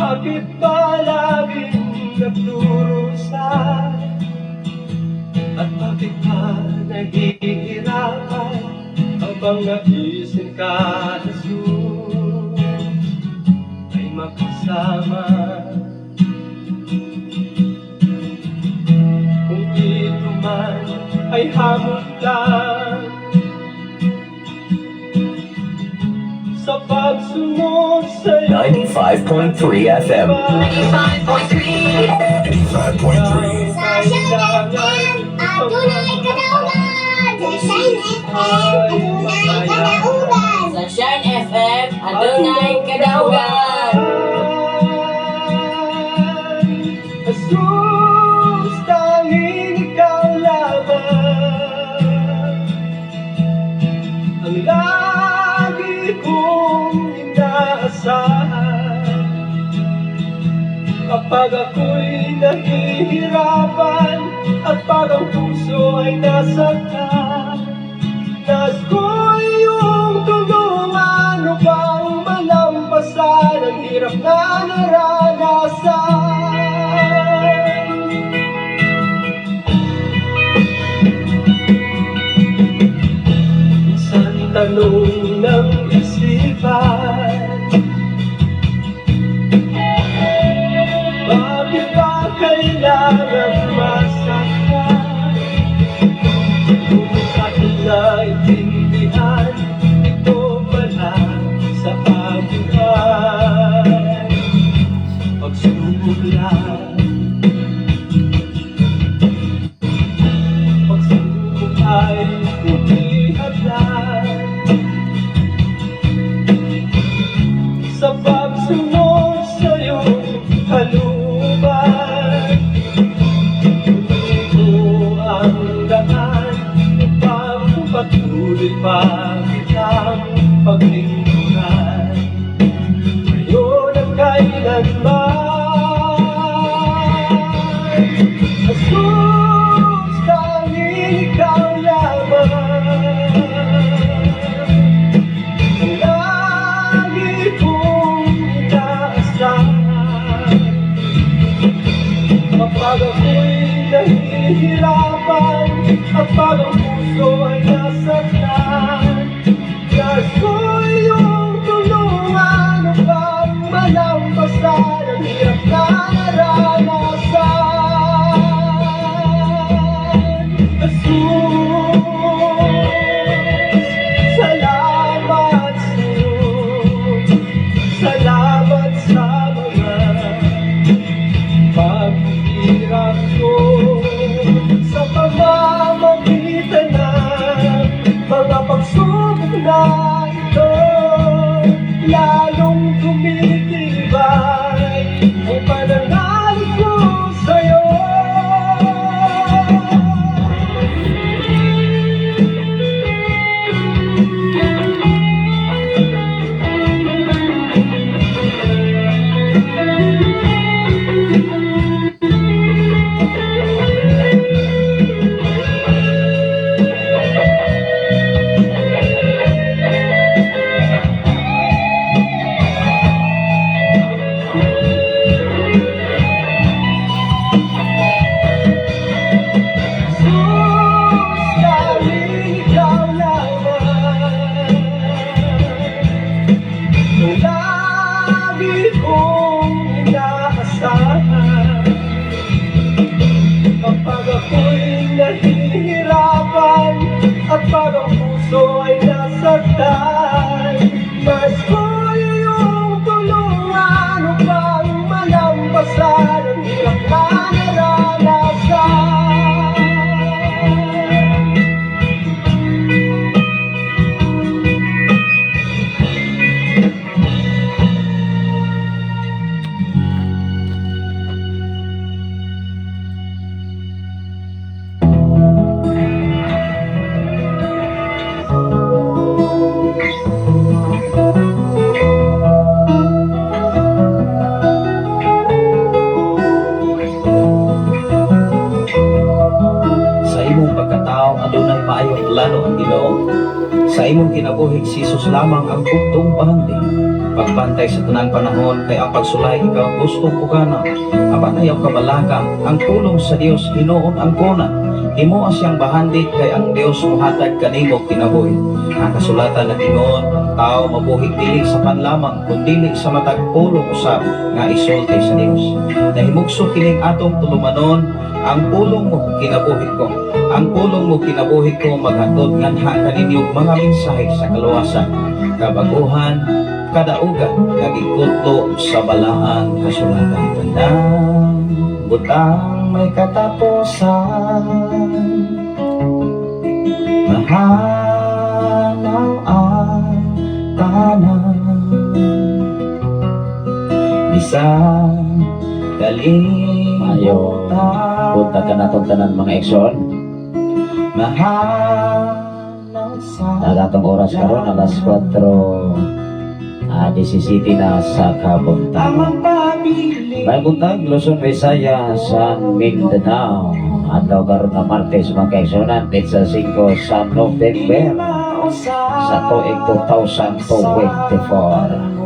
Bakit ba laging nagdurusa? At bakit ba nahihirapan habang naisin ka, Jesus, ay makasama? Kung ito man ay hamon lang sa pagsunod sa'yo. 95.3 FM. 95.3. 95.3. Sa Shine FM, adunay kadaugan. Sa Shine FM, adunay kadaugan. Sa Shine FM, adunay kadaugan. Jesus, tanging ikaw lamang ang lagi kong inaasahan. Kapag ako'y nahihirapan at pag ang puso ay nasaktan, nais ko iyong tulungan upang malampasan ang hirap na naranasan. Minsan tanong ng isipan, bakit ba kailangan masaktan? Kung aking naintindihan, ito pala sa akin ay pagsubok lang. Pagsubok ay hindi hadlang sa pagsunod sa iyong kalooban. Ito ang daan upang patuloy pa kitang paglingkuran ngayon at kailanman. Jesus, tanging ikaw lamang ang lagi kong inaasahan. Kapag ako'y nahihirapan at pag ang puso ay nasaktan, nais ko iyong tulungan upang malampasan ang hirap na naranasan. Jesus, salamat sa'yo. Salamat sa mga paghihirap ko sa pamamagitan ng mga pagsubok na ito. Lalong tumitibay ang pananalig ko sa'yo. Jesus, tanging ikaw lamang ang lagi kong inaasahan. Kapag ako'y nahihirapan at pag ang puso ay nasaktan, nais ko iyong tulungan upang malampasan ang hirap na naranasan. Sa imong pagkatao adunay maayong plano ang Ginoo. Sa imong kinabuhi si Jesus lamang ang bugtong bahandi. Pagpantay sa tanang panahon kay ang pagsulay ikaw gusto ko gana. Apan ayaw kabalaka, ang pulong sa Dios hinuon ang kuna. Himoa siyang bahandi kay ang Dios muhatag kanimo kinabuhi. Ang kasulatan nag-ingon, ang tao mabuhi dili sa pan lamang kundili sa matag pulong usab nga isulti sa Dios. Nahimugso kining atong tulumanon, ang pulong mo kinabuhi ko. Ang pulong mo kinabuhi ko maghatod nganha kaninyo mga mensahe sa kaluwasan, kabaguhan, kadaugan, nagikutlo sa balaan kasulatan. Tanang butang may katapusan, mahalaw ang tanan, bisan Mayo kalimutan. Punta ka natong tanan, mga igsoon. Mahalaw sa Nagatong oras karon alas 4 17 na sa kabuntagon. Amang pabili. May buntag, Luzon, Visayas, San Mindanao. Adlaw karon na Martes, mga kaigsuonan, petsa 5 sa November sa tuig 2024.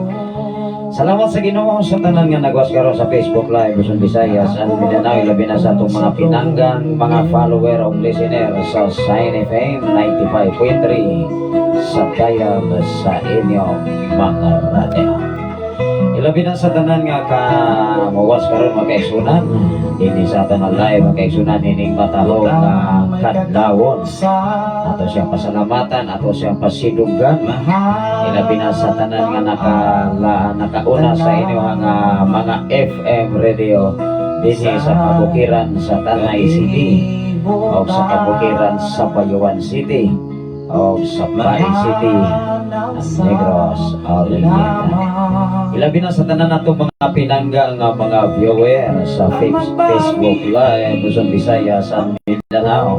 Salamat sa Ginoo sa tanan nga nagwas karon sa Facebook Live Luzon, Visayas and Mindanao, ilabi na sa atong mga pinanggang mga follower o listener sa Shine FM 95.3 sa dial sa inyong mga radyo. Ilabi na sa tanan nga ka mawas karon, mga kaigsuonan, dinhi sa atong live, mga kaigsuonan, ining matahong nga kadlawon. Ato siyang pasalamatan, ato siyang pasidunggan. Ilabi na sa tanan nga nakauna sa inyo nga mga FM radio dinhi sa kabukiran sa Tanay City o sa kabukiran sa Bayawan City o sa Pasay City, ang Negros Oriental. Ilabi na sa tanan nato mga pinangga nga mga viewer sa Facebook Live Luzon, Visayas and Mindanao,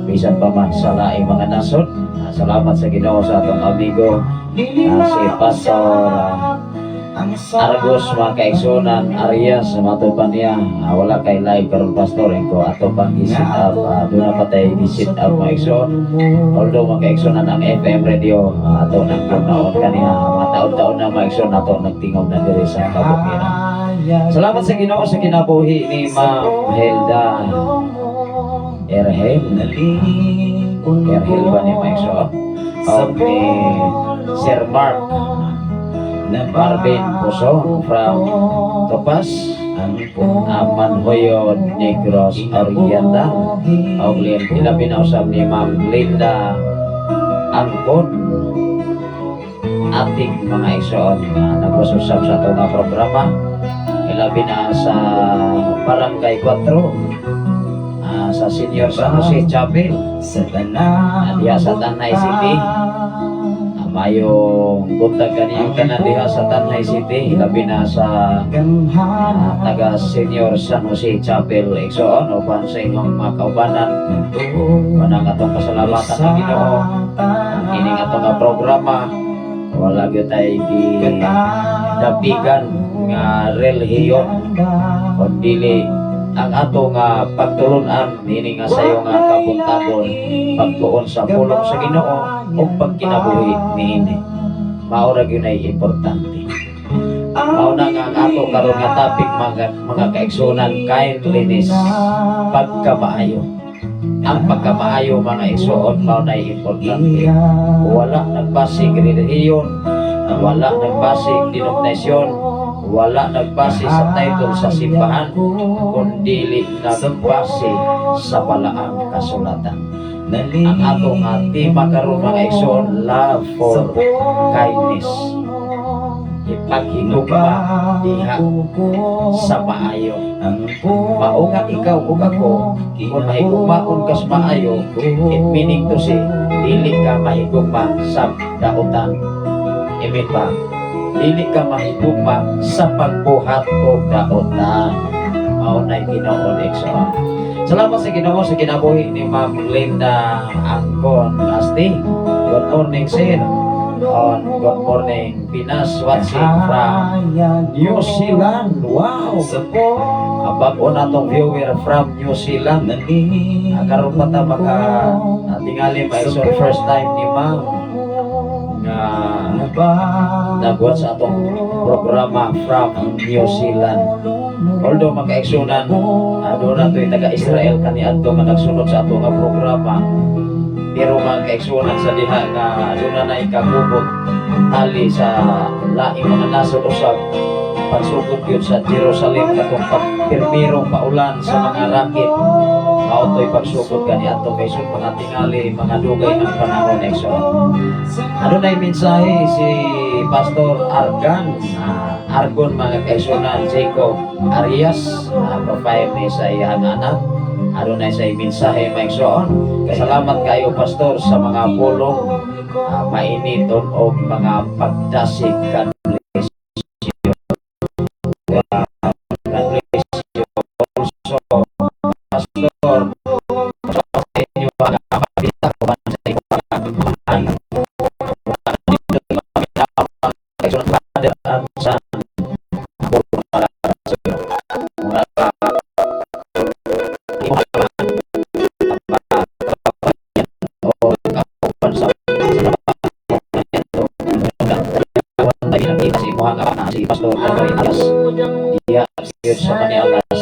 bisan pa man sa laing mga nasod. Salamat sa Ginoo sa atong amigo si Pastor Argos, mga kaigsuonan, Arias, matod pa niya. Wala kay live karon, Pastor, ko ato pang i-set up. Doon na patay i-set up, mga igsoon. Although, mga kaigsuonan, ang FM radio ato nang kunaon kaniya mga taon-taon na, mga igsoon, ato nagtingog na diri sa kabukiran. Salamat sa Ginoo sa kinabuhi ni Ma'am Hilda Erhel. Erhel ba ni, mga igsoon? O ni Sir Mark Marvin Puso from Topas, Amanhoyo, Negros Oriental. Og ilabi na usab ni Ma'am Linda Angkon ating mga igsoon nga nagwasusab sa atong nga programa, ilabi na sa Barangay 4, sa Senior San Jose Chapel Sa tanan diha sa Tanay City. Mayong buntag kaniyong tanan diha sa Tanay City, ilabi na sa taga Senior San Jose Chapel, igsoon, uban sa inyong mga kaubanan. Kanang atong pasalamatan ang Ginoo. Ang kining atong nga programa wala gyud tay gi dapigan nga relihiyon kun dili ang ato nga pagtulunan niini nga sayo nga kabuntagon, pagtuon sa pulong sa Ginoo ug pagkinabuhi niini. Mao ra gyud ay importante. Mao na nga ang ato karon nga topic, mga kaigsuonan, kindliness, pagkamaayo. Ang pagkamaayo, mga igsoon, mao na importante. Wala nagbasig relihiyon, wala nagbasig denominasyon, wala nagbase sa title sa simbahan, kundi nagbase sa balaang kasulatan. Ang ato nga tema karon, mga igsoon, love for kindness, ipaghigugma diha sa maayo. Mao nga ikaw ug ako, kung mahigugmaon kas maayo, it meaning to say dili ka mahigugma sa dautan. Amen ba? Dili ka mahigugma sa pagbuhat og dautan. Mao na tinuod, igsoon. Salamat sa Ginoo sa kinabuhi ni Ma'am Linda Angkon Asti. Good morning, sir. On good morning Pinas, watching from New Zealand. Wow. Ang bag-o na tong viewer from New Zealand. Karon pa ta maka tingali pa, so first time ni Ma'am. Nga nagwat sa atong programa from New Zealand. Although, mga kaigsunan, doon na to'y taga-Israel kaniadto nga nagsunod sa ato nga programa. Pero, mga kaigsunan, sa diha nga doon na ikagubot tali sa laing mga nasod usab, pagsugod yun sa Jerusalem katong pagpirmirong paulan sa mga rocket, mao to'y pagsugod kaniadto kay mga tingali mga dugay ng panahon, igsoon. Ano na mensahe si Pastor Argan, Argon, mga kaigsunan, Jacob Arias, profile ni sa iyang anak. Ano na sa mensahe, mga igsoon. Salamat kayo, Pastor, sa mga pulong mainiton o mga pagdasig. God bless you. God bless you also, Pastor. Sa inyo ang kapita ko sa inyo ang Father and Son, para sa mga o kauban sa imuhang anak, si Pastor Nonoy Alas diya yun sa Manialas,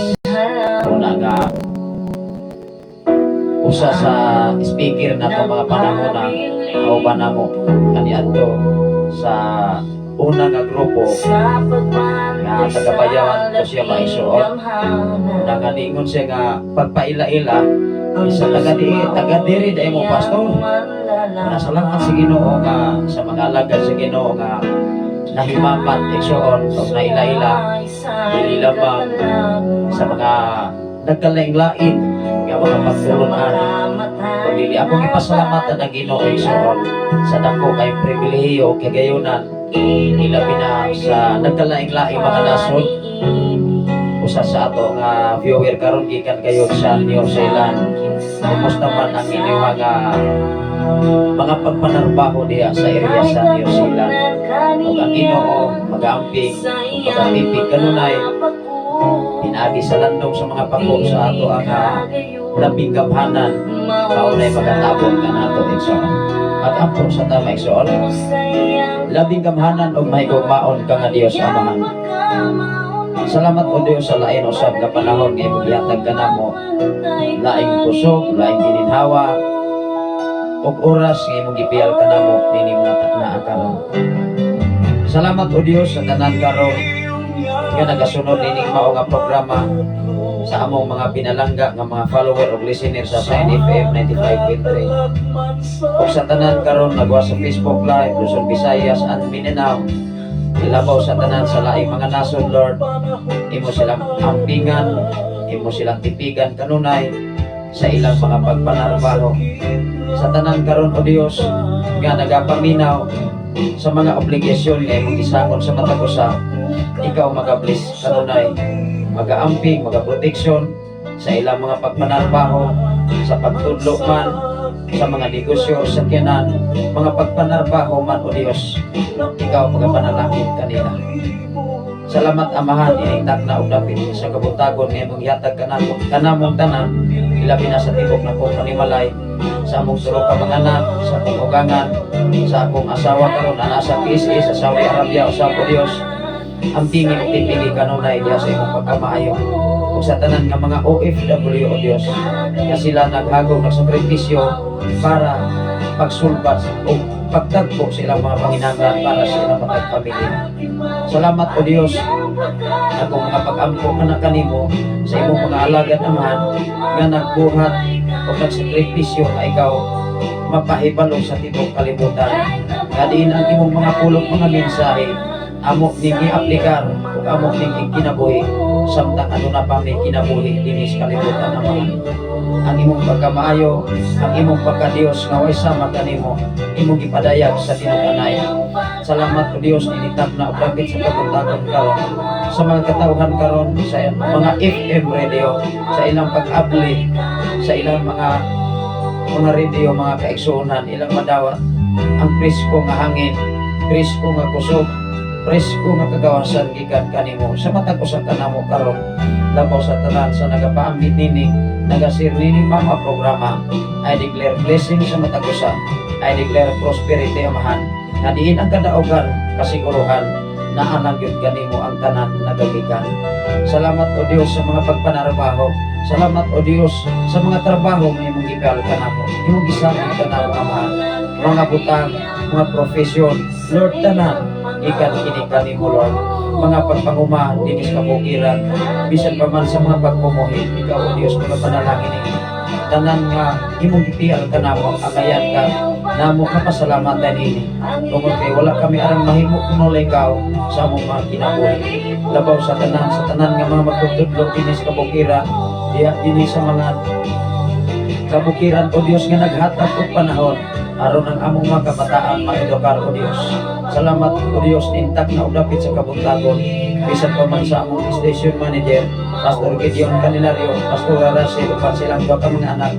una nga usa sa speaker na itong mga panahon na kauban namo kaniadto sa una nga grupo nga taga-Bayawan to siya maisuot na nga ningon siya nga pagpaila-ila isa taga di taga diri dai mo, Pastor. Na salamat sa Ginoo nga sa mga alagad sa Ginoo nga nahimamat, igsoon, o naila-ila dili lamang sa mga nagkalain-lain nga mga pagtulunan kundi akong ipasalamatan ang Ginoo, igsoon, sa dako kay pribilehiyo kagayunan, ilabi na sa nagkalain-lain mga nasod. Usa sa ato nga viewer karon gikan kayo sa New Zealand. Kumusta man ang inyong mga pagpanarbaho diha sa area sa New Zealand? Ug ang Ginoo magaamping ug magatipig kanunay pinaagi sa landong sa mga pako sa ato ang labing gamhanan, maunay magatabong kanato, igsoon. Mag-ampo sa tama, igsoon. Labing gamhanan ug mahigugmaon ka nga Dios Amahan. Salamat, o Dios, sa lain usab nga panahon nga imong gihatag kanamo, laing kusog, laing gininhawa ug oras nga imong gipiyal kanamo nining mga takna karon. Salamat, o Dios, sa tanan karon nga nagasunod nining mao nga programa, sa among mga pinalangga nga mga follower ug listener sa Sign FM 95.3 ug sa tanan karon nagwa sa Facebook Live, Luzon, Visayas and Mindanao. Ilabaw sa tanan sa laing mga nasod, Lord, imo silang ampingan, imo silang tipigan kanunay sa ilang mga pagpanarbaho. Sa tanan karon, O Dios, nga nagapaminaw sa mga obligasyon nga imong gisangon sa matag usa, ikaw magabless kanunay, magaamping, magaproteksyon sa ilang mga pagpanarbaho, sa pagtudlo man, sa mga negosyo, sa sakyanan, mga pagpanarbaho man, O Dios, ikaw magapanalangin kanila. Salamat, Amahan, ining takna og dapit sa kabuntagon nga imong gihatag kanamong tanan, ilabi na sa tibok na kong panimalay, sa among tulo ka mga anak, sa akong ugangan, sa akong asawa karon na nasa PSA sa Saudi Arabia usab. O Dios, ampingi ug tipigi kanunay diha sa imong pagkamaayo. Ug sa tanan nga mga OFW, O Dios, nga sila naghagong nagsakripisyo para pagsulbat o pagtagpo sa ilang mga panginahanglan para sa ilang mga pamilya. Salamat, O Dios, akong mga pag-ampo kana kanimo sa imong mga alagad, Amahan, nga nagbuhat o nagsakripisyo nga ikaw mapahibalo sa tibok kalibutan. Nga diin ang imong mga pulong, mga mensahe, amo ning giaplikar ug amo ning ikinabuhi samtang aduna pa may kinabuhi dinhi sa kalibutan, Amahan. Ang imong pagkamaayo, ang imong pagkadiyos nga way sama kanimo, imong gipadayag sa tinud-anay. Salamat, O Dios, ninitap na og dapit sa kabuntagon karon sa mga katawhan karon sa mga FM radio, sa ilang pag-abli sa ilang mga radio, mga kaigsuonan, ilang madawat ang presko nga hangin, presko nga kusog, presko nga kagawasan gikan kanimo sa matag usa kanamo karon. Labaw sa tanan sa nagapaambit nini, nagasir nini mga programa, I declare blessing sa matag usa. I declare prosperity, Amahan. Nga diin ang kadaugan, kasiguruhan, naa lang gyud kanimo ang tanan nagagikan. Salamat, O Dios, sa mga pagpanarbaho. Salamat, O Dios, sa mga trabaho nga imong gipial kanamo. Imong gisalig kanamo, Amahan. Mga butang, mga profesyon, Lord, tanan ikan kini kanimo, Lord. Mga pagpanguma dinhi sa kabukiran, bisan pa man sa mga pagpumuhi, ikaw, O Dios, mga panalangin ini. Tanan nga imong gipial kanamo, angayan ka namo kapasalamatan ini. Tungod kay wala kami arang mahimo kung wala ikaw sa among mga kinabuhi. Labaw sa tanan nga mga magtutudlo dinhi sa kabukiran, diya dinhi sa mga kabukiran, O Dios, nga naghatag og panahon aron ang among mga kabataan maedukar, O Dios. Salamat, O Dios, intak na og dapit sa kabuntagon bisan pa man sa among station manager, Pastor Gideon Candelario, Pastor Russell, uban silang duha ka mga anak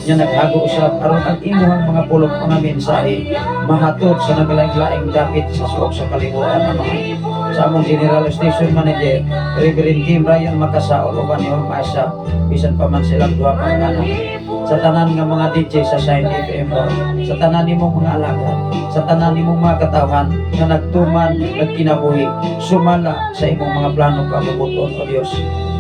nga naghago usab aron ang imuhang mga pulong, mga mensahe, mahatod sa naglaing-laing dapit sa suok sa kalibutan, Amahan. Sa among general station manager, Reverend Kim Ryan Makasaol, uban iyang maasa, bisan pa man silang duha ka mga anak. Sa tanan nga mga DJ sa Shine FM, Lord, sa tanan nimong mga alagad, sa tanan nimong mga katawhan nga nagtuman, nagkinabuhi, sumala sa imong mga plano kabubut-on, O Dios.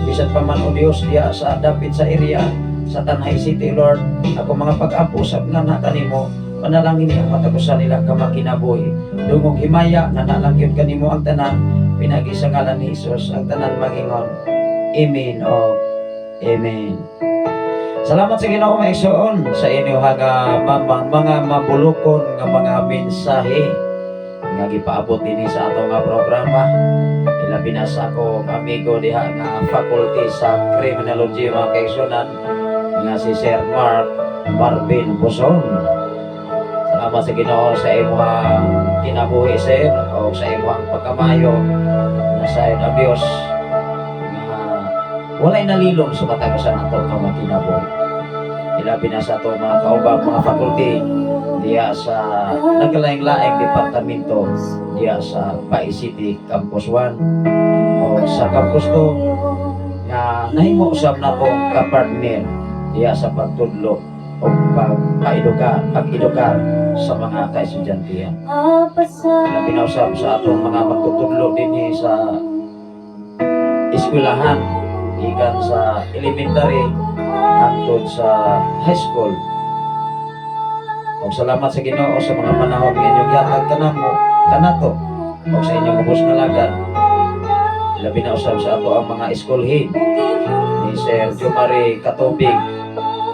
Bisan pa man, O Dios, diya sa dapit sa area, sa Tanay City, Lord, ako mga pag-ampo sa nga na kanimo, panalangin ang matag usa nila ka makinabuhi. Dungog himaya nga naa lang gyud kanimo ang tanan, pinagi sa ngalan ni Jesus, ang tanan magingon, "Amen" o "Amen." Salamat sa Ginoo, mga igsoon, sa inyo nga mga mabulukon nga mga mensahe nga gipaabot dinhi sa ato nga programa. Ilabi na sa akong amigo diha nga faculty sa criminology, mga kaigsunan, nga si Sir Mark Marvin Buzon. Salamat sa Ginoo sa imong kinabuhi, sir, o sa imong pagkamayo na sa ang Dios nga walay nalilom sa matag usa nato nga mga kinabuhi. Ilabi na sa ato mga kaubang mga faculty diya sa nagkalaing-laing departamento diya sa Pai City Campus 1 o sa Campus 2 nga nahimo usab natong kapartner diya sa pagtudlo o pagpaedukar, pag-edukar sa mga kaestudyante. Ilabi na usab sa atong mga magtutudlo dinhi sa eskwelahan gikan sa elementary hangtod sa high school. Og salamat sa Ginoo sa mga panahon nga inyong gihatag kanamo kanato og sa inyong ubos nga lagad. Labi na usab sa ato ang mga school head ni Sir Jomari Katubig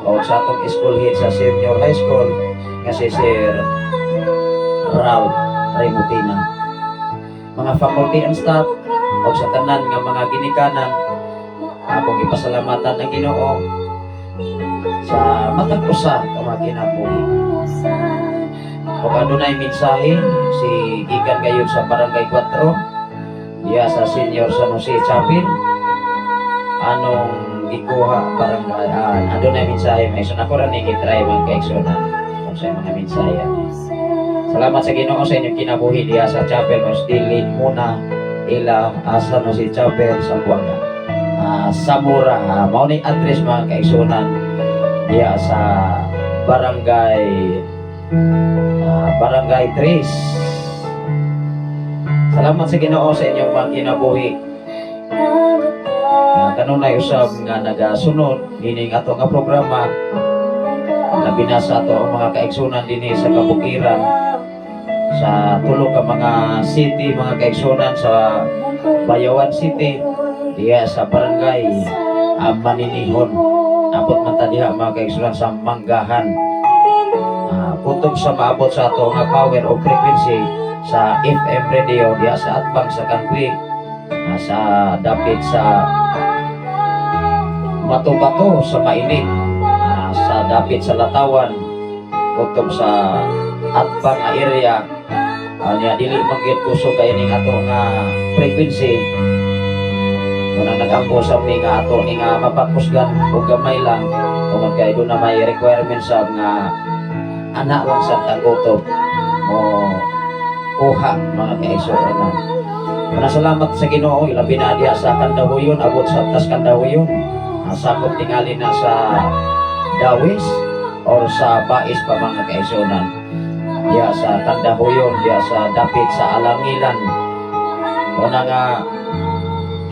o sa atong school head sa senior high school nga si Sir Ralph Remutina. Mga faculty and staff o sa tanan nga mga ginikanan, akong ipasalamatan ang Ginoo sa matag usa ka mga kinabuhi. Kung adunay mensahe si gikan gayon sa Barangay 4 diya sa Senior San Jose Chapel, anong gikuha barangay, adunay mensahe may so nako ra ni gitry, mga kaigsunan, kung sa mga mensahe. Salamat sa Ginoo sa inyong kinabuhi diya sa chapel mas dili muna ila San Jose Chapel sa Buanga. Samura, mao ni address, mga kaigsunan, diya sa barangay 3. Salamat sa Ginoo sa inyong mga kinabuhi. Nga kanunay usab nga nagasunod ining ato nga programa, labi na sa ato ang mga kaigsunan dinhi sa kabukiran sa tulo ka mga city, mga kaigsunan, sa Bayawan City diya sa barangay Maninihon, abot man ta diha, mga kaigsunan, sa Manggahan, kutob sa maabot sa ato nga power o frequency sa FM radio diya sa atbang sa Kanwi, sa dapit sa Matubato sa Mainit, sa dapit sa Latawan, kutob sa atbang nga area niya dili man gyud kusog kay ning ato nga frequency. Muna nagampo sa mi nga ato ni nga mapakusgan og gamay lang tungod kay doon na may requirement sa nga anak lang sa tagutob mo kuha, mga kaigsuonan. Mga salamat sa Ginoo, ilabi na diha sa Kandahuyon, abot sa tas Kandahuyon. Sakop tingali na sa Dawis or sa Bais pa, mga kaigsuonan. Diya sa Kandahuyon, diya sa dapit sa Alangilan. Una nga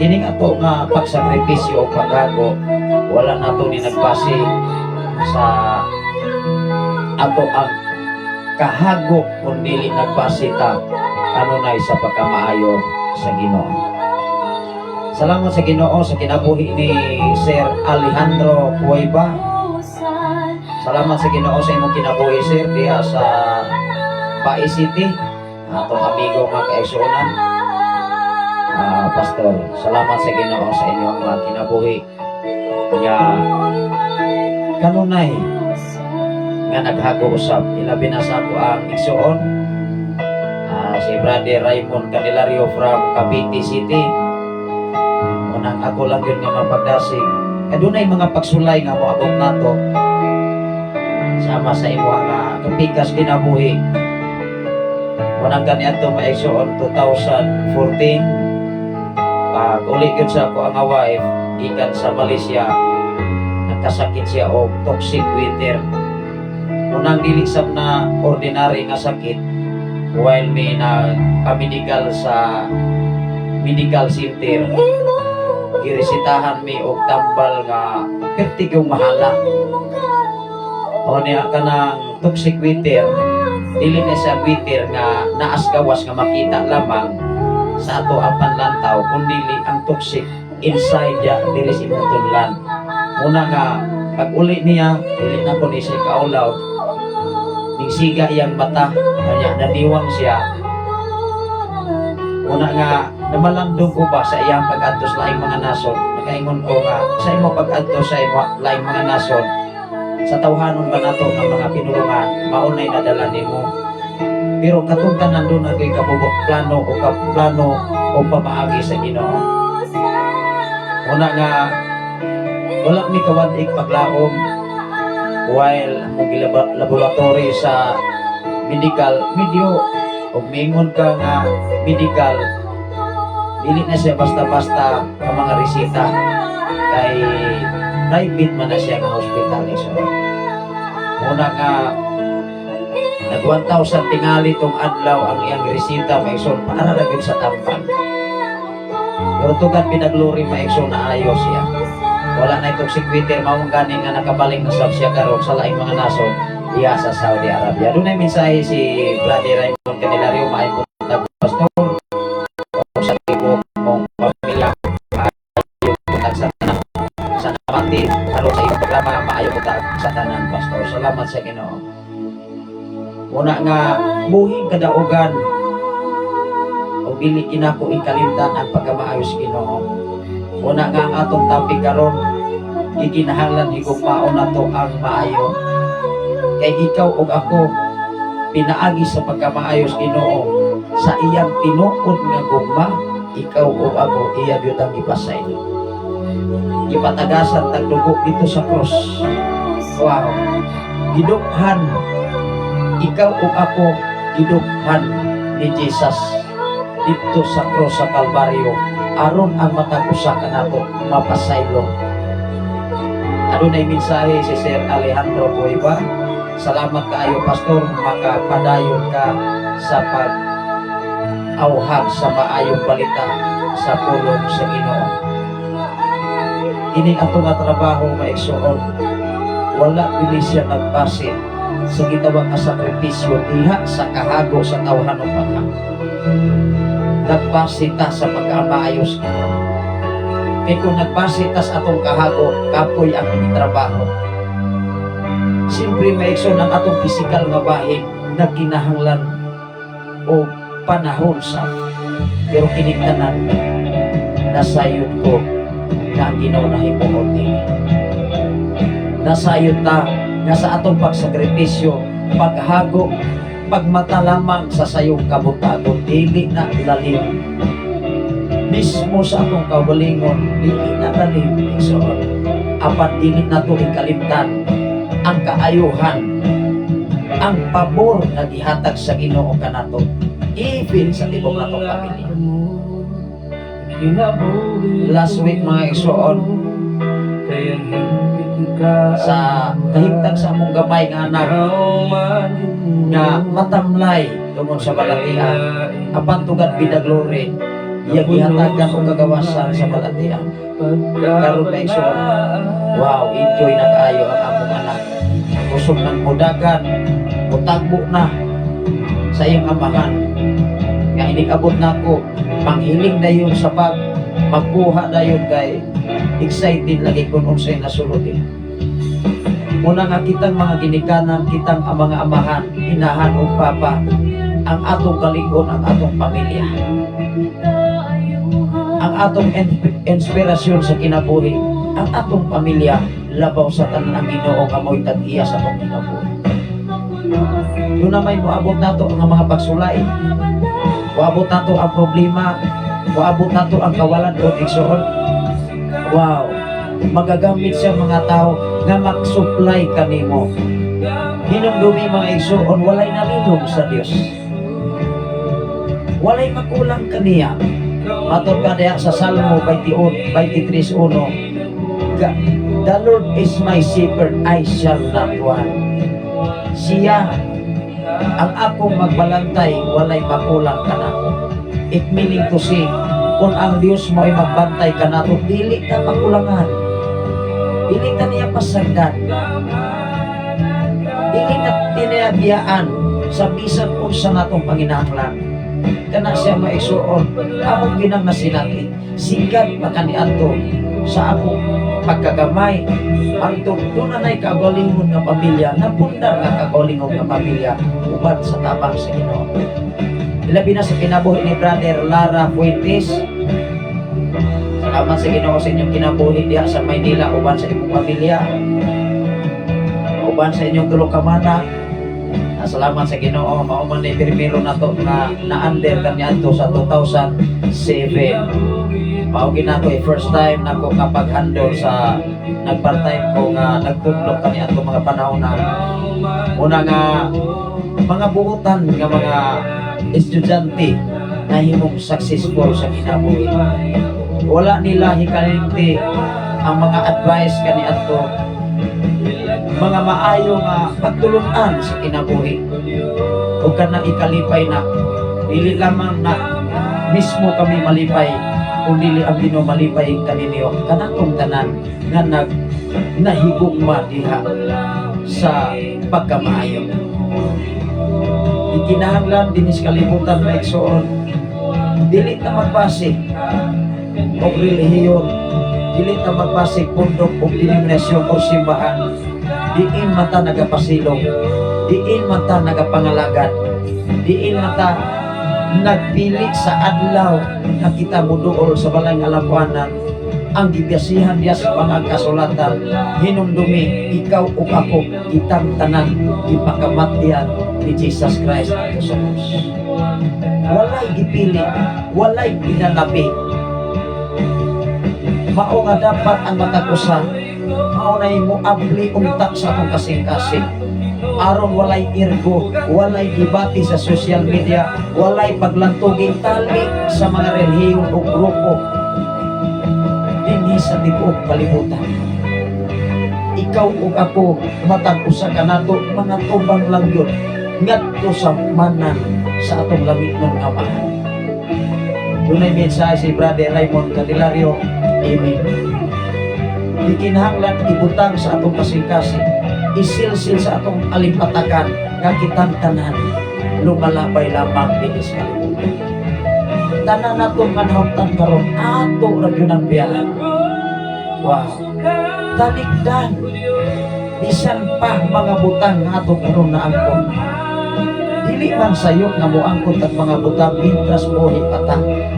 kining ato nga pagsakripisyo o paghago, wala nato ni nagbase sa ato ang kahago kung dili nagbase ta kanunay sa pagkamaayo sa Ginoo. Salamat sa Ginoo sa kinabuhi ni Sir Alejandro Cueva. Salamat sa Ginoo sa imong kinabuhi, sir, diha sa Pai City. Atong amigo, mga kaigsuonan. Pastor, salamat sa Ginoo sa inyong mga kinabuhi. Nga kanunay nga naghago usab, ilabi na sa ako ang igsuon, si Brother Raymond Candelario from Cavite City. Unang ako lang yun nga mapagdasig. Adunay mga pagsulay nga moabot nato sama sa imo nga kapikas kinabuhi. Unang kaniadto, maigsuon, 2014, pag uli gyud sa ako ang wife gikan sa Malaysia, nagkasakit siya og toxic goiter. Unang dili sab na ordinary nga sakit. While may na ka-medical sa medical center, giresitahan mi og tambal nga perti yung mahala. O niya, kanang toxic goiter, dili na siya goiter nga naas gawas nga makita lamang sa ato ang panlantaw, kun dili ang toxic inside ya diri sa imong tunlan. Una nga pag uli niya, dili na ko ni siya kaulaw, ningsiga iyang mata, kanya naniwang siya. Una nga namalandong ko ba sa iyang pag-adto sa laing mga nasod, nakaingon ko nga sa imo pag-adto sa imo laing mga nasod, sa tawhanon ba nato nga mga pinulungan, maunay nadala nimo, pero katong tanan doon agoy kabubok plano o plano o pamaagi sa Ginoo. Una nga wala mi kawadig paglaom while ang laboratory sa medical medyo og mingon ka nga medical, dili na siya basta-basta nga mga resita kay private man na siya nga hospital. So una nga nag 1,000 tingali tong adlaw ang iyang resita, maigsoon, para ra gyud sa tambal, pero tugad pinagluri, maigsoon, na ayos siya, wala na itong goiter. Mao gani nga nakabalik na sab siya karon sa laing mga nasod diha sa Saudi Arabia. Dunay mensahe si Brother Raymond Candelario. Maayong buntag, pastor, o sa tibuok mong pamilya. Maayong buntag sa tanan sa namati aron sa iyong programa. Maayong buntag sa tanan, pastor. Salamat sa Ginoo. Una nga buhing kadaugan o dili kinako ikalimtan ang pagkamaayos Ginoo. Una nga ang atong topic karon, gikinahanglan higugmaon nato ang maayo kay ikaw ug ako, pinaagi sa pagkamaayos Ginoo, sa iyang tinuod nga gugma, ikaw ug ako iya gyud ang gipasaylo, gipatagasan tag dugo dito sa krus. Wow, gidukhan ikaw ug ako, gidukhan ni Jesus dito sa krus sa Kalbaryo aron ang matag usa kanato mapasaylo. Adunay mensahe si Sir Alejandro Cueva. Salamat kaayo, pastor, makapadayon ka sa pag auhag sa maayong balita sa pulong sa Ginoo. Ini ato nga trabaho, maigsuon, wala dili siya nagbase sa gitawag nga sakripisyo diha sa kahago sa tawhanong pagha. Nagbase ta sa pagkamaayos Ginoo. Kay kung nagbase ta sa atong kahago, kapoy ang trabaho. Siyempre, maigsoon, ang atong pisikal nga bahin nagkinahanglan o panahon sa, pero kining tanan nasayod ko nga ang Ginoo nahimuot ini. Nasayod ta nga sa atong pagsakripisyo, paghago, pagmata lamang sa sayong kabutagon, dili na lalim. Mismo sa atong kaugalingon, dili na lalim, igsoon. Apan dili nato ikalimtan ang kaayuhan, ang pabor nga gihatag sa Ginoo kanato, even sa tibok natong pamilya. Last week, mga igsoon, Sa kahimtang sa among gamay nga anak nga matamlay tungod sa balatian, apan to God be the glory, iyang gihatagan og kagawasan sa balatian. Karon, mga igsoon, wow, enjoy na kaayo ang among anak. Kusog nang mudagan, mutagbo na sa iyang amahan nga inig-abot nako, manghiling dayon sa bag, magkuha dayon kay excited lagi kung unsay nasulod niya. Muna nga kitang mga ginikanan, kitang ang mga amahan, inahan o papa, ang atong kalig-on, ang atong pamilya. Ang atong inspirasyon sa kinabuhi, ang atong pamilya, labaw sa tanan ang Ginoo nga mo'y tag-iya sa atong kinabuhi. Doon na may moabot nato ang mga pagsulay. Moabot nato ang problema, moabot nato ang kawalan o igsoon. Wow, magagamit siya mga tao nga mag-supply kanimo. Hinumdumi, mga igsoon, walay nalindog sa Dios. Walay makulang kaniya. Matod pa diha sa Salmo 28, 23:1, "The Lord is my shepherd, I shall not want." Siya ang akong magbalantay, walay makulang kanako. It meaning to say, kung ang Dios mo ay magbantay kanato, dili ka makulangan. Dili ka niya pasagdan. Dili ka tinayabiyaan sa bisan unsa natong panginahanglan. Kana siya, mga igsoon, among ginang nasinati, sigat pa kaniadto sa akong pagkagamay, hangtod doon na na'y kaugalingon nga pamilya, napundar nga kaugalingon nga pamilya, uban sa tabang sa Ginoo. Labi na sa kinabuhi ni Brother Lara Fuentes. Salamat sa Ginoo sa inyong kinabuhi diha sa Maynila uban sa imong pamilya, uban sa inyong tulo ka manag. Salamat sa Ginoo, mao man ni primero nato nga na-under kaniadto sa 2007. Mao ginato eh, first time nako kapag handle sa nag part-time ko nga nagtudlo kaniadto mga panahon na una nga mga buutan nga mga estudyante nahimong successful sa kinabuhi. Wala nila hikalinti ang mga advice kaniadto, mga maayo nga pagtulunan sa kinabuhi. Ug kana ikalipay na dili lamang na mismo kami malipay, kung dili ang Ginoo malipay kaninyo, kanatong tanan nga nag nahigugma diha sa pagkamaayo. Ikinahanglan dinhi sa kalibutan, mga igsoon, dili ta magbase og relihiyon, dili ta magbase pundok og denominasyon o simbahan. Diin man ta nagapasilong, diin man ta nagapangalagad, diin man ta nagpili sa adlaw nga kita moduol sa balay nga lambuanan, ang gibasihan diya sa mga kasulatan, hinumdumi, ikaw ug ako, kitang tanan gipakamatyan ni Jesus Christ dito sa krus. Walay gipili, walay pinalabi. Mao nga dapat ang matag usa mao na mo abli unta sa atong kasing-kasing aron walay irgo, walay debate sa social media, walay paglantugin tali sa mga relihiyon o grupo dinhi sa tibuok kalibutan. Ikaw ug ako, matag usa kanato, mga tubang lang yun ngadto sa manan sa atong langitnon nga Amahan. Dunay mensahe si Brother Raymond Candelario. Amen. Gikinahanglan ibutang sa atong kasing-kasing, isilsil sa atong alimpatakan nga kitang tanan lumalabay lamang dinhi sa kalibutan. Tanan nato nga nahuptan karon, ato ra gyud ang biyaan. Wow. Talikdan bisan pa mga butang nga ato karon na angkon. Dili man sayop nga moangkon tag mga butang mintras buhi pa ta.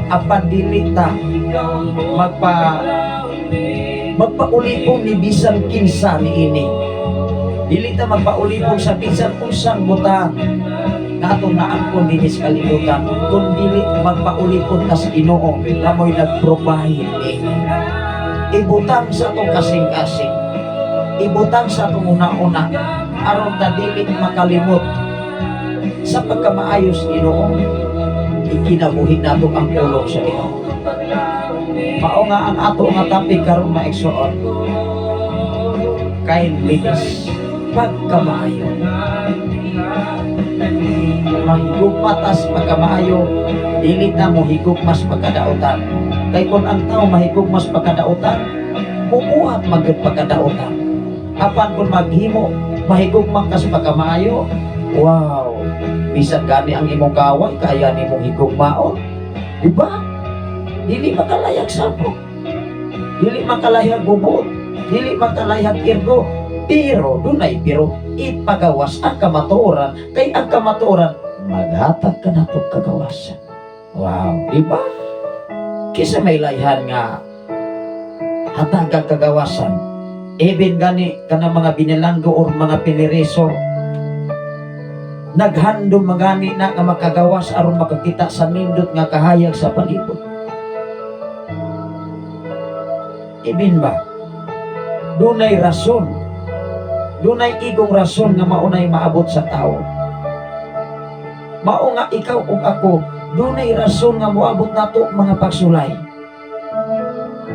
Apan dili ta magpaulipon ni bisan kinsa niini. Dili ta magpaulipon sa bisan unsang butang nga atong naangkon dinhi sa kalibutan, kun dili magpaulipon ta sa Ginoo nga mo'y nag-provide niini. Ibutang sa atong kasing-kasing. Ibutang sa atong una-una aron ta dili makalimot sa pagkamaayos Ginoo. Ikinabuhi nato ang pulong sa Ginoo. Mao nga ang ato nga topic karon, mga igsoon. Kindliness, pagkamaayo. Mahigugma tas pagkamaayo, dili ta mo higugmas pagkadautan. Kay kung ang tao mahigugmas pagkadautan, mubuhat man gyud pagkadautan. Apan kung maghimo, mahigugma ka sa pagkamaayo, wow, bisan gani ang imong kaway, kaya nimong higugmaon. Di ba? Dili makalayag sampo. Dili makalayag bubot. Dili makalayag irgo. Pero, dunay pero, ipagawas ang kamatuoran. Kay ang kamatuoran, maghatag ka na kagawasan. Wow, di ba? Kisa may layhan nga hatagag kagawasan. Even gani kana mga binilanggo or mga piniriso, naghandom magani na nga makagawas aron makakita sa nindot nga kahayag sa palibot. Ibin ba? Dunay rason. Dunay igong rason nga maunay maabot sa tao. Mao nga ikaw ug ako, dunay rason nga moabot nato mga pagsulay.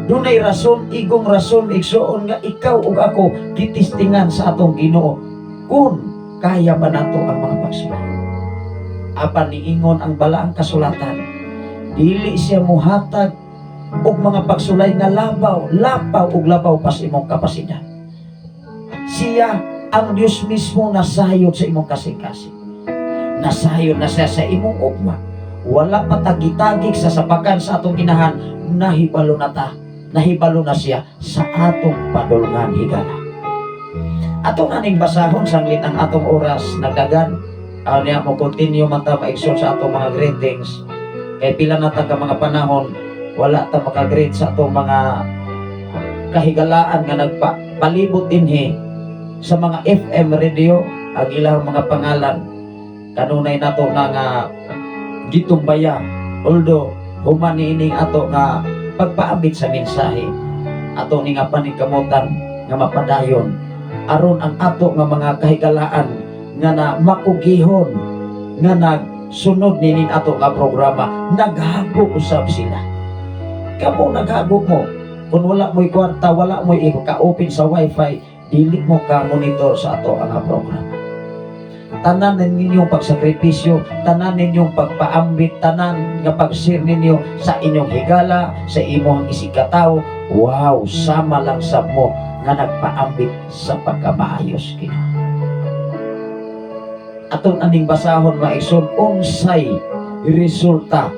Dunay rason, igong rason, igsuon nga ikaw ug ako gitistingan sa atong Ginoo kung kaya ba nato ang mga pagsulay. Apan niingon ang balaang kasulatan, dili siya muhatag og mga pagsulay nga labaw, lapaw ug labaw pa sa imong kapasidad. Siya ang Dios mismo nasayod sa imong kasing-kasing. Nasayod na siya sa imong ugma. Wala pa tagi-tagik sa sapakan sa atong inahan, nahibalo na ta, nahibalo na siya sa atong padulngan, higala. Atong aning basahon sanglit ang atong oras nagdagan. Niya mo continue man ta maigsoon sa atong mga greetings. Kay pila na ta ka mga panahon wala ta makagreet sa atong mga kahigalaan nga nagpalibot dinhi sa mga FM radio. Ang ilang mga pangalan kanunay nato na nga gitumbaya, although human niining ato nga pagpaambit sa mensahe, ato ni nga paningkamutan nga mapadayon aron ang ato nga mga kahigalaan nga na makugihon nga nagsunod nining ato nga programa, naghagok usab sila. Kamo naghagok mo. Kung wala mo'y kwarta, wala mo'y ka-open sa wifi, dili mo ka monitor sa ato ang programa. Tanan ninyong pagsakripisyo, tanan ninyong pagpaambit, tanan nga pag-share ninyo sa inyong higala, sa imong isigkatawo, wow, sama lang sa mo nga nagpaambit sa pagkamaayos Ginoo. Aton aning basahon, maigsoon, unsay resulta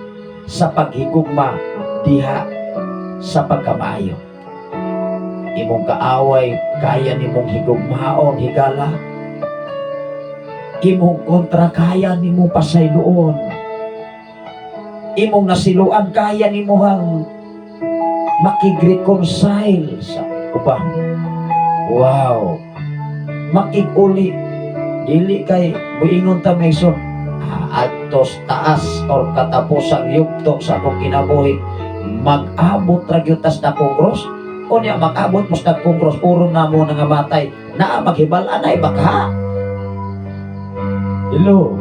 sa paghigugma diha sa pagkamaayo. Imong kaaway kaya nimong higugmaon, higala. Imong kontra kaya nimong pasayloon. Imong nasiluan kaya nimohang makig-reconcile sa uban. Wow. Makig-uli. Dili kay muingon ta, Mason, adtos taas or katapusang yugto sa akong kinabuhi mag-abot ra gyud tas dakong cross. Unya mag-abot mo sa dakong cross, uron na mo nangamatay naa, maghibal-an ay baka. Hello,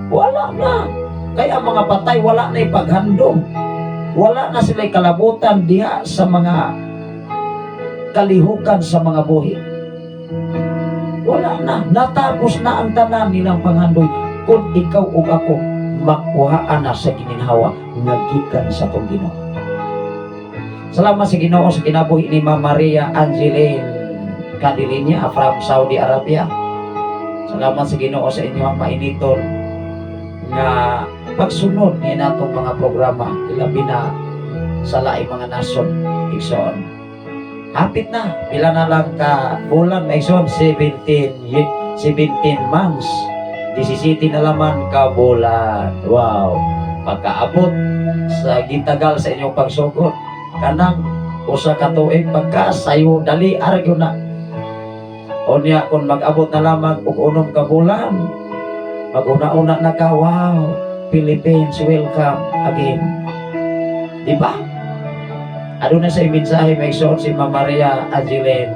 wala na kaya ang mga patay, wala na ipaghandom, wala na sila kalabutan diha sa mga kalihukan sa mga buhi. Wala na, natapos na ang tanan nilang panghandoy kung ikaw ug ako makuhaan na sa gininhawa nga gikan sa atong Ginoo. Salamat sa Ginoo sa kinabuhi ni Ma'am Maria Angeline Cadilinia from Saudi Arabia. Salamat sa Ginoo sa inyong mainiton nga pagsunod ni natong mga programa, ilabi na sa laing mga nasod, igsoon. Hapit na, pila na lang ka bulan, igsoon, 17 17 months. 17 na laman ka bulan. Wow. Pagkaabot sa gitagal sa inyong pagsugod, kanang usa ka tuig pagka sayo dali aragyo na. Unya kung mag-abot na lamang og 6 ka bulan, mag-una-una na ka, "Wow, Philippines, welcome again." Di ba? Aduna sa mensahe, may suot si Ma'am Maria Angeline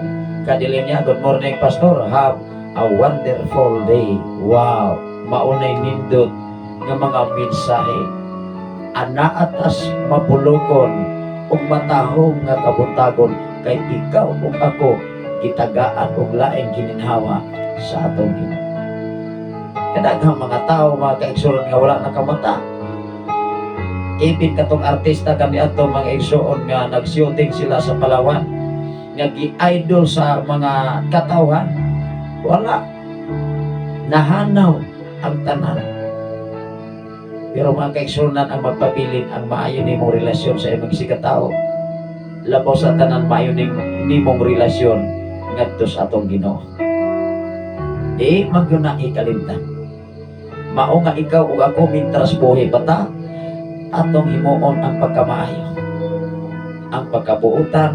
Cadilinia. "Good morning, Pastor. Have a wonderful day." Wow, maunay nindot nga mga mensahe. Anaa tas mapulokon ug matahom nga kabuntagon kay ikaw ug ako. Gitagaan og laing gininhawa sa atong Ginoo. Kadaghang mga tao, mga kaigsuonan, nga wala nakamata. Even katong artista kami ato, mga igsuon, nga nag-shooting sila sa Palawan, nga gi-idol sa mga katawhan, wala, nahanaw ang tanan. Pero, mga kaigsuonan, ang magpabilin ang maayo nimong relasyon sa imong isigkatawo. Labaw sa tanan, maayo nimong relasyon ngadto sa atong Ginoo. Di man gyud na ikalimtan. Mao nga ikaw ug ako, mintras buhi pa ta, atong himuon ang pagkamaayo. Ang pagkabuutan,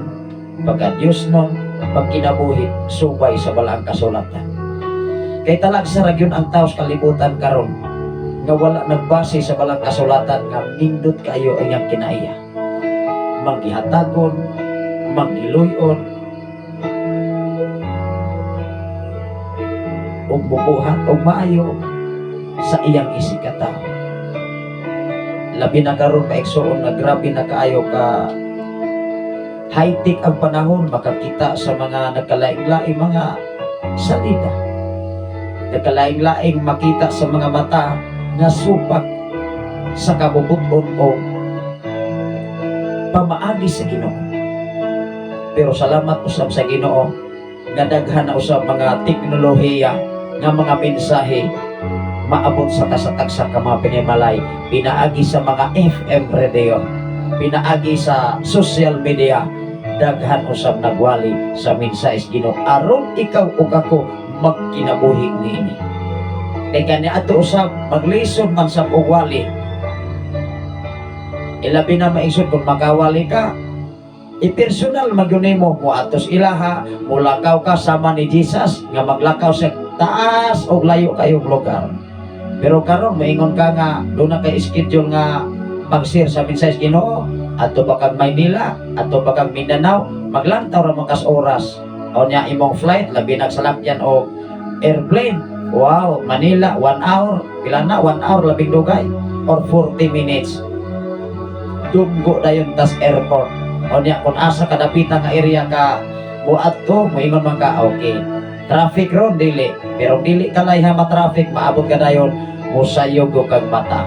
pagka-Diyosnon, pagkinabuhi subay sa balaang kasulatan. Kay talagsa ra gyud ang tao sa kalibutan karon nga wala nagbase sa balaang kasulatan nga nindot kayo ang iyang kinaiya. Manggihatagon, manggiluyon, ug mubuhat og maayo sa iyang isigkatawo. Labi na karon, maigsuon, nga grabe na kaayo ka high-tech ang panahon, makakita sa mga nagkalaing-laing mga salida. Nagkalaing-laing makita sa mga mata nga supak sa kabubuton o pamaagi sa Ginoo. Pero salamat usab sa Ginoo nga daghan na usab mga teknolohiya nga mga mensahe maabot sa kasatagsa ka mga panimalay pinaagi sa mga FM radio, pinaagi sa social media. Daghan usab nagwali sa mensahe sa Ginoo aron ikaw ug ako magkinabuhi niini. Kay kani ato usab maglisod man sa og wali. Ilabi na, maigsoon, kung makawali ka, i-personal magyun nimo mo atos ilaha, mulakaw ka sama ni Jesus nga maglakaw sa taas og layo kayong lugar. Pero karon moingon ka nga duna kay schedule nga mag-share sa mensahe sa Ginoo, adto pa kag Maynila, adto pa kag Mindanao, maglantaw ra man kas oras. O nya imong flight, labi nagsalakyan og airplane. Wow, Manila, 1 hour, pila na, 1 hour labing dugay or 40 minutes. Dunggo dayon tas airport. O nya kung asa kadapitan nga area ka muadto, moingon man ka, okay. Traffic ron dili, pero dili kalay ha ma-traffic, maabot ka dayon, musayog kag mata.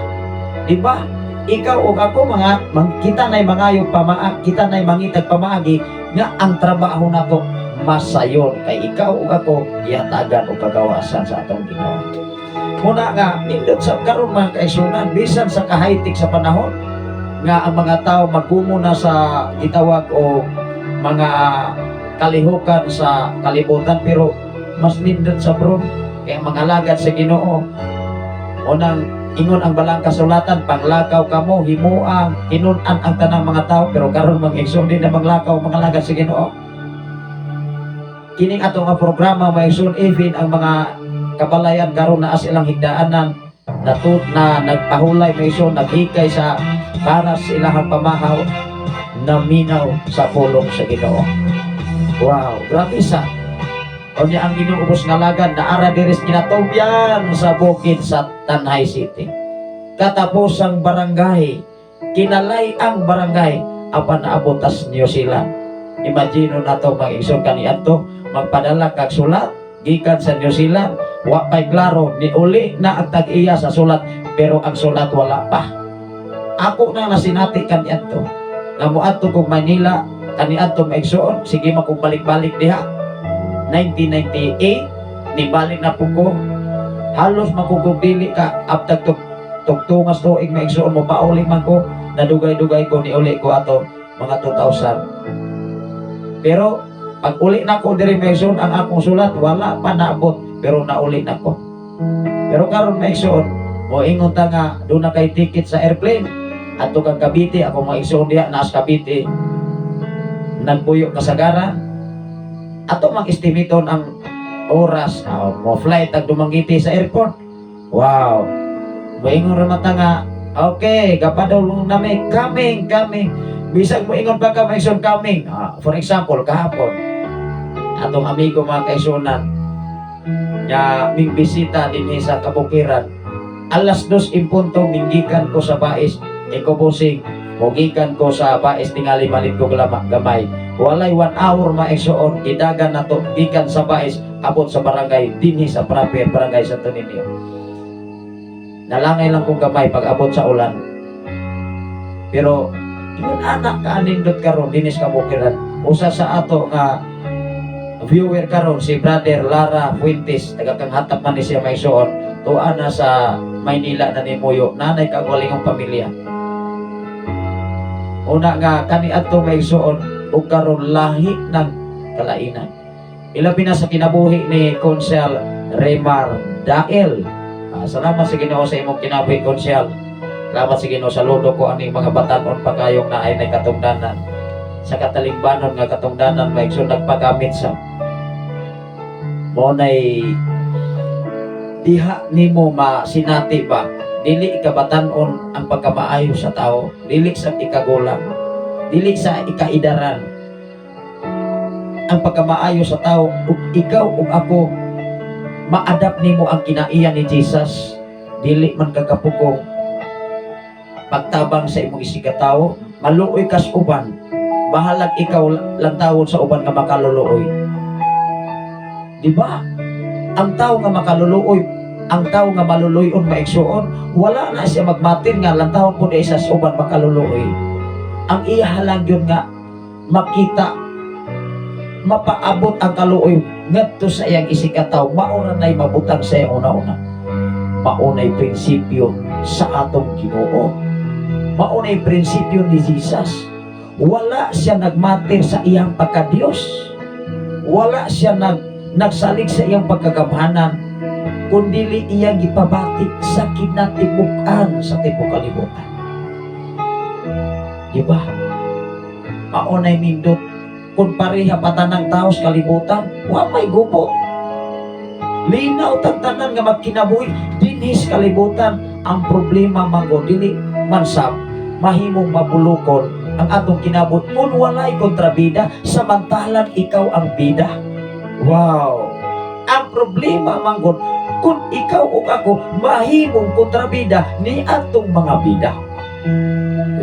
Di ba? Ikaw ug ako mga mang, kita nay mangayo pamaa, kita nay mangitag pamaagi nga ang trabaho nato masayon kay ikaw ug ako gihatagan og kagawasan sa atong Ginoo. Muna nga nindot sa karon, mga kaigsuonan, bisan sa ka-high-tech sa panahon nga ang mga tao magkumo na sa gitawag o mga kalihukan sa kalibutan, pero mas nindot sa bro kay ang mga alagad sa Ginoo, unang ingon ang balang kasulatan, panglakaw kamo, himuang hinun-an ang tanang mga tao. Pero karon, mga igsoon, di na manglakaw mga alagad sa Ginoo. Kining ato nga programa, mga igsoon, even ang mga kabalayan karon naa sa ilang higdaanan natut na nagpahulay, mga igsoon, naghikay sa para sa ilahang pamahaw, naminaw sa pulong sa Ginoo. Wow, grabe sa. Unya ang Ginoo ubos nga alagad naara diri sa Kinatubyan sa bukid sa Tanjay City. Katapusang barangay, kinalay ang barangay apan naabot tas New Zealand. Imagine nato, mga igsoon, kaniadto magpadala kag sulat gikan sa New Zealand, wa pay klaro ni uli na ang tag-iya sa sulat, pero ang sulat wala pa. Ako na nasinati kaniadto nga moadto kog Manila kaniadto, maigsoon, sige man kog balik-balik diha. 1998 nibalik na po ko, halos makugog dili ka abtag tug tugtungas tuig, maigsoon, mo pauli man ko, nadugay-dugay ko, niuli ko ato mga 2000. Pero pag uli na ko diri, maigsoon, ang akong sulat wala pa naabot, pero nauli na ko. Pero karon, maigsoon, mo ingon ta nga duna kay ticket sa airplane adto kang Cavite, ako, mga igsoon, diha naas Cavite nagpuyo kasagaran, ato mang estimaton ang oras mo flight ag Dumaguete sa airport. Wow, moingon ra man ta nga okay, gapadulong nami, coming, coming. Bisag moingon pa ka, maigsoon, coming. Ah, for example, kahapon atong amigo, mga kaigsuonan, nga ming bisita dinhi sa kabukiran, alas 2 impunto minggikan ko sa Bais Ecobusing. Mogikan ko sa Bais, tingali malit ko gamay. Walay 1 hour, mga igsoon, gidagan nato gikan sa Bais abot sa barangay dinhi sa proper Barangay Santo Niño. Nalangay lang kong gamay pag abot sa ulan. Pero ingon anak ka anindot karon dinis kabukiran. Usa sa ato nga viewer karon, si Brother Lara Fuentes, taga Kanghatap man ni siya, mga igsoon. Tuwa na sa Maynila na ni muyo, nanay kagwalingong pamilya. Una nga kani adto, mga igsoon, ug karon lahi ng kalainan. Ilabi na sa kinabuhi ni Konsel Remar Dael. Ah, salamat sa Ginoo sa imong kinabuhi, Konsel. Salamat sa Ginoo. Saludo ko aning mga batanon pa kayong naay nay katungdanan. Sa katalingbanon nga katungdanan, mga igsoon, nagpagamit sa mo nay diha nimo masinati ba, dili ikabatanon ang pagkamaayo sa tao, dili sa ikagulang, dili sa ikaidaran ang pagkamaayo sa tao. Ug ikaw ug ako, ma-adapt nimo ang kinaiya ni Jesus, dili man kakapugong pagtabang sa imong isigkatawo, maluoy kas uban, bahalag ikaw lang tawon sa uban nga makaluluoy. Di ba? Ang tao nga makaluluoy, ang tao nga maluluyon, mga igsoon, wala na siya magmatin nga lantawon po sa uban makaluluoy. Ang iya lang yun nga makita mapaabot ang kaluoy ngadto sa iyang isigkatawo, maura na'y mabutang sa iyang una-una. Maunay prinsipyo sa atong Ginoo. Maunay prinsipyo ni Jesus. Wala siya nagmatir sa iyang pagka-Diyos. Wala siya nagsalig sa iyang pagkagamhanan, kundili iyang gipabati sa kinatibuk-an sa tibok kalibutan. Di ba? Maunay nindot kung pareha pa tanang tao sa kalibutan, wa may gubo. Linaw tagtanan nga magkinabuhi dinhi sa kalibutan. Ang problema mango dili man sab mahimong mabulukon ang atong kinabuhi kung walay kontrabida, samantalang ikaw ang bida. Wow! Ang problema manggod kung ikaw ug ako mahimong kontrabida ni atong mga bida.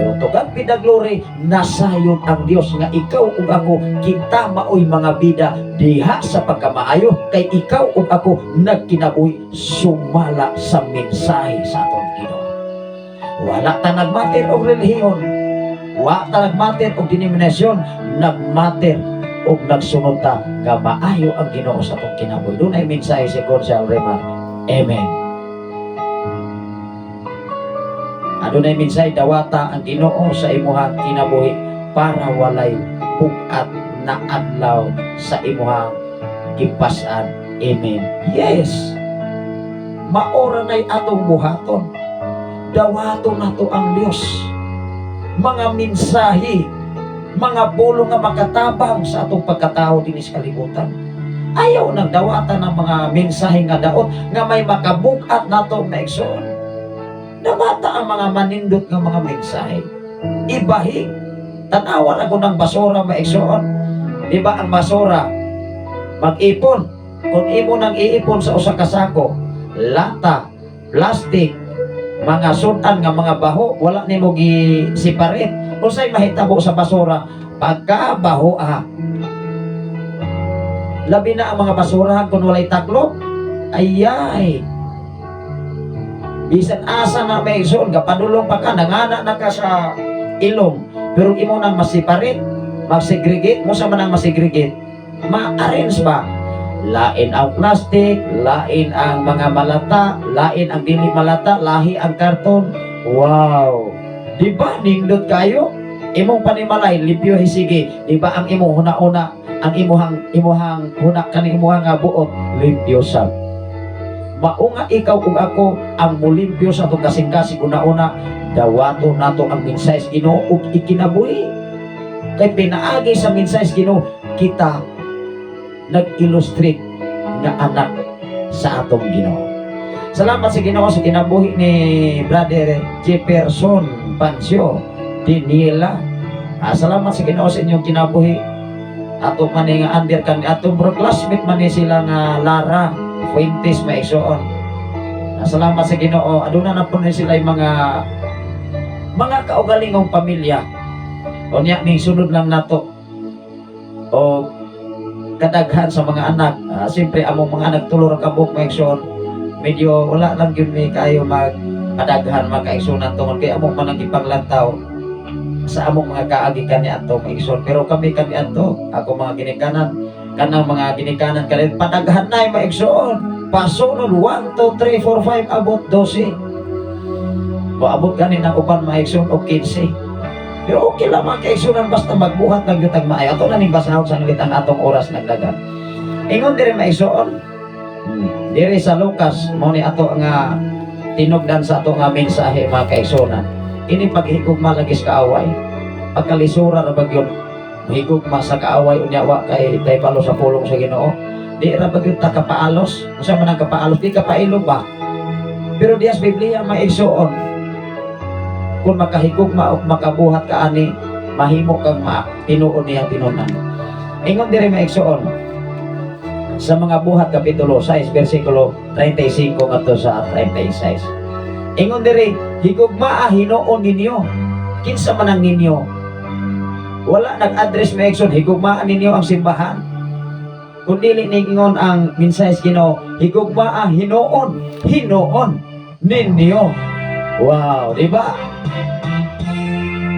Pero to God be the glory, nasayon ang Dios nga ikaw ug ako, kita maoy mga bida diha sa pagkamaayo kay ikaw ug ako nagkinabuhi sumala sa mensahe sa atong Ginoo. Wala ta nagmater og relihiyon. Wa ta nagmater og denominasyon, nagmater og nagsunod ta nga maayo ang Ginoo sa atong kinabuhi. Dunay mensahe si Gonzal Remar. Amen. Adunay mensahe, dawata ang Ginoo sa imuhang kinabuhi para walay bug-at na adlaw sa imuhang gipas-an. Amen. Yes. Maora na'y atong buhaton. Dawaton nato ang Dios. Mga mensahe, mga pulong nga makatabang sa atong pagkatao dinhi sa kalibutan. Ayaw nang dawatan ng mga mensahe nga daot nga may makabug-at nato, mga igsoon. Dawata ang mga manindot nga mga mensahe. Ibahi. Tanawan ako ng basura, mga igsoon. Di ba ang basura? Mag-ipon. Kung imo nang iipon sa usa ka sako, lata, plastic, mga sudan nga mga baho, wala nimo gi separate. Unsay mahitabo sa basura? Pagkabaho ah. Labi na ang mga basurahan kung walay taklop. Ayay. Bisan asa na, mga igsoon, gapadulong pa ka, nangana na ka sa ilong. Pero imo nang ma-separate, mag-segregate, mo sa man ang ma-segregate, ma-arrange ba? Lain ang plastic, lain ang mga malata, lain ang dili malata, lahi ang karton. Wow! Di ba nindot kayo? Imong panimalay, limpyo sige. Di ba ang imong huna-una, ang imuhang imuhang huna kani imuhang nga buot, limpyo sab. Mao nga ikaw ug ako ang mulimpyo sa atong kasing-kasing, una-una dawato nato ang mensahe sa Ginoo ug ikinabuhi. Kay pinaagi sa mensahe sa Ginoo kita nag-illustrate nga anak sa atong Ginoo. Salamat sa Ginoo sa kinabuhi ni Brother Jefferson Pancio Diniela. Ah, salamat sa Ginoo sa inyong kinabuhi. Ato man ni nga under kan atong bro, classmate man ni sila nga Lara Fuentes, mga igsoon. Ah, salamat sa Ginoo. Aduna na po ni sila yung mga Mga kaugalingong pamilya. Unya ning sunod lang nato o kadaghan sa mga anak. Siyempre among mga anak 3 ra kabuok, mga igsoon. Medyo wala lang gyud mi kayo mag padaghan, mga kaigsunan, tungod kay among manang gipanglantaw sa among mga kaagi kaniadto, mga igsoon. Pero kami kaniadto, ako mga ginikanan, kanang mga ginikanan kanin padaghan na, mga igsoon. Pasunod 1, 2, 3, 4, 5, abot 12. Moabot gani ng uban, mga igsoon, og 15. Pero okay lang, mga kaigsunan, basta magbuhat lang gyud tag maayo. Ato na ning basahon sa ang atong oras nagdagan. Ingon diri, mga igsoon, diri sa Lucas, mao ni ato nga tinugdan sa ato nga mensahe, mga kaigsunan. Ini paghigugma lagi sa kaaway. Pagkalisura ra ba gyud higugma sa kaaway unya wa kay tay palo sa pulong sa Ginoo. Di ra ba gyud ta kapaalos? Unsa man ang kapaalos? Di ka pailo ba? Pero diya sa Biblia, mga igsoon, kung makahigugma o makabuhat ka ani, mahimo kang ma tinuod niyang tinunan. Ingon diri, mga igsoon, sa mga Buhat kapitulo 6 bersikulo 35 ngadto sa 36. Ingon diri, "Higugmaa hinuon ninyo." Kinsa man ang ninyo? Wala nag-address, mga igsoon, higugmaan ninyo ang simbahan. Kung dili ningon ang mensahe sa Ginoo, higugmaa hinuon, hinuon ninyo. Wow, di ba?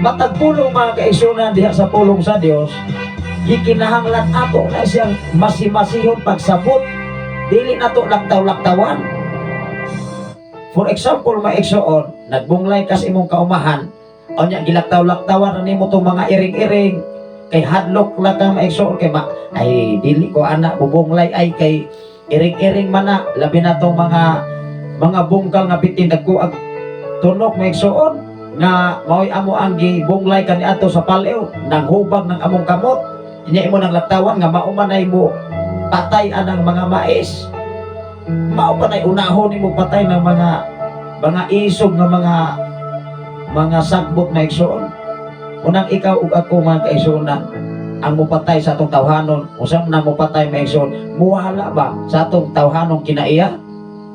Matag pulong, mga kaigsunan, diha sa pulong sa Dios, gikinahanglan ato na siyang masimasihon pagsabot. Dili nato laktaw-laktawan. For example, mga igsoon, nagbunglay kas imong kaumahan, unya gilaktaw-laktawan na nimo tong mga iring-iring, kay hadlok lang ka, mga igsoon, kay ma, ay dili ko ana bubunglay ay kay iring-iring man na, labi na tong mga bungkal nga bitin dagko ag tunok, mga igsoon, nga mao'y amo ang gibunglay kaniadto sa palew nang hubag ng among kamot. Inya imo nang laktawan nga mao man ay mo patay anang mga mais, mao pa nay unahon nimo patay ng mga isog nga mga sagbot na igsoon. Unang ikaw ug ako, mga kaigsuonan, ang mupatay sa atong tawhanon, unsa man ang mupatay, mga igsoon, muwala ba sa atong tawhanon kinaiya?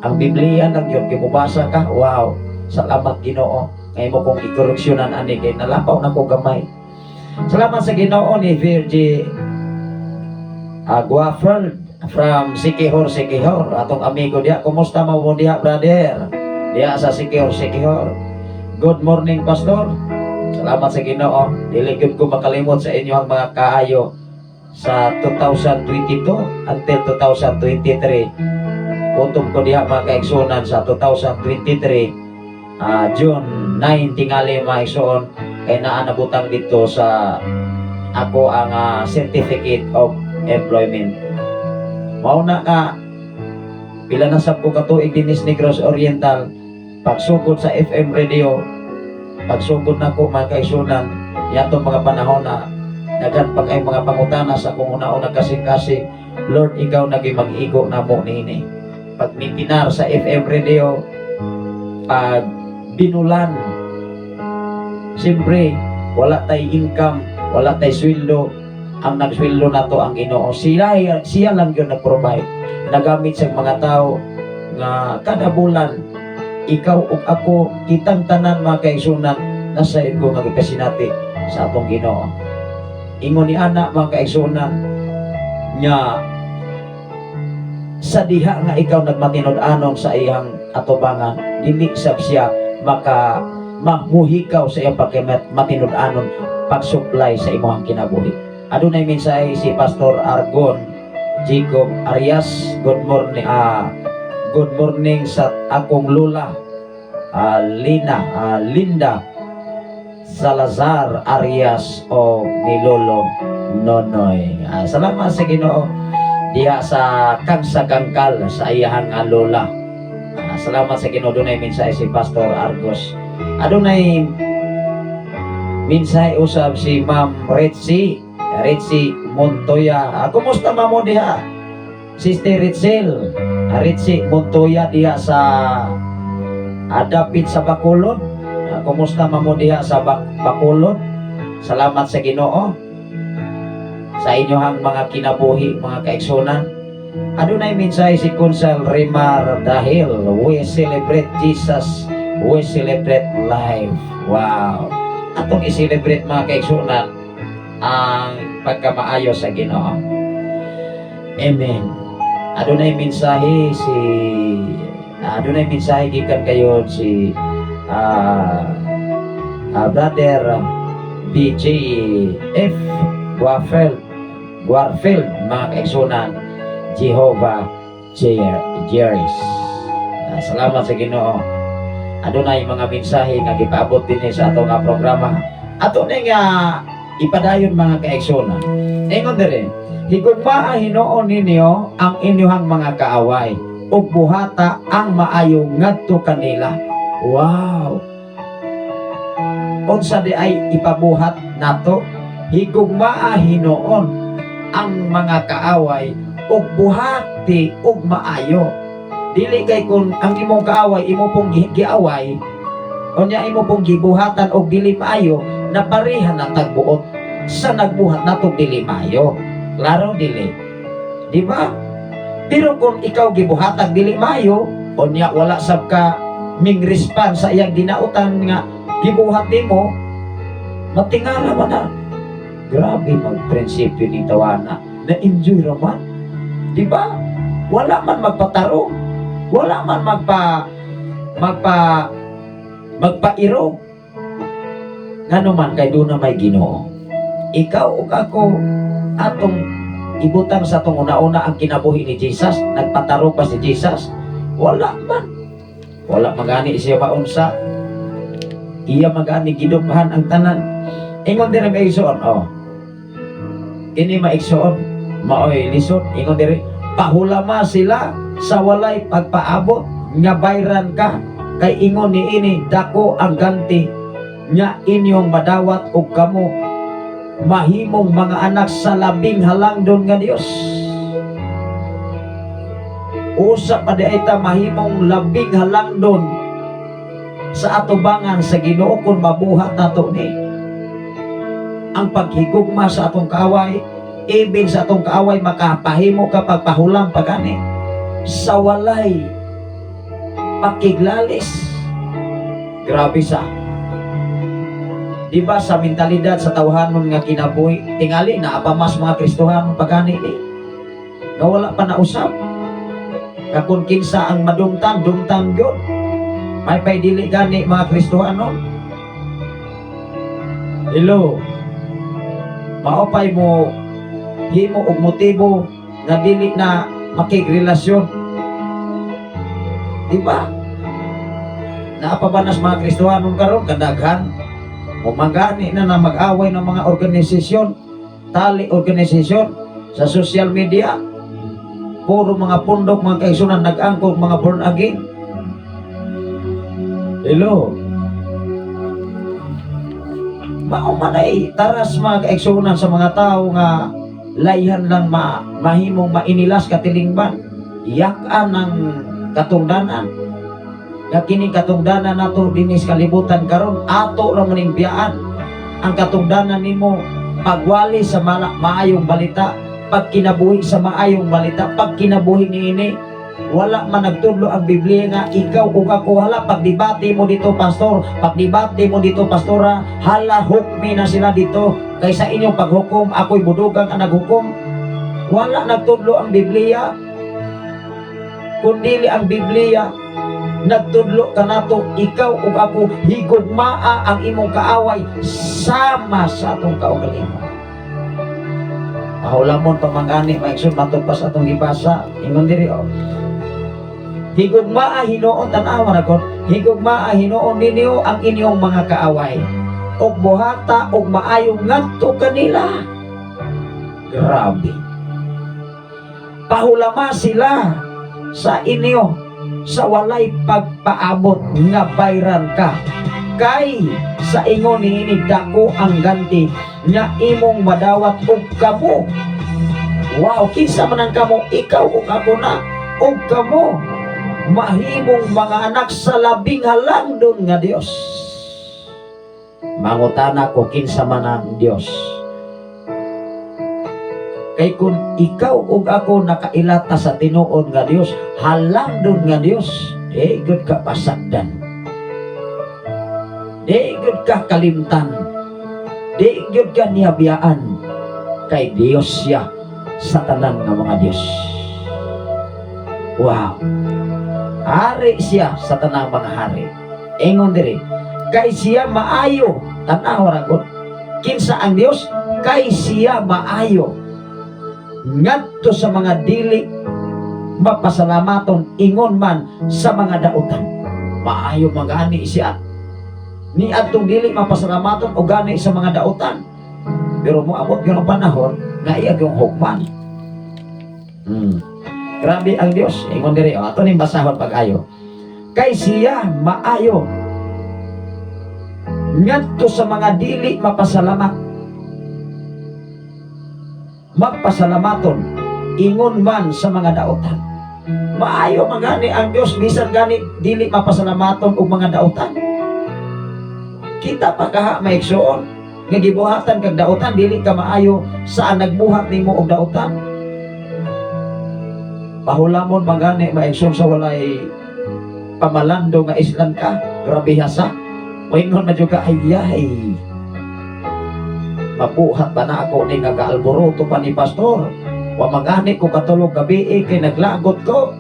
Ang Biblia lang yun, kay mubasa ka, wow, salamat Ginoo. Ngayon mo kong ikoreksyonan ani kay nalapaw na ko gamay. Salamat sa Ginoo ni Virgie Aguafeld from Siquijor, Siquijor. Atong amigo diha. Kumusta mo mo diha, brother? Diha sa Siquijor, Siquijor. Good morning, Pastor. Salamat sa Ginoo. Dili gyud ko makalimot sa inyo ang mga kaayo sa 2022 until 2023. Kutob ko diha, mga kaigsunan, sa 2023 June 9 tingali, mga igsoon, kay naa nabutang dito sa ako ang certificate of employment. Mao na ka pila na sab ko katuig dinis Negros Oriental, pagsugod sa FM radio, pagsugod nako, mga kaigsunan, yatong mga panahon na daghan pa kay mga pangutana sa akong una-una kasing-kasing, Lord, ikaw nagi mag-igo namo niini. Pag mitinar sa FM radio, pag binulan, siyempre, wala tay income, wala tay sweldo. Ang nagsweldo nato ang Ginoo. Sila, siya lang yun nag-provide. Nagamit sa mga tao nga kada bulan, ikaw ug ako, kitang tanan, mga kaigsunan, nasa ko nga gipasinati sa atong Ginoo. Ingon ni ana, mga kaigsunan, nga sa diha nga ikaw nagmatinud-anon sa iyang atubangan, dili sab siya maka mamuhikaw sa iyang pagmatinud-anon pag-supply sa imong kinabuhi. Adunay mensahe si Pastor Argon Jacob Arias. Good morning, good morning sa akong lola, Lina, Linda Salazar Arias o ni Lolo Nonoy. Salamat sa Ginoo diha sa kang sa kangkal sa iyahang nga lola. Salamat sa Ginoo, dunay mensahe si Pastor Argos. Adunay mensahe usab si Ma'am Retsi, Retsi Montoya. Kumusta mamo diha? Sister Ritzel, Ritsi Montoya diha sa dapit sa Bacolod. Kumusta mamo diha sa Bacolod? Salamat sa Ginoo sa inyohang mga kinabuhi, mga kaigsunan. Adunay mensahe si Consal Remar dahil we celebrate Jesus We celebrate life. Wow. Atong i-celebrate, mga kaigsunan, ang pagkamaayo sa Ginoo. Amen. Adunay mensahe gikan kayo si Brother BJ F. Guafield Guarfield, mga kaigsunan, Jehovah Jerris. Salamat sa Ginoo. Adunay mga mensahe nga gipaabot dinhi sa ato nga programa. Ato ni nga ipadayon, mga kaigsunan. Ingon diri, "Higugmaa hinuon ninyo ang inyong mga kaaway ug buhata ang maayo ngadto kanila." Wow. Unsa di ay ipabuhat nato? Higugmaa hinuon ang mga kaaway ug buhati og maayo. Dili kay kung ang imong kaaway imo pong giaway, unya imo pong gibuhatan og dili maayo, na pareha na tagbuot sa nagbuhat natong dili maayo. Klaro dili? Di ba? Pero kung ikaw gibuhatag dili maayo, unya wala sab ka ming response sa iyang dinautan nga gibuhat nimo, matingala man na. Grabe magprinsipyo ni tawana. Na-enjoy raman. Di ba? Wala man magpatarong. Wala man magpairog. Ngano man kay doon na may Ginoo. Ikaw ug ako, atong ibutang sa atong una-una ang kinabuhi ni Jesus. Nagpatarong pa si Jesus? Wala man. Wala magani siya maunsa. Iya magani giduphan ang tanan. Ingon diri, maigsoon, oh. Kini maigsoon, maoy lisod. Ingon diri, "Pahulama sila sa walay pagpaabot nga bayran ka, kay ingon niini dako ang ganti nga inyong madawat ug kamo mahimong mga anak sa Labing Halangdon nga Dios." Usa pa di ay ta mahimong labing halangdon sa atubangan sa Ginoo kung mabuhat nato ni ang paghigugma sa atong kaaway, ibig sa atong kaaway, makapahimo ka pagpahulam pa gani sa walay pakiglalis. Grabe sa, di ba, sa mentalidad sa tawhanon nga kinabuhi, tingali na pa mas mga Kristohanon pagani ni nga wala pa nausab nga kung kinsa ang madumtan, dumtan gyud. May pay dili gani mga Kristohanon? Hello? Maopay mo himo og motibo nga dili na makigrelasyon, di ba? Naa pa ba nas mga Kristohanon karon? Kadaghan mangani na na mag-away ng mga organisasyon, tali organisasyon sa social media. Puro mga pundok, mga kaigsunan, nag-angkog mga born again. Hello? Mao man ay taras, mga kaigsunan, sa mga tao nga layhan lang mahimong mainilas katilingban, yak-an ang katungdanan nga kini katungdanan nato dinhi sa kalibutan karon, ato ra maning biyaan. Ang katungdanan nimo, pagwali sa maayong balita, pagkinabuhi sa maayong balita, pagkinabuhi niini. Wala man nagtudlo ang Biblia nga ikaw ug ako, hala, pagdebate mo dito, pastor, pagdebate mo dito, pastora, hala, hukmi na sila dito kaysa inyong paghukom, ako'y budugang ang naghukom. Wala nagtudlo ang Biblia, kundili ang Biblia nagtudlo kanato, ikaw ug ako, higugmaa ang imong kaaway sama sa atong kaugalingon. Pahulamon pa mangani, maigsoon, matod pa sa atong gibasa. Ingon diri, oh. Higugmaa hinuon, tan-awa na kon, higugmaa hinuon ninyo ang inyong mga kaaway ug buhata og maayo ngadto kanila. Grabe. Pahulama sila sa inyo sa walay pagpaabot nga bayran ka, kay sa ingon niini dako ang ganti nga imong madawat ug kamo. Wow, kinsa man ang kamo? Ikaw ug ako na. Ug kamo mahimong mga anak sa Labing Halangdon nga Dios. Mangutana ko, kinsa man ang Dios? Kay kung ikaw ug ako nakailata sa tinuod nga Dios, halangdon nga Dios, eh gud ka pasagdan. gyud ka kalimtan, di gyud ka niya biyaan, kay Dios siya sa tanan nga mga Dios. Wow. Hari siya sa tanang mga hari. Ingon diri, kay siya maayo, tan-aw ra gud. Kinsa ang Dios? Kay siya maayo ngadto sa mga dili mapasalamaton, ingon man sa mga dautan. Maayo magani siya ni adtong dili mapasalamaton o gani sa mga dautan. Pero moabot gyud ang panahon nga iya gyung hukman. Grabe ang Dios. Ingon diri, oh, ato ning basahon pag-ayo. Kay siya maayo ngadto sa mga dili mapasalamat magpasalamaton, ingon man sa mga dautan. Maayo magani ang Dios bisan gani dili mapasalamaton og mga dautan. Kita pa kaha, mga igsoon, nga gibuhatan kag dautan, dili ka maayo sa nagbuhat nimo og dautan. Pahulamon magani, mga igsoon, sa walay pamalando nga islan ka, grabe hasa. Moingon man jud ka, "Ay, mabuhat ba na ako ni nga gaalboroto pa ni pastor? Wa magani ko katulog gabi eh, kay naglagot ko.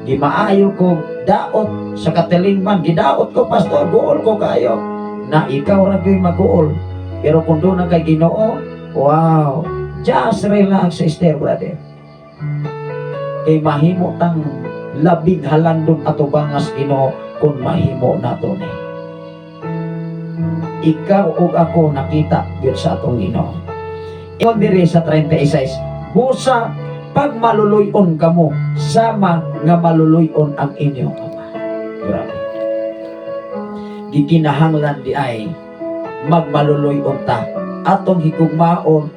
Gimaayo ko daot sa katilingman, gidaot ko, pastor, guol ko kayo." Na ikaw ra gyud maguol. Pero kung doon ang kay Ginoo, wow, just relax, sister, brother. Kay mahimo tang labing halandon atubangas Ginoo kung mahimo nato ni. Ikaw ug ako nakita gyud sa atong Ginoo. Ingon diri sa 36, busa pagmaluluy-on kamo sama nga maluluy-on ang inyong Ama. Grabe. Gikinahanglan di ay magmaluluy-on ta. Atong higugmaon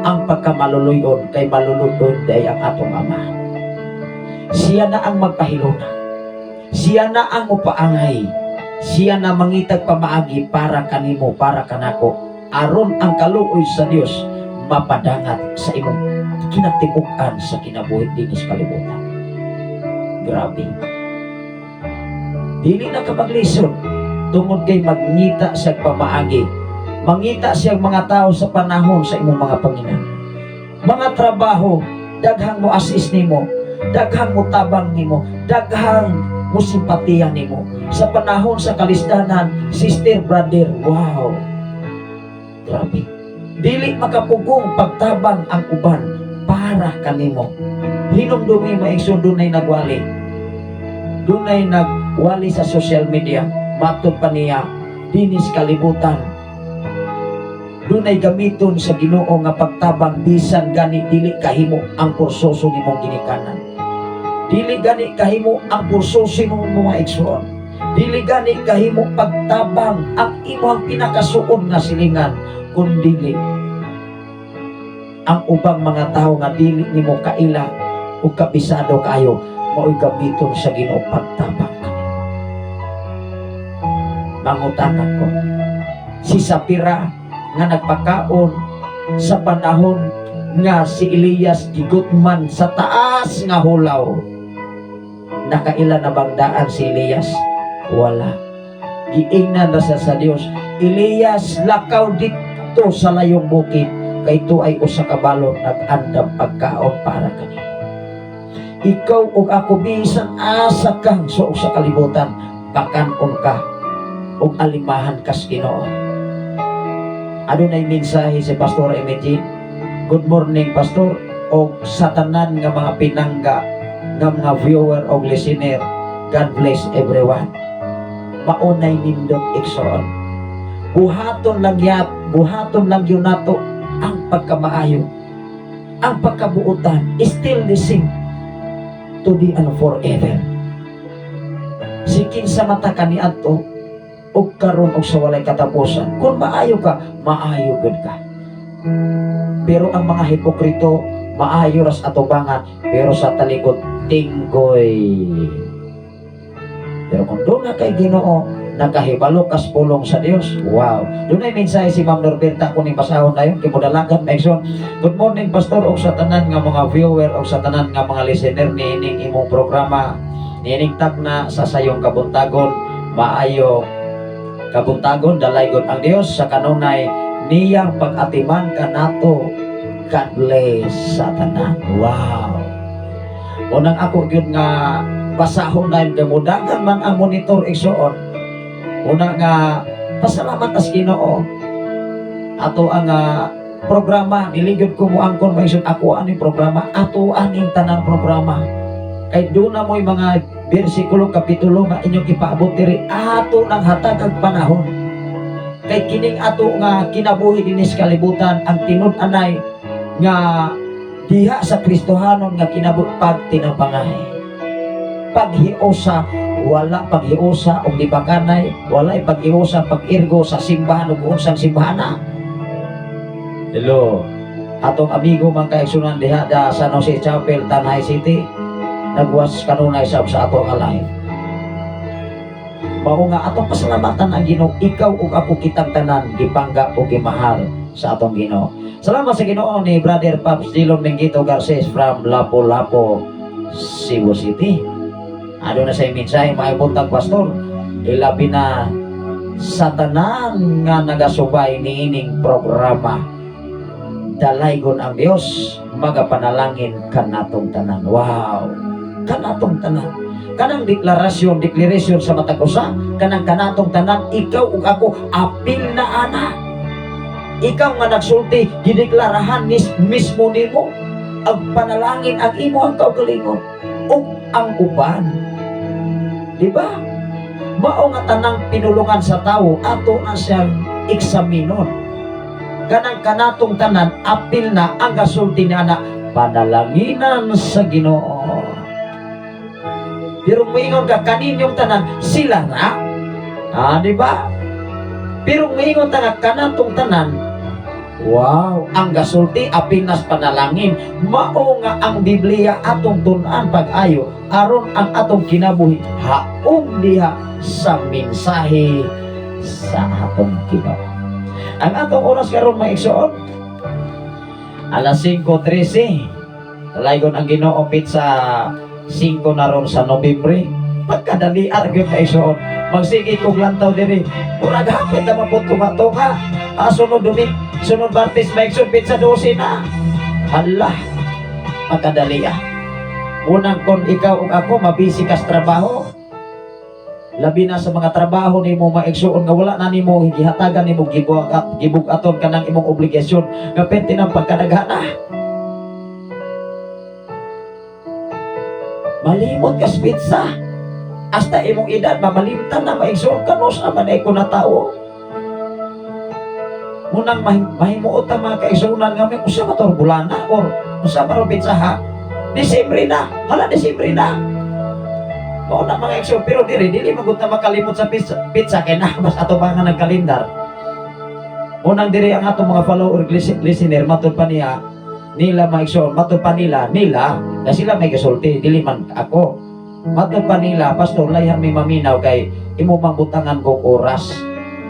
ang pagkamaluluy-on kay maluluy-on di ay ang atong Ama. Siya na ang magpahiluna. Siya na ang mupaangay. Siya na mangitag pamaagi para kanimo, para kanako. Aron ang kaluoy sa Dios mapadangat sa imong kinatibuk-an sa kinabuhi dinhi sa kalibutan. Grabe. Dili na ka maglisod tungod kay magngita sa pamaagi. Mangita siyang mga tao sa panahon sa imong mga pangina. Mga trabaho, daghang mo assist nimo, daghang mo tabang nimo, daghang mo simpatiya nimo. Sa panahon sa kalisdanan, sister, brother, wow. Grabe. Dili makapugong pagtabang ang uban para kanimo. Hinumdumi, mga igsoon, dunay nagwali. Dunay nagwali sa social media. Matod pa niya, dinis kalibutan. Dunay gamiton sa Ginoo nga pagtabang bisan gani dili kahimo ang pursoso nimong ginikanan. Dili gani kahimo ang pursoso nimong mga igsoon. Dili gani kahimo pagtabang ang imong pinakasuod nga silingan kun dili ang ubang mga tao nga dili nimo kaila ug kabisado kaayo mao'y gamiton sa Ginoo pagtabang kanimo. Mangutana ko, si Sapira nga nagpakaon sa panahon nga si Elias gigutman sa taas nga hulaw, nakaila na bang daan si Elias? Wala. Giingnan na siya sa Dios, "Elias, lakaw dito sa layong bukid kay ito ay usa ka balo nag-andam pagkaon para kanimo." Ikaw ug ako, bisan asa kang suok sa kalibutan, pakan-on ka ug alimahan kas Ginoo. Adunay mensahe si Pastor Emegin. Good morning, Pastor, og sa tanan nga mga pinangga nga mga viewer og listener. God bless everyone. Maunay nindot, igsoon. Buhaton lang yat, buhaton lang yun nato ang pagkamaayo. Ang pagkabuutan is still the same today and forever. Sikin sa mata kaniadto ug karon og sa walay katapusan. Kung maayo ka, maayo gud ka. Pero ang mga hipokrito, maayo ras atubangan, pero sa talikod, tinggoy. Pero kung doon na kay Ginoo, nakahibalo kas pulong sa Dios. Wow. Doon ay mensahe si Ma'am Norberta kung basahon na yun, kimudalagan, Exxon. Good morning, Pastor, og sa tanan nga mga viewer, og sa tanan nga mga listener niining imong programa, niining takna sa sayong kabuntagon, maayo Kabuntagon, dalaygon ang Dios sa kanunay niyang pag-atiman kanato. God bless sa tanan. Wow. Unang ako gyud nga basahon na kay mudagan man ang monitor, igsuon. Una nga pasalamat tas Ginoo. Ato ang programa, dili gyud ko moangkon, mga igsoon, ako aning programa, ato aning tanang programa. Kay doon na mo'y mga bersikulo, kapitulo nga inyong ipaabot diri, ato nang hatag ang panahon. Kay kining ato nga kinabuhi dinhi sa kalibutan, ang tinud-anay nga diha sa Kristohanon nga kinabuhi, pagtinabangay. Paghiusa, wala paghiusa og libakanay, wala paghiusa pag-irgo sa simbahan ug unsang simbahan na. Hello. Atong amigo man kaigsunan diha da San Jose Chapel, Tanay City, nagwas kanunay sab sa ato nga live. Mao nga atong pasalamatan ang Ginoo, ikaw ug ako, kitang tanan gipangga ug gimahal sa atong Ginoo. Salamat sa Ginoo ni Brother Pops Dillon Mengito Garces from Lapu-Lapu, Cebu City. Ano na sa mensahe, maayong buntag, pastor. Ilabi na sa tanan nga nagasubay niining programa. Dalaygon ang Dios, magapanalangin kanatong tanan. Wow! Kanatong tanan. Kanang deklarasyon, declaration sa matag usa, kanang kanatong tanan, ikaw ug ako, apil na ana. Ikaw nga nagsulti, gideklarahan mismo nimo ang panalangin ang imo ang kaugalingon ug ang uban. Di ba? Mao nga tanang pinulungan sa tawo ato na siyang eksaminon. Kanang kanatong tanan, apil na ang gasulti ni ana, panalanginan sa Ginoo. Pero moingon ka kaninyong tanan, sila na. Ah, di ba? Pero moingon ta nga kanatong tanan, wow, ang gasulti apil nas panalangin. Mao nga ang Biblia atong tun-an pag-ayo aron ang atong kinabuhi haom diha sa mensahe sa atong Ginoo. Ang atong oras karon, mga igsoon, alas 5:13. Dalaygon ang Ginoo, petsa 5 na ron sa Nobyembre. Pagkadali gyud ka, igsoon. Magsige kog lantaw diri. Murag hapit na mapud tunga-tunga. Ah, sunod dumi, sunod Martes, mga igsoon, petsa 12 na. Hala, pagkadali ah. Unang kung ikaw ug ako mabisi kas trabaho, labi na sa mga trabaho nimo, mga igsuon, nga wala na nimo gihatagan nimo gibugat gibug-aton kanang imong obligasyon nga pwede ng pagkadaghana. Malimot kas petsa. Hasta imong edad mamalimtan na, mga igsuon, kanus naman ay ko na tao. Munang mahimuot ang mga kaigsuonan nga may usa ba to bulana or usa ba ro petsa ha? Disyembre na. Hala, Disyembre na. Mao na, mga igsoon, pero diri dili magud ta makalimot sa petsa, petsa kay na mas ato pa nga nagkalendar. Unang diri ang atong mga follower, listener, matud pa niya nila, mga igsoon, matud pa nila nila na sila may gasulti, dili man ako. Matud pa nila, "Pastor, layhan mi maminaw kay imo mang butangan kog oras."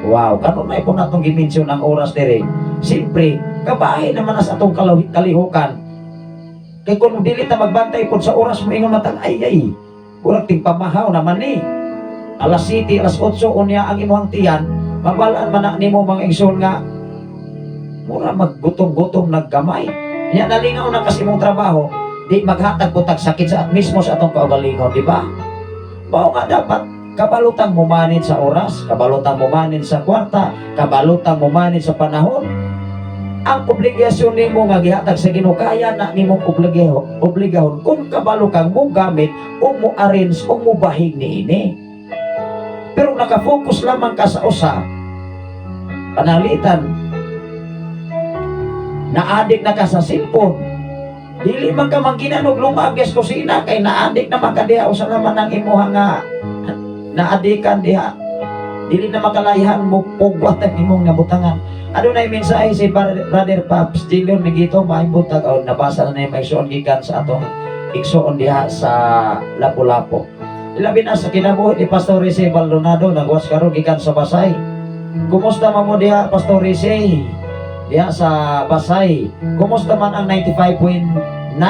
Wow, kanunay po natong gi-mention ang oras diri. Siyempre, kabahin naman na sa atong kalihukan. Kay kung dili ta magbantay pod sa oras, moingon matang ay ay. Murag tingpamahaw naman ni. Alas 7, alas 8 unya ang imong tiyan, mabalaan man na nimo, mga igsoon, nga mura maggutom-gutom naggamay. Nya nalingaw na kasi imong trabaho, di maghatag po tag sakit sa mismo sa atong kaugalingon, di ba? Mao nga dapat kabalutang mumanid sa oras, kabalutang mumanid sa kwarta, kabalutang mumanid sa panahon. Ang obligasyon nimo nga gihatag sa Ginoo, kaya na nimong obligahon, obligahon kung kabalo kang mo gamit o mo arrange o mo bahig niini. Pero nakafocus lamang ka sa usa, panalitan, na-addict na ka sa cellphone. Dili man ka mangginan og lungag sa kusina kay na-addict na man ka diha, usa naman ang imuha nga naadikan diha. Dili na makalayahan mo pugwat ang imong nabutangan. Adunay mensahe si Brother Pops Dillon Migito, maayong buntag. Oh, nabasa na na yung igsoon gikan sa atong igsoon diha sa Lapu-Lapu. Ilabi na sa kinabuhi ni Pastor Rizzi Baldonado, nagwas karon gikan sa Basay. Kumusta man mo diha, Pastor Rizzi? Diha sa Basay. Kumusta man ang 95.9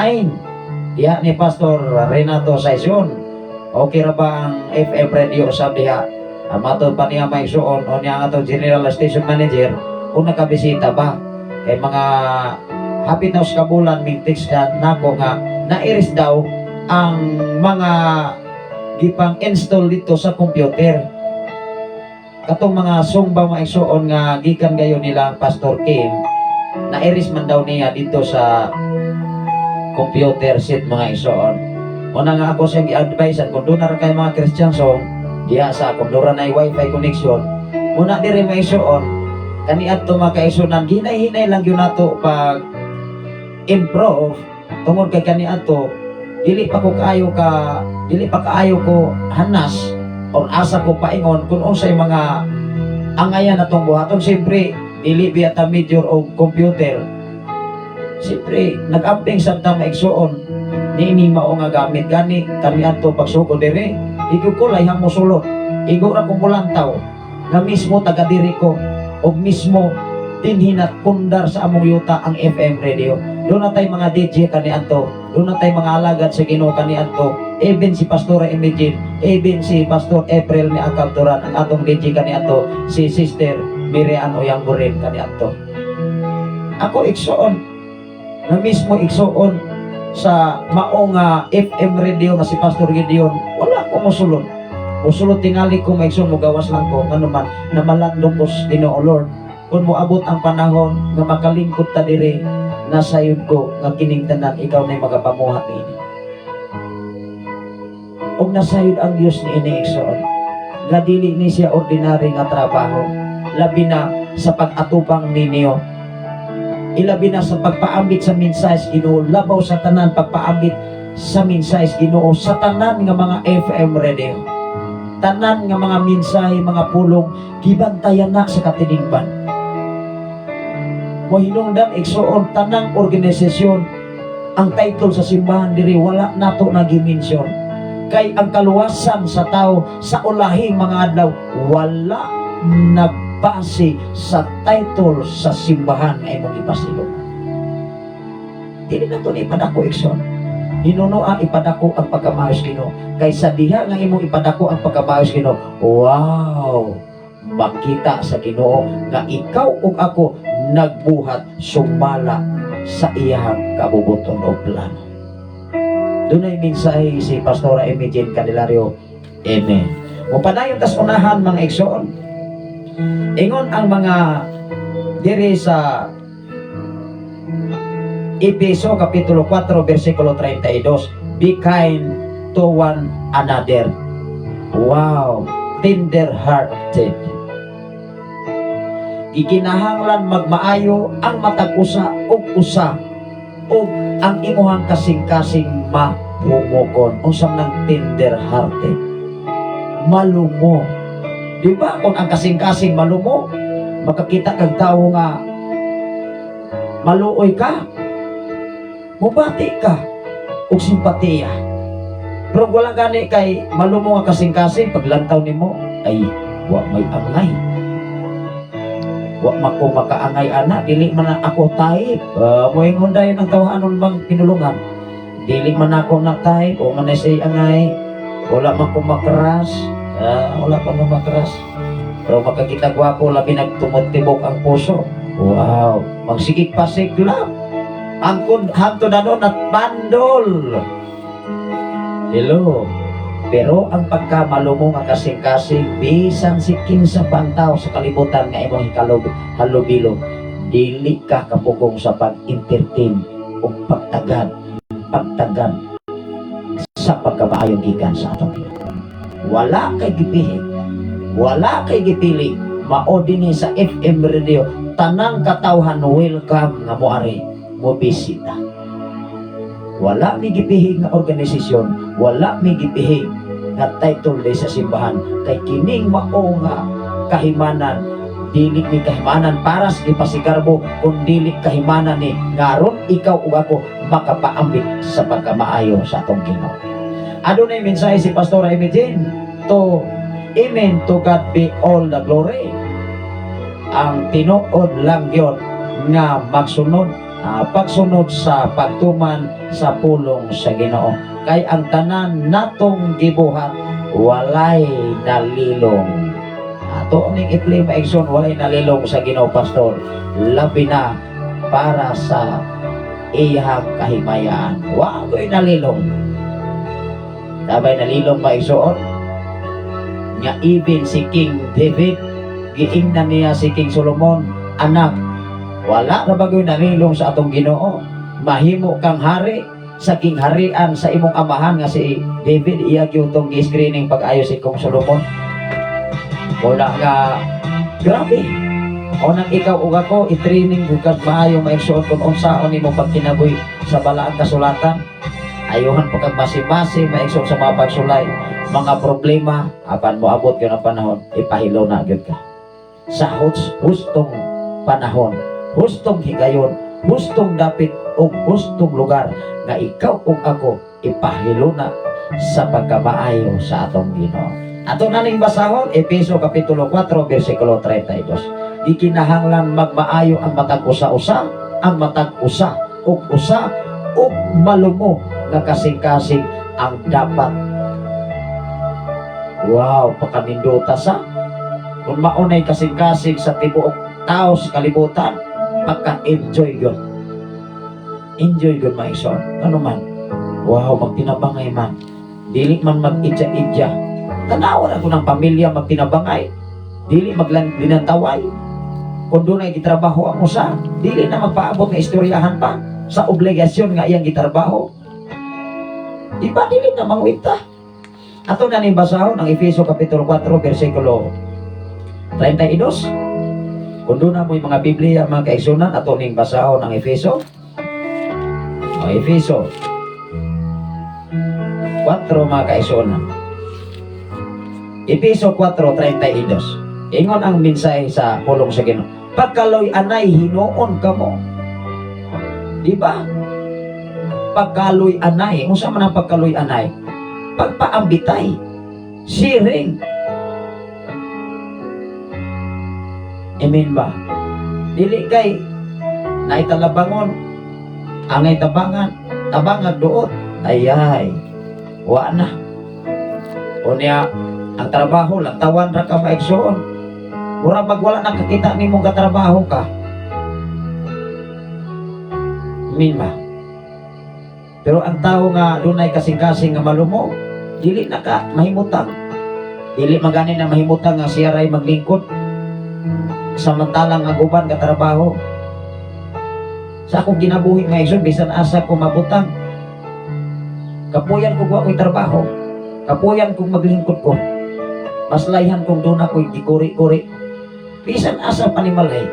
diha ni Pastor Renato Saizon? Okay ra ba ang FM radio sab diha? Ang matod pa niya, mga igsuon, o niya ang atong general station manager kung nakabisita ba. Kay mga hapit na ka bulan ming text na nako nga nairis daw ang mga gipang install dito sa computer. Katong mga sumba, mga igsuon, nga gikan gayon nila Pastor Kim, nairis man daw niya dito sa computer set, mga igsuon. Una nga ako siyang gi-advise kung doon na ra kay mga Christian song diha sa kung doon na wifi connection muna diri, mga igsuon. Kaniadto, mga kaigsuonan, hinay-hinay lang yun nato pag improve tungod kay kaniadto dili pa kaayo ko hanas or asa ko paingon kung unsay mga angayan natong buhaton. Siyempre, dili biya ta major og computer. Siyempre, nag-amping sa ta, maigsuon, niini mao nga gamit. Gani kami adto pagsugod dire, igo ko lay mo sulod, igo ra ko mulantaw nga mismo taga diri ko og mismo dinhi pundar sa among yuta ang FM radio. Doon na tay mga DJ kaniadto, doon na tay mga alagad sa Ginoo kaniadto, even si Pastora Imagine, even si Pastor April ni Akab Duran, ang atong DJ kaniadto, si Sister Miriam Oyanggurin kaniadto. Ako, igsuon, na mismo igsuon sa mao nga FM radio nga si Pastor Gideon, wala ko mosulod. Mosulod tingali ko, maigsoon, mogawas lang ko ngano man namalandong ko sa Ginoo. Lord, kung moabot ang panahon nga makalingkod ta diri, nasayod ko nga kining tanan ikaw na magapamuhat niini. Ug nasayod ang Dios niini, igsoon, nga dili ni siya ordinary nga trabaho, labi na sa pag-atupang ninyo, ilabi na sa pagpaambit sa mensahe sa Ginoo, labaw sa tanan pagpaambit sa mensahe sa Ginoo sa tanan nga mga FM radio, tanan nga mga mensahe, mga pulong gibantayan na sa katilingban. Mohinungdan, igsuon, tanang organisasyon, ang title sa simbahan diri wala nato na gi-mention kay ang kaluwasan sa tao sa ulahing mga adlaw wala nagbase sa title sa simbahan nga imong ipasilong. Dili na to ni ipadako, igsoon. Hinunoa ipadako ang pagkamaayos Ginoo kay sa diha nga imong ipadako ang pagkamaayos Ginoo, wow, makita sa Ginoo nga ikaw ug ako nagbuhat sumala sa iyang kabubuton o plano. Dunay mensahe si Pastora Imogen Candelario. Amen. Mupadayon tas unahan, mga igsoon. Ingon ang mga diri sa Epeso Kapitulo 4 versikulo 32, "Be kind to one another." Wow, tender hearted. Gikinahanglan magmaayo ang matag usa ug usa ug ang imuhang kasing-kasing mahumokon. Unsa nang tender hearted? Malumo. Di ba kung ang kasing-kasing malumo, makakita kag tawo nga maluoy ka, mubati ka og simpatiya. Pero wala gani kay malumo nga kasing-kasing, paglantaw nimo ay wa may angay. Wa mako makaangay ana, dili man na ako type. Moingon dayon ang tawahanon bang pinulungan. Dili man ako na type o man na say angay. Wala man ko makras. Wala pa mo makras. Pero makakita gwapo, labi nagtumutibok ang puso. Wow, magsigig pasiglap. Ang kun hanto na noon at bandol. Hello. Pero ang pagkamalumo nga kasing-kasing, bisan si kinsa pang tao sa kalibutan nga imong hikalob halubilo, dili ka kapugong sa pag-entertain o pagtagad, pagtagad sa pagkamaayong gikan sa atong Ginoo. Wala kay gipihit, wala kay gipili, mao dinhi sa FM radio, tanang katawhan welcome nga moari mo bisita. Wala mi gipihig nga organisasyon, wala mi gipihig nga title day sa simbahan kay kining mao nga kahimanan dili ni kahimanan para sa ipasigarbo kun dili kahimanan ni ngaron ikaw ug ako makapaambit sa pagkamaayo sa atong Ginoo. Adunay mensahe si Pastor Imogen to Amen, to God be all the glory. Ang tinuod lang yon nga magsunod, pagsunod sa pagtuman sa pulong sa Ginoo kay ang tanan natong gibuhat walay nalilong. Ato ning i-play, mga igsoon, walay nalilong sa Ginoo, pastor. Labi na para sa iyang kahimayaan. Wagoy nalilong. Dabay nalilong, mga igsoon? Nga even si King David, giingnan niya si King Solomon, "Anak, wala na bagoy nalilong sa atong Ginoo. Mahimo kang hari sa kingharian sa imong amahan nga si David." Iya gyud tong gi-screening pag-ayo si King Solomon. Wala nga grabe. O nang ikaw ug ako, i-training gud kag maayo, mga igsoon, kung unsaon nimo pagkinabuhi sa balaang kasulatan. Ayuhan pa kag masi-masi, mga igsoon, sa mga pagsulay, mga problema, apan moabot gyud ang panahon, ipahilo na gyud ka. Sa hustong panahon, hustong higayon, hustong dapit ug hustong lugar nga ikaw ug ako ipahilo na sa pagkamaayo sa atong Ginoo. Ato na ning basahon, Efeso Kapitulo 4 versikulo 32. Gikinahanglan magmaayo ang matag usa-usa, ang matag usa ug usa ug malumo nga kasing-kasing ang dapat. Wow, pakanindota sa kung maunay kasing-kasing sa tibuok tao sa kalibutan, pagka-enjoy yun. Enjoy yun, mga igsoon. Ano man? Wow, magtinabangay man. Dili man mag-idya-idya. Tanawa na ko ng pamilya magtinabangay. Dili maglinantaway. Kung doon ay gitrabaho ang usa, dili na magpaabot nga istoryahan pa sa obligasyon nga iyang gitrabaho. Di ba dili na mangwita? Ato na ning basahon ang Efeso Kapitulo 4 versikulo 32. Kung doon na mo'y mga Biblia, mga kaigsunan, ato ning basahon ang Efeso. O, Efeso 4, mga kaigsunan. Efeso 4:32. Ingon ang mensahe sa pulong sa Ginoo. Pagkaloy anay hinuon kamo. Di ba? Pagkaloy anay, unsa man ang pagkaloy anay? Pagpaambitay. Sharing. Amen ba? Dili kay naitalabangon, angay tabangan, tabangag duot. Ayay, wa na. Unya, ang trabaho, lantawan ra ka, mga igsoon. Mura pag wala nakakita nimo katrabaho ka. Amen ba? Pero ang tao nga dunay kasing-kasing nga malumo, dili na ka mahimutang. Dili magani na mahimutang nga siya ray maglingkod. Samantalang ang uban katrabaho. Sa akong kinabuhi, mga igsoon, bisan asa ko mabutang, kapuyan ko wa ko'y trabaho. Kapuyan kong maglingkod ko. Mas layhan kong doon ako'y gikuri-kuri. Bisan asa panimalay.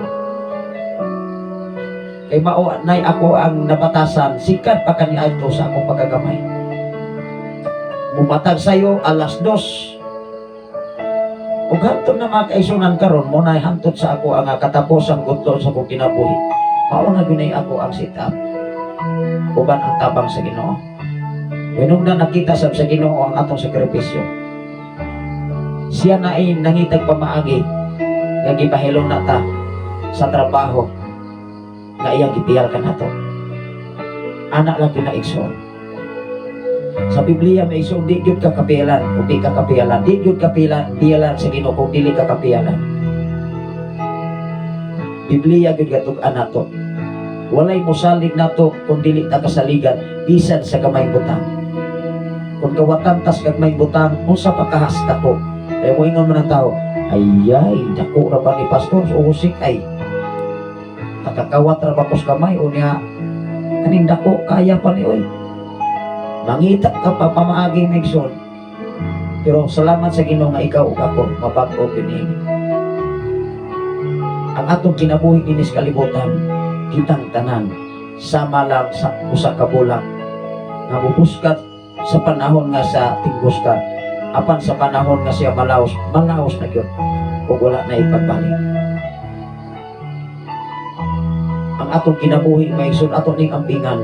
Kay mao nay ako ang nabatasan, sikat pa kaniadto sa akong pagkagamay. Mumatag sayo alas 2. Ug hantod na, mga kaigsunan, karon mo na hantod sa ako ang kataposang gutlo sa akong kinabuhi. Mao na gyud ako ang sit up. Uban ang tabang sa Ginoo. Wenong na nakita sab sa Ginoo ang atong sakripisyo. Siya na ay nangitag pamaagi nga gipahilom na ta sa trabaho nga iyang gipiyal kanato. Anak lang gyud na, igsoon. Sa Biblia, may igsoon, di gyud ka kapiyalan kung di ka kapiyalan. Di gyud kapiyalan piyalan sa Ginoo kung dili ka kapiyalan. Biblia gyud gatug-an nato. Walay mosalig nato kung dili ta kasaligan bisan sa gamay butang. Kung kawatan tas gagmay butang, unsa pa kahas dako? Kaya mo ingon man ang tao, "Ayay, dako ra ba ni pastor, usik ay. Nakakawat ra ba kos kamay o niya, kaning dako, kaya pa ni oy." Mangita ka pa pamaagi, igsoon. Pero salamat sa Ginoo nga ikaw ug ako mabag-o gyud. Ang atong kinabuhi dinhi sa kalibutan, kitang tanan sama lang sa usa ka bulak nga mubuskat sa panahon nga sa tingguskat, apan sa panahon nga siya malaos, malaos na gyud ug wala na ipagbalik. Ang atong kinabuhi, mga igsoon, ato ning ampingan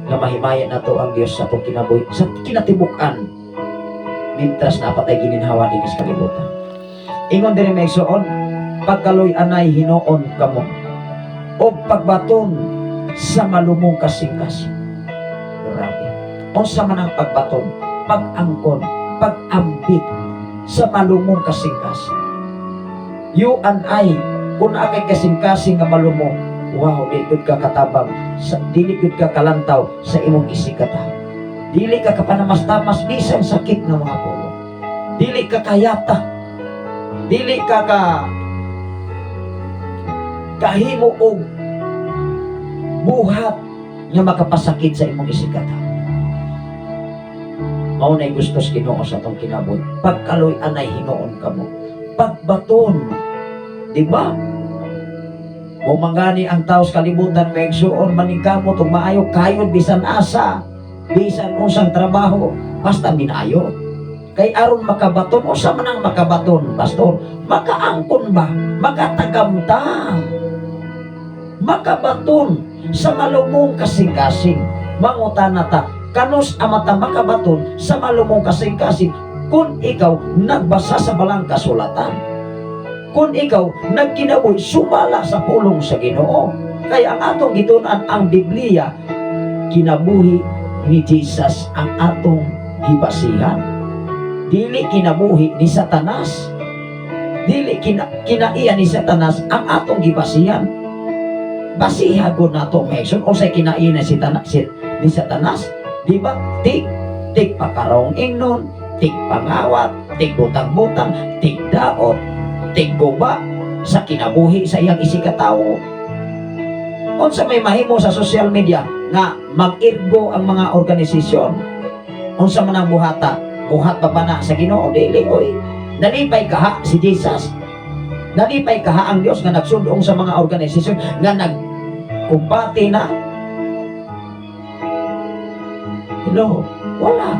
nga mahimaya nato ang Dios sa atong kinabuhi sa kinatibuk-an mintras na patay gininhawa dinhi sa kalibutan. Ingon diri, mga igsoon, pagkaloy anay hinuon kamo o pagbaton sa malumong kasing-kasing. Grabe. Unsa man ang pagbaton, pag-angkon, pag-ambit sa malumong kasing-kasing? You and I, kung naa kay kasing-kasing nga malumo, wow, di gud ka katabang, dili gud ka kalantaw sa imong isigkatawo. Dili ka kapanamas-tamas bisan sakit nga mga pulo. Dili ka kayata. Dili ka ka kahimo og buhat nga makapasakit sa imong isigkatawo. Mao na gusto sa Ginoo sa atong kinabuhi. Pagkaluy anay hinuon kamo. Pagbaton. Di ba? Mo mangani ang tao sa kalibutan, may igsuon, maningkamot ug maayo kayod bisan asa, bisan unsang trabaho, basta minayo. Kay aron makabaton, usa man ang makabaton, pastor? Makaangkon ba? Makatagamta. Makabaton sa malumong kasing-kasing. Mangutana ta, kanus amata makabaton sa malumong kasing-kasing kung ikaw nagbasa sa balang kasulatan? Kung ikaw nagkinabuhi sumala sa pulong sa Ginoo. Kaya ang atong gitun-an ang Biblia, kinabuhi ni Jesus ang atong gibasihan. Dili kinabuhi ni Satanas. Dili kinaiya ni Satanas ang atong gibasihan. Basiha ko nato, Mason, o sa kinaiya ni Satanas, ni Satanas, di ba? Tig, tig pakarong ingnon, tig pangawat, tig butang-butang, tig daot, tig guba sa kinabuhi sa iyang isigkatawo. Unsa may mahimo sa social media nga mag-irgo ang mga organisasyon? Unsa man ang buhata? Buhat pa ba na sa Ginoo? Dili oy. Nalipay kaha si Jesus? Nalipay kaha ang Dios nga nagsundong sa mga organisasyon nga nagkumbate na? Hello, wala.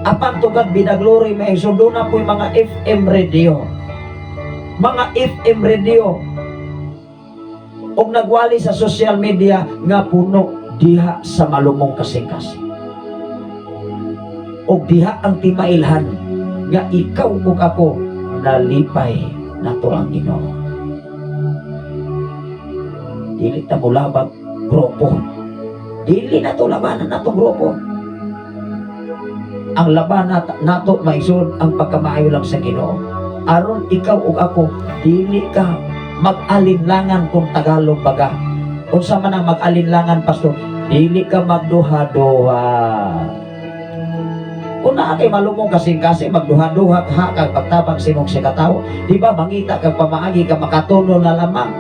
Apan to God be the glory, may sundo na po yung mga FM radio. Mga FM radio. Og nagwali sa social media nga puno diha sa malumong kasing-kasing. Og diha ang timailhan nga ikaw ug ako nalipay nato ang Ginoo. Dili ta mulabag grupo. Dili na to labanan nato grupo. Ang laban nato, maigsoon, ang pagkamaayo lang sa Ginoo. Aron ikaw ug ako dili ka mag-alinlangan kung Tagalog baga. Unsa man ang mag-alinlangan, pastor? Dili ka magduha-duha. Kung naa kay malumong kasing-kasing, magduha-duha ka kag pagtabang sa imong katawo, di ba mangita kag pamaagi ka makatuno na lamang?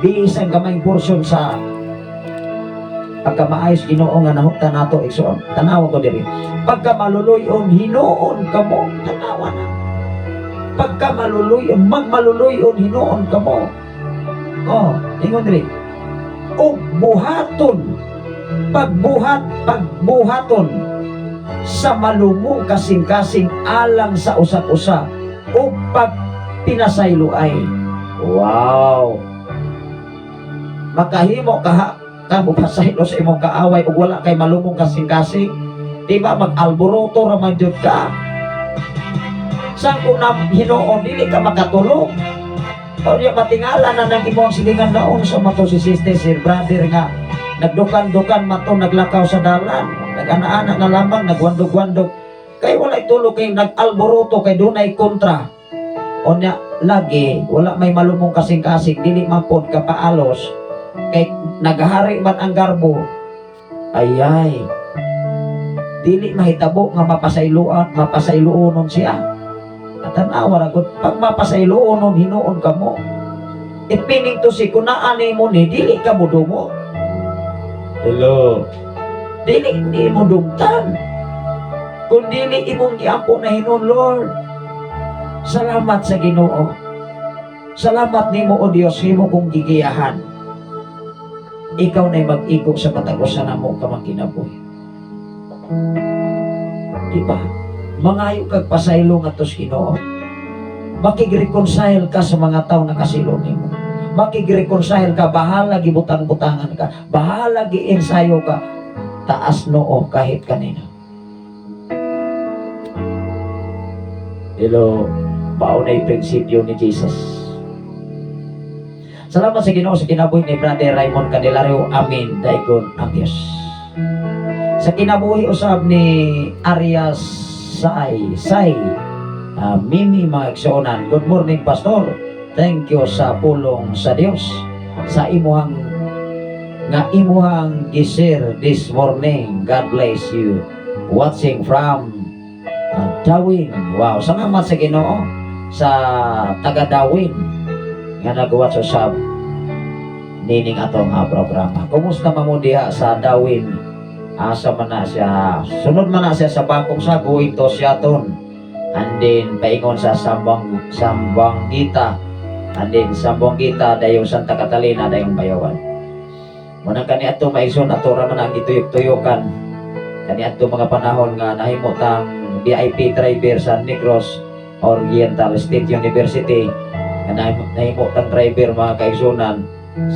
Bisan gamay portion sa pagkamaayos Ginoo nga nahuptan nato, igsoon. Tanawa ko diri. Pagka maluluyon hinuon kamo, tanawa na. Pagka maluluyon, magmaluluyon hinuon kamo. Oh, ingon diri. Og buhaton, pagbuhat, pagbuhaton sa malumong kasing-kasing alang sa usag-usa o pag pinasayloay. Wow! Makahimo ka ha ka mopasaylo sa imong kaaway ug wala kay malumong kasing-kasing? Di ba mag-alboroto ra man jud ka? Sang una hinuon dili ka makatulog. O niya matingala na nang imong silingan naon sa mato si sister, si brother nga nagdukan-dukan mato, naglakaw sa dalan, nag-ana-ana na lamang, nagwandog-wandog kay walay tulog, kay nag-alboroto kay dunay kontra. O niya lagi wala may malumong kasing-kasing, dili man pod ka paalos kay naghari man ang garbo. Ayay, dili mahitabo nga mapasayloan, mapasayloon siya. At tanawa ra gud, pag mapasayloon hinuon kamo, ipining to si kung naa nimo ni dili ka modumo. Hello, dili ni mo dugtan kung dili imong giampo na hinuon, "Lord, salamat sa Ginoo, salamat nimo o Dios, himo kong gigiyahan. Ikaw na'y mag-igo sa matag usa namo ka kinabuhi." Di ba? Mangayo kag pasaylo ngadto sa Ginoo. Makig-reconcile ka sa mga tao na kasilo nimo. Makig-reconcile ka, bahala gibutang-butangan ka, bahala gi-ensayo ka, taas noo kahit kanina. Hello, mao na prinsipyo ni Jesus. Salamat sa Ginoo sa kinabuhi ni Brother Raymond Candelario. Amen. Daigon ang Diyos. Sa kinabuhi usab ni Arias Sai Sai. Mimi, mga igsuonan. Good morning, Pastor. Thank you sa pulong sa Dios sa imuhang nga imuhang gi-share this morning. God bless you. Watching from Dauin. Wow, salamat sa Ginoo sa taga Dauin nga nag-watch usab nining atong programa. Kumusta man mo diha sa Dauin? Asa man na siya? Sunod man na siya sa Bakong Sago into Siaton. And then paingon sa Zamboanguita. And then Zamboanguita dayong Santa Catalina, dayong Bayawan. Munang kani ato, maigsoon, ato ra man ang gituyok-tuyokan kani ato mga panahon nga nahimo tang VIP driver sa Negros Oriental State University, nga nahimo tang driver, mga kaigsunan,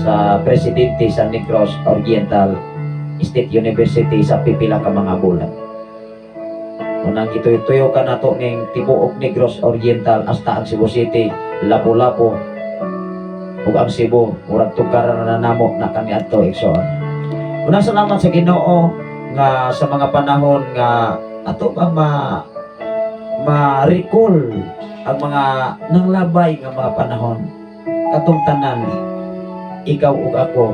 sa presidente sa Negros Oriental State University sa pipila ka mga bulan. Unang gituyo-tuyo ka nato ning tibuok Negros Oriental hasta ang Cebu City, Lapu-Lapu ug ang Cebu, murag tugaran na namo na kami adto, igsoon. Unang salamat sa Ginoo nga sa mga panahon nga ato bang ma ma-recall ang mga nanglabay nga mga panahon, katong tanan, ikaw ug ako,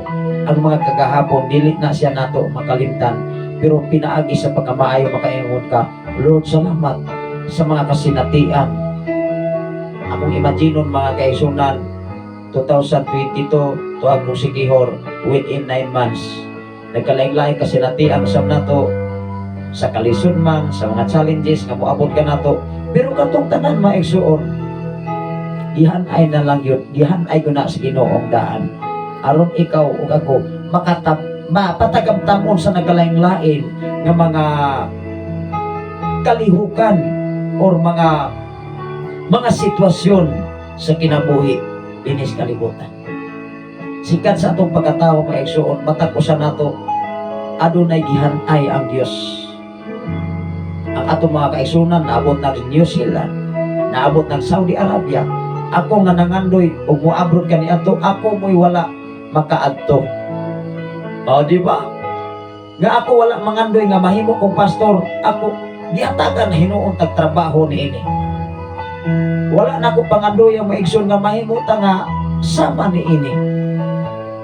ang mga kagahapon dili na siya nato makalimtan, pero pinaagi sa pagkamaayo makaingon ka, "Lord, salamat sa mga kasinatian." Akong imaginon, mga kaigsunan, 2022 tuag mo Siquijor, within 9 months nagkalain-lain kasinatian usab nato sa kalisod man, sa mga challenges nga moabot ka nato, pero katong tanan, mga igsuon, gihan ay na lang yun, gihan ay guna sa Ginoong daan aron ikaw ug ako makatap mapatagamtamon sa nagkalain-lain nga mga kalihukan or mga sitwasyon sa kinabuhi dinis kalibutan. Sikat sa atong pagkatao, mga igsuon, matag usa nato adunay gihanay ang Dios. Ang atong mga kaigsunan naabot ng New Zealand, naabot ng Saudi Arabia. Ako nga nangandoy ug moabot kani ato, ako mo'y wala makaadto. O, di ba? Nga ako wala mangandoy nga mahimo kong pastor, ako gihatagan hinuon tag trabaho niini. Wala na ko pangandoy ang maigsoon nga mahimo ta nga sama niini.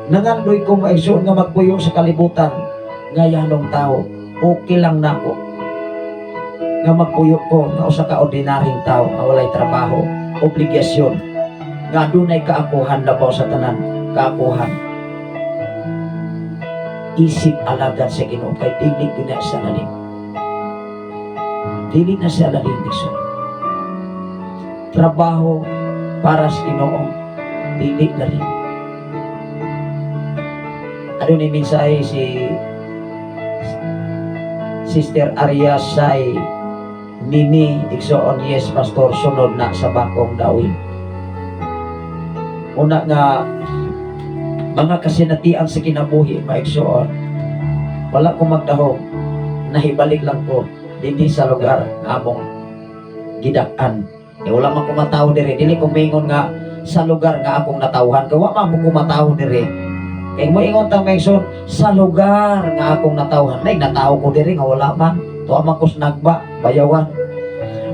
Nangandoy ko, maigsoon, nga magpuyo sa kalibutan nga yanong tao. Okay lang nako nga magpuyo ko nga usa ka ordinaryong tao nga walay trabaho, obligasyon, nga adunay kaakuhan labaw sa tanan, kaakuhan isip alagad sa Ginoo, kay dili gyud na sa lalim. Dili na sa lalim, igsoon. Trabaho para sa Ginoo, dili lalim. Ano ni mensahe si Sister Arya Sai Nini, igsoon? Yes, Pastor, sunod na sa Bakong Dauin. Una nga mga kasinatian sa kinabuhi, maigsoon, wala ko magdahom, nahibalik lang ko dinhi sa lugar nga among gidak-an. Eh, wala man ko matawo diri, dili ko mingon nga sa lugar nga akong natawhan kay wa man ko matawo diri. Kay mo ingon ta, maigsoon, sa lugar nga akong natawhan, may natawo ko diri nga wala man. Tuwa man ko sa Nagba, Bayawan.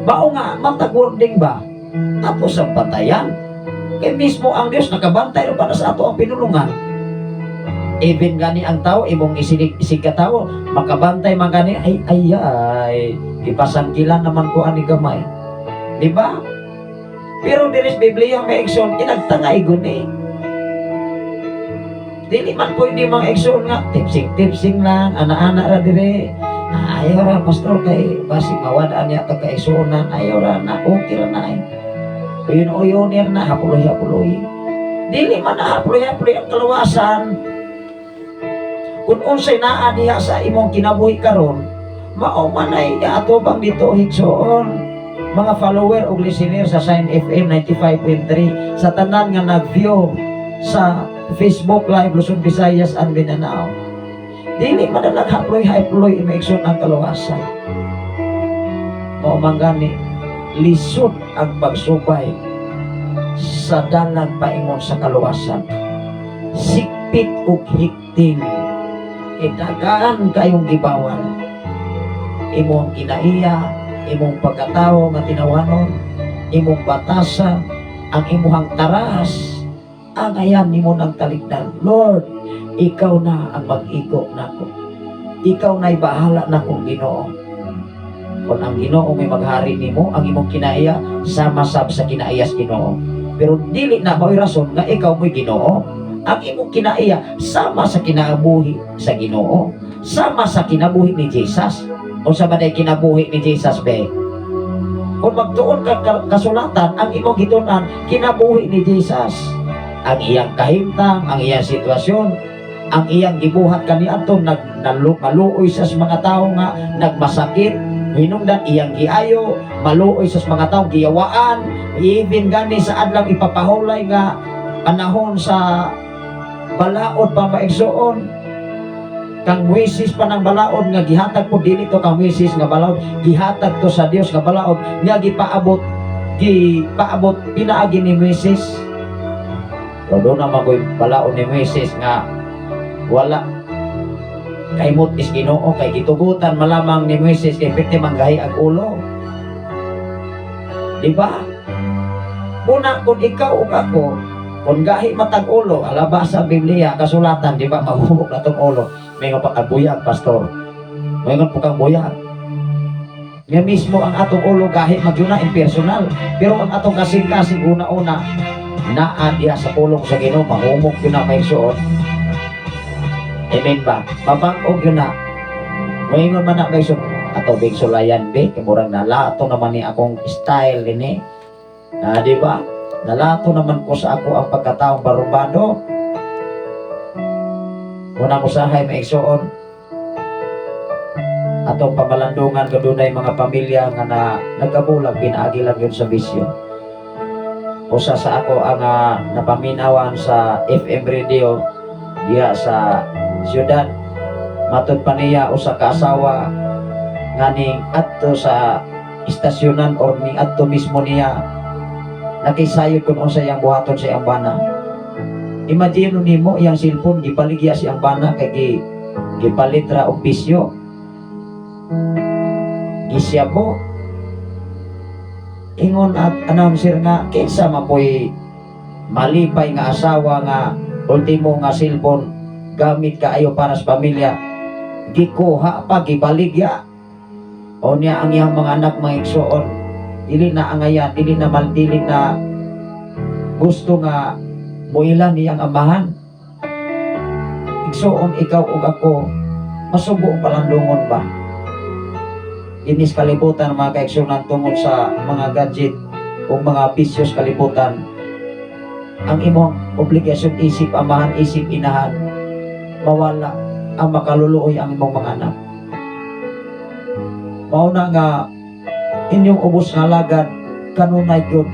Bao nga matag wording ba? Tapos ang bantayan. Kay mismo ang Dios nakabantay ra para sa ato ang pinulungan. Even gani ang tao, imong isinig isig ka tao, makabantay man gani, ay ay ay, ipasangkilan naman ko ani gamay. Di ba? Pero diri sa Biblia, may igsoon, inagtangay guni. Dili man pwede, mga igsoon, nga tipsing-tipsing lang, ana-ana ra dire. Ah, ayaw ra, Pastor, kay basig mawadaan niya ta kaigsuonan, ayaw ra na, okay ra na ay. Uyon-uyon na, hapuloy-hapuloy. Dili man na hapuloy-hapuloy ang kaluwasan. Kung unsay naa diha sa imong kinabuhi karon, mao man ay atubang dito, igsoon. Mga follower ug listener sa Sign FM 95.3, sa tanan nga nag-view sa Facebook Live Luzon, Visayas and Mindanao. Dili man na haploy-haploy, maigsoon, ang kaluwasan. Mao man gani lisod ang pagsubay sa dalan paingon sa kaluwasan. Sikpit ug higting kay dagan kayong gibawal. Imong kinaiya, imong pagkatao nga tinawanon. Imong batasan, ang imuhang taras, ang ayan nimo ng talikdan. Lord, ikaw na ang mag-igo nako. Ikaw na'y bahala na kong Ginoo. Kung ang Ginoo may maghari nimo, ang imong kinaiya sama sab sa kinaiyas Ginoo. Pero dili na mao'y rason nga ikaw mo'y Ginoo. Ang imong kinaiya sama sa kinabuhi sa Ginoo, sama sa kinabuhi ni Jesus. Unsa man ay kinabuhi ni Jesus be? Kung magtuon ka kasulatan, ang imong gitun-an kinabuhi ni Jesus. Ang iyang kahimtang, ang iyang sitwasyon, ang iyang gibuhat kaniadto maluoy sa mga tawo nga nagmasakit, hinungdan iyang giayo, maluoy sa mga tawo giyawaan, even gani sa adlaw ipapahulay nga panahon sa balaod pa, maigsoon, kang Moises pa ng balaod nga gihatag po. Dili to kang Moises nga balaod, gihatag to sa Dios nga balaod nga gipaabot gipaabot pinaagi ni Moises. So doon naman ko'y balaod ni Moises nga wala kaimot is Ginoo kay gitugutan malamang ni Moises kay perti manggahi ang ulo. Di ba? Una, kung ikaw ug ako, kung gahi matag ulo, alaba sa Biblia, kasulatan, di ba, mahumok na tong ulo. May nga pagkabuyag, pastor. May nga kang buyag. Nga mismo ang atong ulo gahi magyuna impersonal. Pero ang atong kasing-kasing una-una, naa diha sa pulong sa Ginoo, mahumok yun na, may suot. Amen ba? Mabang-og yun na. Moingon man na may suot. Ato big sulayan be, kay murag nalato naman ni akong style ini. Ah, di ba? Nalato naman ko sa ako ang pagkataong barumbado. Unang usahay, maigsoon, atong pamalandungan kadunay mga pamilya nga na nagkabulag pinaagi lang yun sa bisyo. Usa sa ako ang napaminawan sa FM radio diha sa siyudad. Matud pa niya, usa ka asawa nga ning adto sa istasyonan or ning adto mismo niya nakisayod kung unsa iyang buhaton sa iyang bana. Imagine nimo, iyang cellphone gibaligya sa iyang bana kay gipalit ra og bisyo. Gisyabo. Ingon at announcer nga kinsa mapoy malipay nga asawa nga ultimo nga cellphone gamit kaayo para sa pamilya gikuha pa, gibaligya. O niya ang iyang mga anak, mga igsoon, dili na angayan, dili na mal, dili na gusto nga muilan niyang amahan. Igsoon, ikaw ug ako masubo palandungon ba inis kalibutan, mga kaigsunan, tungod sa mga gadget o mga bisyos kalibutan. Ang imong obligasyon isip amahan, isip inahan, mawala ang makaluluoy ang imong mga anak. Mao na nga inyong ubos nga alagad kanunay gyud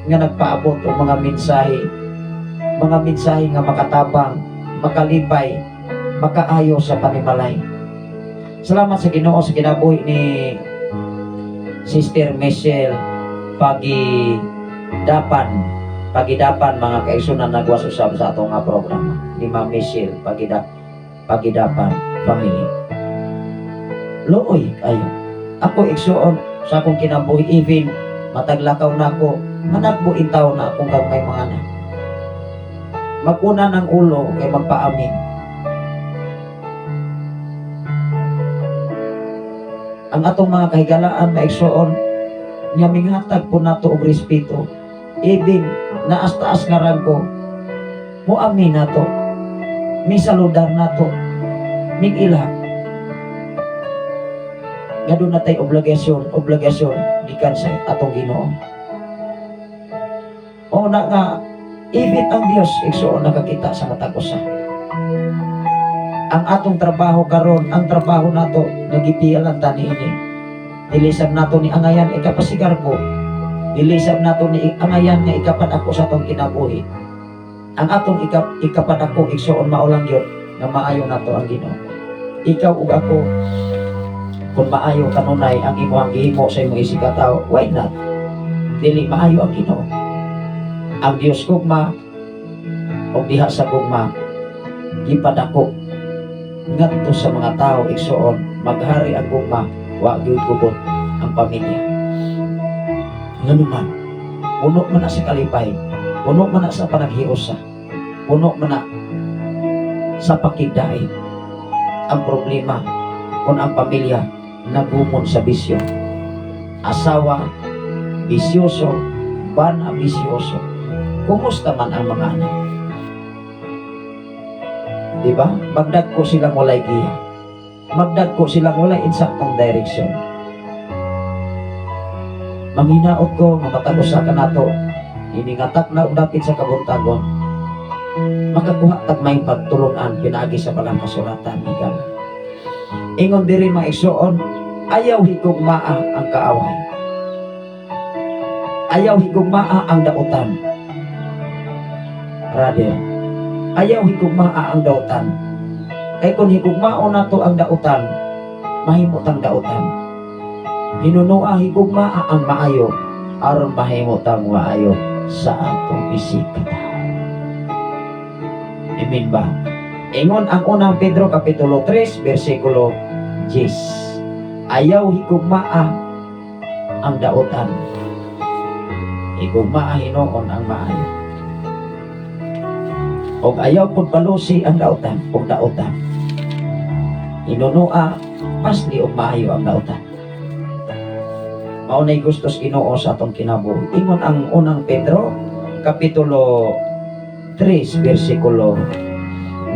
nga nagpaabot og mga mensahe, mga mensahe nga makatabang, makalipay, makaayo sa panimalay. Salamat sa Ginoo sa kinabuhi ni Sister Michelle Pagidapan. Pagidapan, mga kaigsunan, nagwas usab sa atong nga programa ni Ma'am Michelle Pagidapan family. Luoy kayo. Ako, igsuon, sa akong kinabuhi, even mataglakaw na ako, managbo intaw na akong gamay mga anak. Maguna ng ulo kay magpaamin. Ang atong mga kahigalaan, maigsoon, nga minghatag po nato og respeto, even naas-taas nga rangko, moamin nato, misaludar nato, ming-ila nga doon natay obligasyon, obligasyon gikan sa atong Ginoo. O na nga even ang Dios, igsoon, nakakita sa matag usa. Ang atong trabaho karon, ang trabaho nato nga gipiyalan ta niini, dili sab nato ni angayan ikapasigarbo, dili sab nato ni angayan nga ikapadako sa atong kinabuhi. Ang atong ikapadako, igsoon, mao lang gyud nga maayo nato ang Ginoo. Ikaw ug ako, kung maayo kanunay ang imong gihimo sa imong isig katawo, why not dili maayo ang Ginoo? Ang Dios gugma, ug diha sa gugma gipadako ngadto sa mga tao. Igsoon, maghari ang gugma, wa gyud gubot ang pamilya. Ngano man Puno man na sa kalipay, puno man na sa panaghiusa, puno man na sa pakigdait. Ang problema kung ang pamilya nagumon sa bisyo. Asawa, bisyoso, bana, bisyoso. Kumusta man ang mga anak? Di ba? Magdagko silang walay giya. Magdagko silang walay insaktong direksyon. Manghinaot ko, mamatag usa ka nato, iningatak na og dapit sa kabuntagon, makakuha tag may pagtulunan pinaagi sa balang kasulatan, higala. Ingon diri, mga igsoon, ayaw higugmaa ang kaaway. Ayaw higugmaa ang dautan. Brother, ayaw higugmaa ang dautan. Kay kung higugmaon nato ang dautan, mahimo tang dautan. Hinunoa higugmaa ang maayo aron mahimo tang maayo sa atong isip katawo. Amen ba? Ingon ang Unang Pedro kapitulo 3 bersikulo 10. Ayaw higugmaa ang dautan. Higugmaa hinuon ang maayo. Og ayaw pud balusi ang dautan og dautan. Hinunoa pasli og maayo ang dautan. Mao nay gusto sa Ginoo sa atong kinabuhi. Ingon ang Unang Pedro kapitulo 3 bersikulo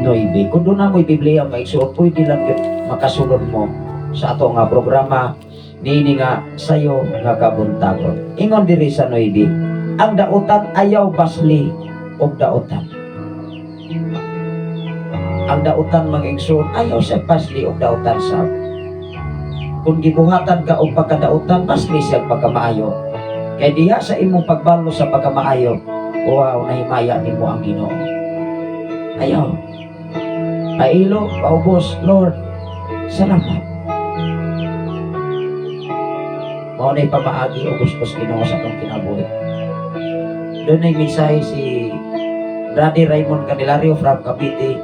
9. Kung duna mo'y Biblia, mga igsoon, pwede lang yun makasunod mo sa ato nga programa niini nga sayo nga kabuntagon. Ingon diri sa 9, ang dautan ayaw basli og dautan. Ang dautan, mga igsoon, ayaw sa basli og dautan sa. Kung gibuhatan ka og pagkadautan, basli siya pagkamaayo. Kay diha sa imong pagbalo sa pagkamaayo, wow, nahimaya nimo ang Ginoo. Ayaw. Pailo, paubos, Lord, salamat. Mao na'y pamaagi o gusto sa Ginoo sa atong kinabuhi. Duna'y mensahe si Brother Raymond Candelario from Cavite.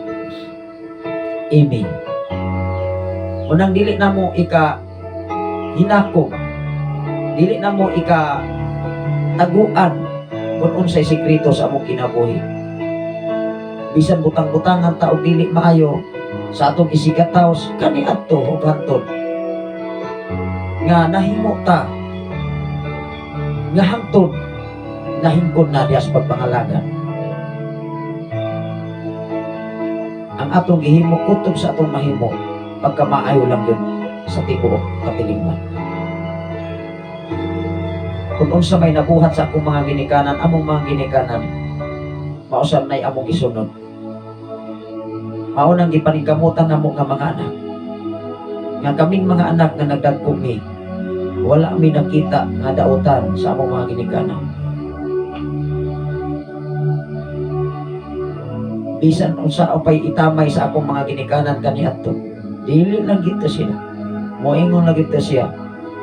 Amen. Unang dili na mo ika hinakog, dili na mo ika taguan kung unsay sekreto sa among kinabuhi. Bisan butang-butangan ta og dili maayo sa atong isigataw kaniadto ug hantod nga nahimo ta nga hangtod nahingkod na diya sa pagpangalagan. Ang atong gihimo kutob sa atong mahimo, pagkamaayo lang yun sa tibuok katilingban. Kung unsa may nabuhat sa akong mga ginikanan, among mga ginikanan, mausab na'y among gisunod. Mao nang gipaningkamutan namo nga mga anak. Nga kaming mga anak nga nagdagko mi, wala mi nakita nga dautan sa among mga ginikanan. Bisan unsa pay itamay sa akong mga ginikanan kaniadto, dili lang gito sila. Moingon lang gito siya.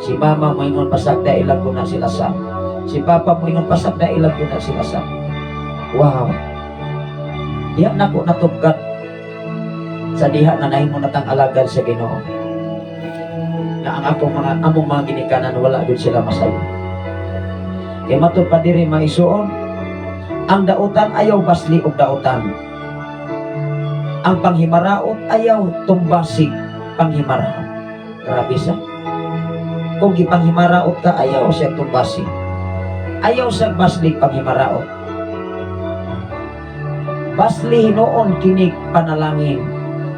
Si mama moingon, "Pasagda ilag ko na sila sa." Si papa moingon, "Pasagda ilag ko na sila sa." Wow. Diha nako natugkat sa diha nga nahimo natang alagad sa Ginoo. Nga ang akong mga among mga ginikanan, wala gyud sila masayo. Kay matud pa diri, mga igsoon, ang dautan ayaw basli og dautan. Ang panghimaraot ayaw tumbasig panghimaraot. Grabe sa. Kung gipanghimaraot ka, ayaw siya tumbasi. Ayaw sa basli panghimaraot. Basli hinuon kinig panalangin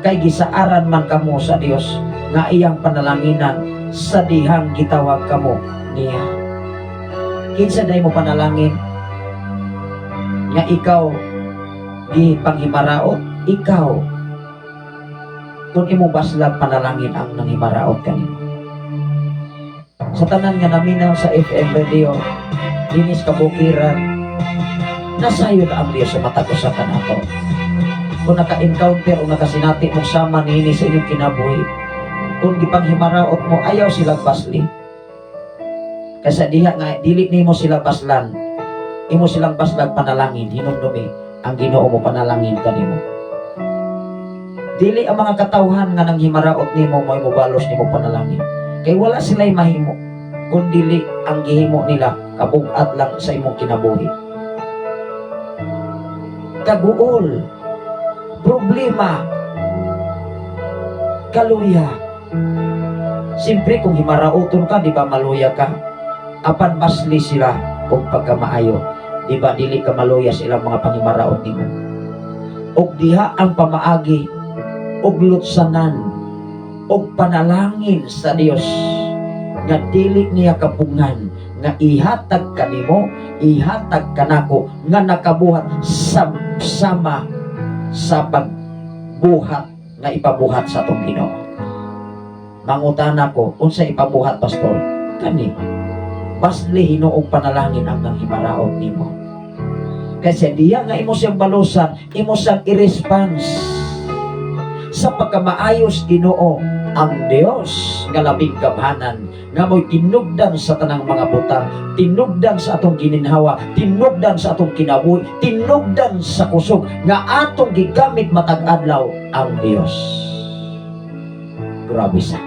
kay gisaaran man kamo sa Dios nga iyang panalanginan sa dihang gitawag kamo niya. Kinsa day mo panalangin nga ikaw di panghimaraot? Ikaw kung imo baslag panalangin ang nanghimaraot kanimo. Sa tanan nga naminaw sa FM radio dinis kabukiran, nasayod ang Dios sa matag usa kanato. Kung naka-encounter o nakasinati mo sama niini sa inyong kinabuhi, kung gipanghimaraot mo, ayaw sila basli. Kasi diha nga dili nimo sila baslan, imo silang baslag panalangin, hinumdumi ang Ginoo mo panalangin kanimo. Dili ang mga katawhan nga nanghimaraot nimo mo mobalos nimo panalangin. Kay wala sila'y mahimo. Kung dili ang gihimo nila, kabugat lang sa imong kinabuhi. Kaguol, problema, kaluya. Siyempre, kung himarauton ka, di ba maluya ka? Apan basli sila og pagkamaayo. Di ba dili ka maluya sa ilang mga pangimaraot nimo? Og diha ang pamaagi og lutsanan og panalangin sa Dios nga dili niya kapungan nga ihatag kanimo, ihatag kanako nga nakabuhat sa sama sa pagbuhat nga ipabuhat sa atong Ginoo. Mangutana ko, unsa ipabuhat, pastor? Kani, basli hinuong panalangin ang nang himaraot nimo. Kasi diya nga imo siyang balusan, imo siyang i-response sa pagkamaayos Ginoo, ang Dios nga labing gamhanan, nga mo'y tinugdan sa tanang mga butang, tinugdan sa atong gininhawa, tinugdan sa atong kinabuhi, tinugdan sa kusog nga atong gigamit matag adlaw, ang Dios. Grabe sa.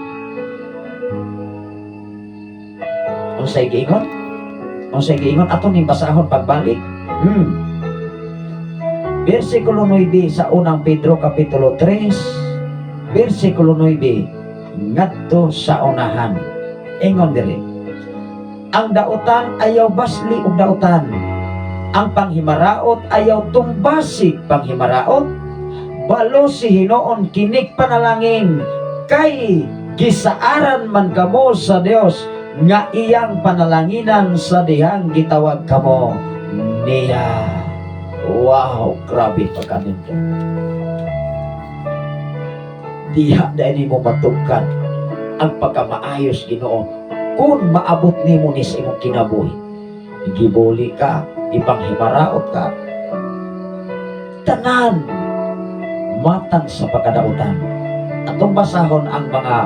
Unsay giingon? Unsay giingon ato ning basahon pagbalik? Versikulo 9 sa Unang Pedro kapitulo 3, versikulo 9 ngadto sa unahan. Ingon diri. Ang dautan ayaw basli og dautan. Ang panghimaraot ayaw tumbasig panghimaraot. Balosi hinoon kinig panalangin kay gisaaran man kamo sa Dios nga iyang panalanginan sa dihang gitawag kamo niya. Wow, grabe pagkanindot. Diha dahil nimo matugkan ang pagkamaayos Ginoo kung maabot nimo ni sa imong kinabuhi. Gibuli ka, ipanghimaraot ka. Tanan matang sa pagkadautan. Atong basahon ang mga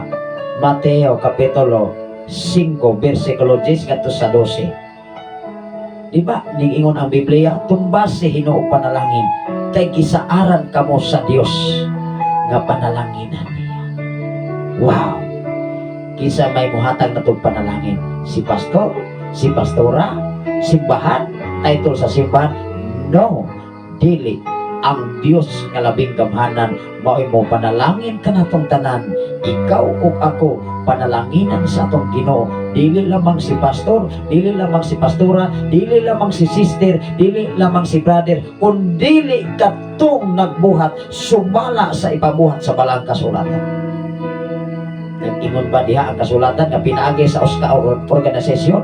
Mateo Kapitulo 5 versikulo 10 ngadto sa 12. Di ba? Ningingon ang Biblia, tumbasi Hinoo panalangin kay gisaaran kamo sa Dios nga panalanginan niya. Wow! Kinsa may muhatag na panalangin? Si pastor? Si pastora? Simbahan? Title sa simbahan? No! Dili. Ang Dios nga labing gamhanan mao'y mo panalangin kanatong tanan, ikaw ug ako, panalanginan sa atong Ginoo. Dili lamang si pastor, dili lamang si pastora, dili lamang si sister, dili lamang si brother, kun dili katong nagbuhat sumala sa ipabuhat sa balang kasulatan. Nag-ingon ba diha ang kasulatan nga pinaagi sa usa ka organisasyon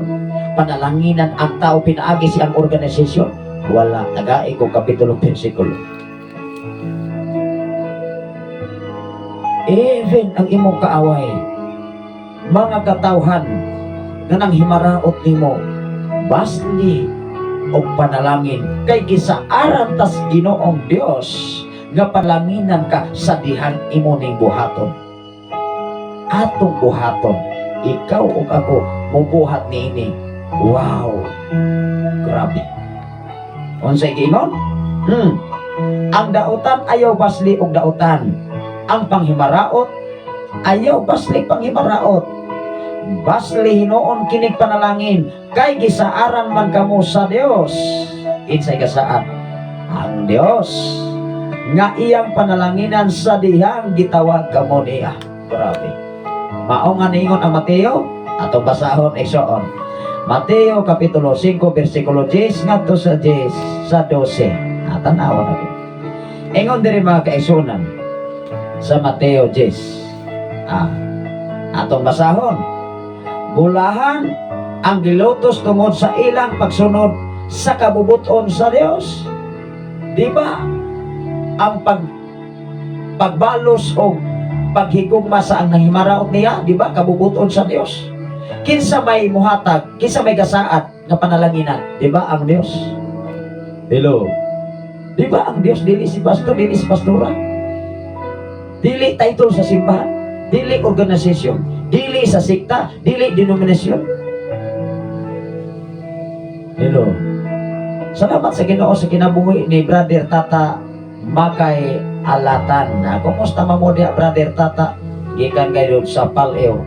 panalanginan ang tao pinaagi siyang organisasyon? Wala. Tagai ko kapitulo, versikulo. Even ang imong kaaway, mga katawhan nga nang himaraot nimo, basli og panalangin kay gisaaran tas Ginoong Dios nga palanginan ka sa dihang imo ning buhaton, atong buhaton. Ikaw ug ako mubuhat niini. Wow, grabe. Unsay giingon? Ang dautan ayaw basli og dautan. Ang panghimaraot ayaw basli panghimaraot. Basli hinuon kinig panalangin kay gisaaran man kamo sa Dios. Kinsay gasaad? Ang Dios nga iyang panalanginan sa dihang gitawag kamo niya. Grabe. Mao nga niingon ang Mateo, atong basahon, igsoon. Mateo kapitulo 5 versikulo 10 ngadto sa 10 sa 12. Ah, tanawa na. Ingon diri, mga kaigsuonan, sa Mateo 10. Atong basahon. Bulahan ang gilutos tungod sa ilang pagsunod sa kabubuton sa Dios. Di ba? Ang pagbalos o paghigugma sa ang nanghimaraot niya, di ba? Kabubuton sa Dios. Kinsa may muhatag, kinsa may gasaad nga panalanginan, di ba ang Dios? Hello. Di ba ang Dios, dili si pastor, dili si pastora? Dili title sa simbahan, dili organisasyon, dili sa sekta, dili denominasyon. Hello. Salamat sa Ginoo sa kinabuhi ni Brother Tata Makay Alatan. Na kumusta man mo diha, Brother Tata? Gikan kayo sa Paleo.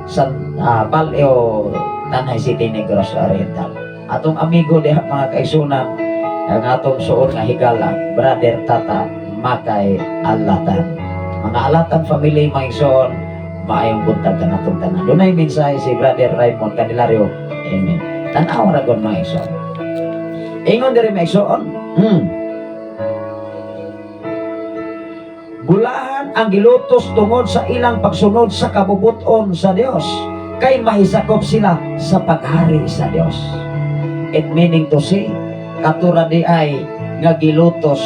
San Paleo, Tanay City, Negros Oriental. Atong amigo diha, mga kaigsunan, ang atong suod nga higala, Brother Tata Makay Alatan. Mga Alatan family, mga igsoon, maayong buntag kanatong tanan. Dunay mensahe si Brother Raymond Candelario. Amen. Tan-aw ra gud, mga igsoon. Ingon diri, mga igsoon, Bulahan ang gilutos tungod sa ilang pagsunod sa kabubuton sa Dios, kay mahisakop sila sa paghari sa Dios. It meaning to say, katura di ay nga gilutos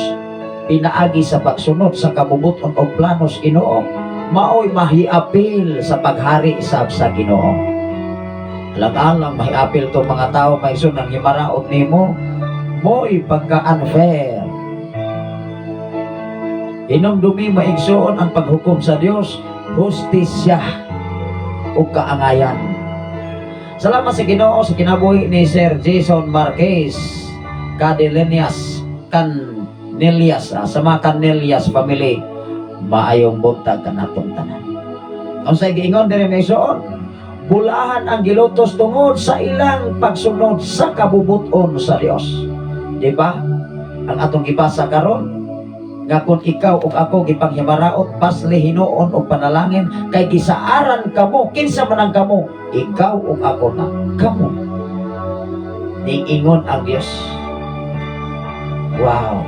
pinaagi sa pagsunod sa kabubuton o planos Ginoo, maoy mahiapil sa paghari sab sa Ginoo. Alang-alang mahiapil to mga tao maisun ng himaraot nimo, mo'y pagka-unfair. Hinumdumi, maigsoon, ang paghukom sa Dios, hustisya ug kaangayan. Salamat sa Ginoo sa kinabuhi ni Sir Jason Marquez Cadelenias Canelias, sa mga Canelias family. Maayong buntag kanatong tanan. Unsay giingon diri, mga igsoon? Bulahan ang gilutos tungod sa ilang pagsunod sa kabubuton sa Dios. Di ba? Ang atong gibasa karon nga kung ikaw ug ako gipanghimaraot, pasli hinuon og panalangin kay gisaaran kamo. Kinsa man ang kamo? Ikaw ug ako na kamo. Niingon ang Dios. Wow,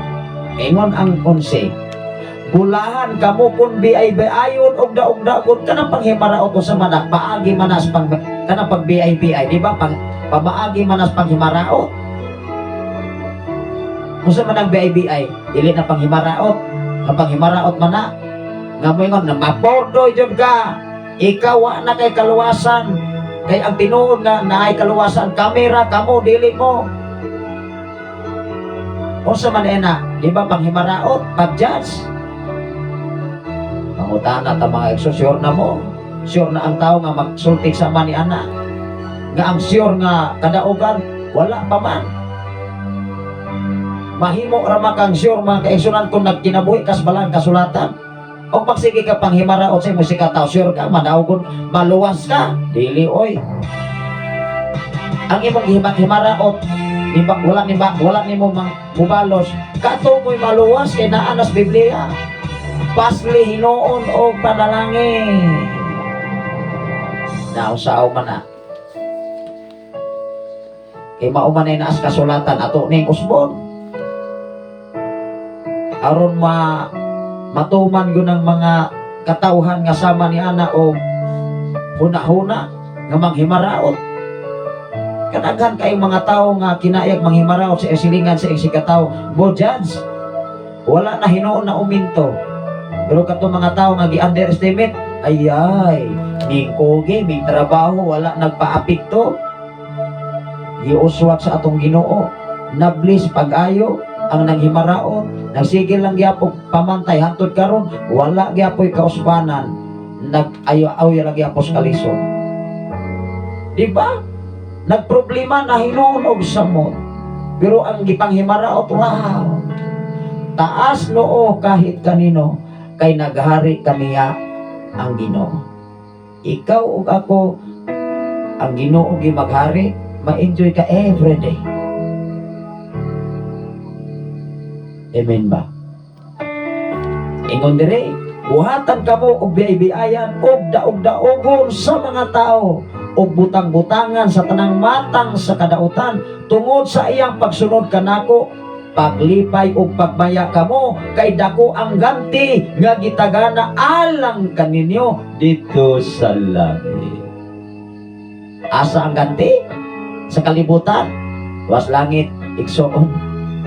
ingon ang 11, bulahan kamo kung biay-biayon og daog-daogon. Kanang panghimaraot sa mana paagi manas pang kanang pag biay-biay, di ba? Pang pamaagi manas panghimaraot. Unsa man ang biay-biay? Dili na panghimaraot. Ang panghimaraot man na nga moingon na mapordoy jud ka, ikaw wa na kay kaluwasan, kay ang tinuod nga naay kaluwasan kamera kamo, dili mo. Unsa man ena, di ba? Panghimaraot, pag-judge. Pangutana ta, mga igsoon, sure na mo, sure na ang tao nga magsulti sa man ni ana nga ang sure nga kadaugan wala pa man. Mahimo ra man kang sure, mga kaigsunan, kung nagkinabuhi kas balang kasulatan. O pagsige ka panghimaraot sa imo ka tao, sure ka madaugon, maluwas ka? Dili oy. Ang imong gihimaraot, iba, wala ni ba, wala nimo mang mubalos kato mo'y maluwas kay naa nas Biblia. Pasli hinuon og panalangin. Nausaw man na kay mao man ay naas kasulatan ato ning usbon aron ma matuman gyud ang mga katawhan nga sama ni ana o huna-huna nga manghimaraot. Kadaghan kayong mga tao nga kinayag manghimaraot sa silingan sa iyang sikataw bo judge, wala na hinuon na uminto. Pero katong mga tao nga gi-underestimate, ay ay ning kugi ming trabaho, wala nagpaapekto. Giuswat sa atong Ginoo, nablis pag-ayo ang nanghimaraot, nagsigil lang gyapon pamantay hantod karon, wala gyapoy kausbanan, nag-ayo-ayo lang gyapon sa kalisod. Di ba? Nagproblema na hinuon og samot. Pero ang gipanghimaraot, wow. Taas noo kahit kanino kay naghari kaniya ang Ginoo. Ikaw ug ako, ang Ginoo gi maghari, ma-enjoy ka every day. Amen ba? Ingon dire, buhatan kamo og biay-biayan og daog-daogon sa mga tao og butang-butangan sa tanang matang sa kadautan tungod sa iyang pagsunod kanako. Paglipay ug pagmaya kamo kay dako ang ganti nga gitagana alang kaninyo dito sa langit. Asa ang ganti? Sa kalibutan? Was langit, igsoon.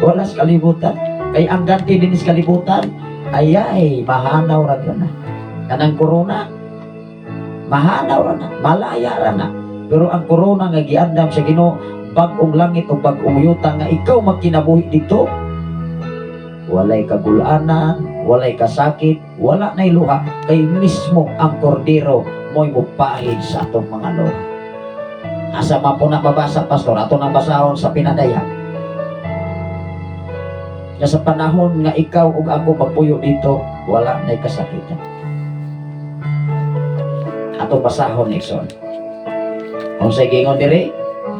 Wala sa kalibutan. Kay ang ganti din sa kalibutan, ay ay, mahanaw ra gyud na. Kanang corona, mahanaw ra na, malaya ra na. Pero ang corona nga giandam sa Ginoo, bag-ong langit o bag-ong yuta nga ikaw magkinabuhi dito, walay kagulanan, walay kasakit, wala na'y luha, kay mismo ang kordero mo'y mupahid sa atong mga luha. Asa man po nababasa, Pastor? Ato nang basahon sa pinadaya. Nga sa panahon nga ikaw ug ako magpuyo dito, wala na'y kasakitan. Atong basahon, igsoon. Unsay giingon diri?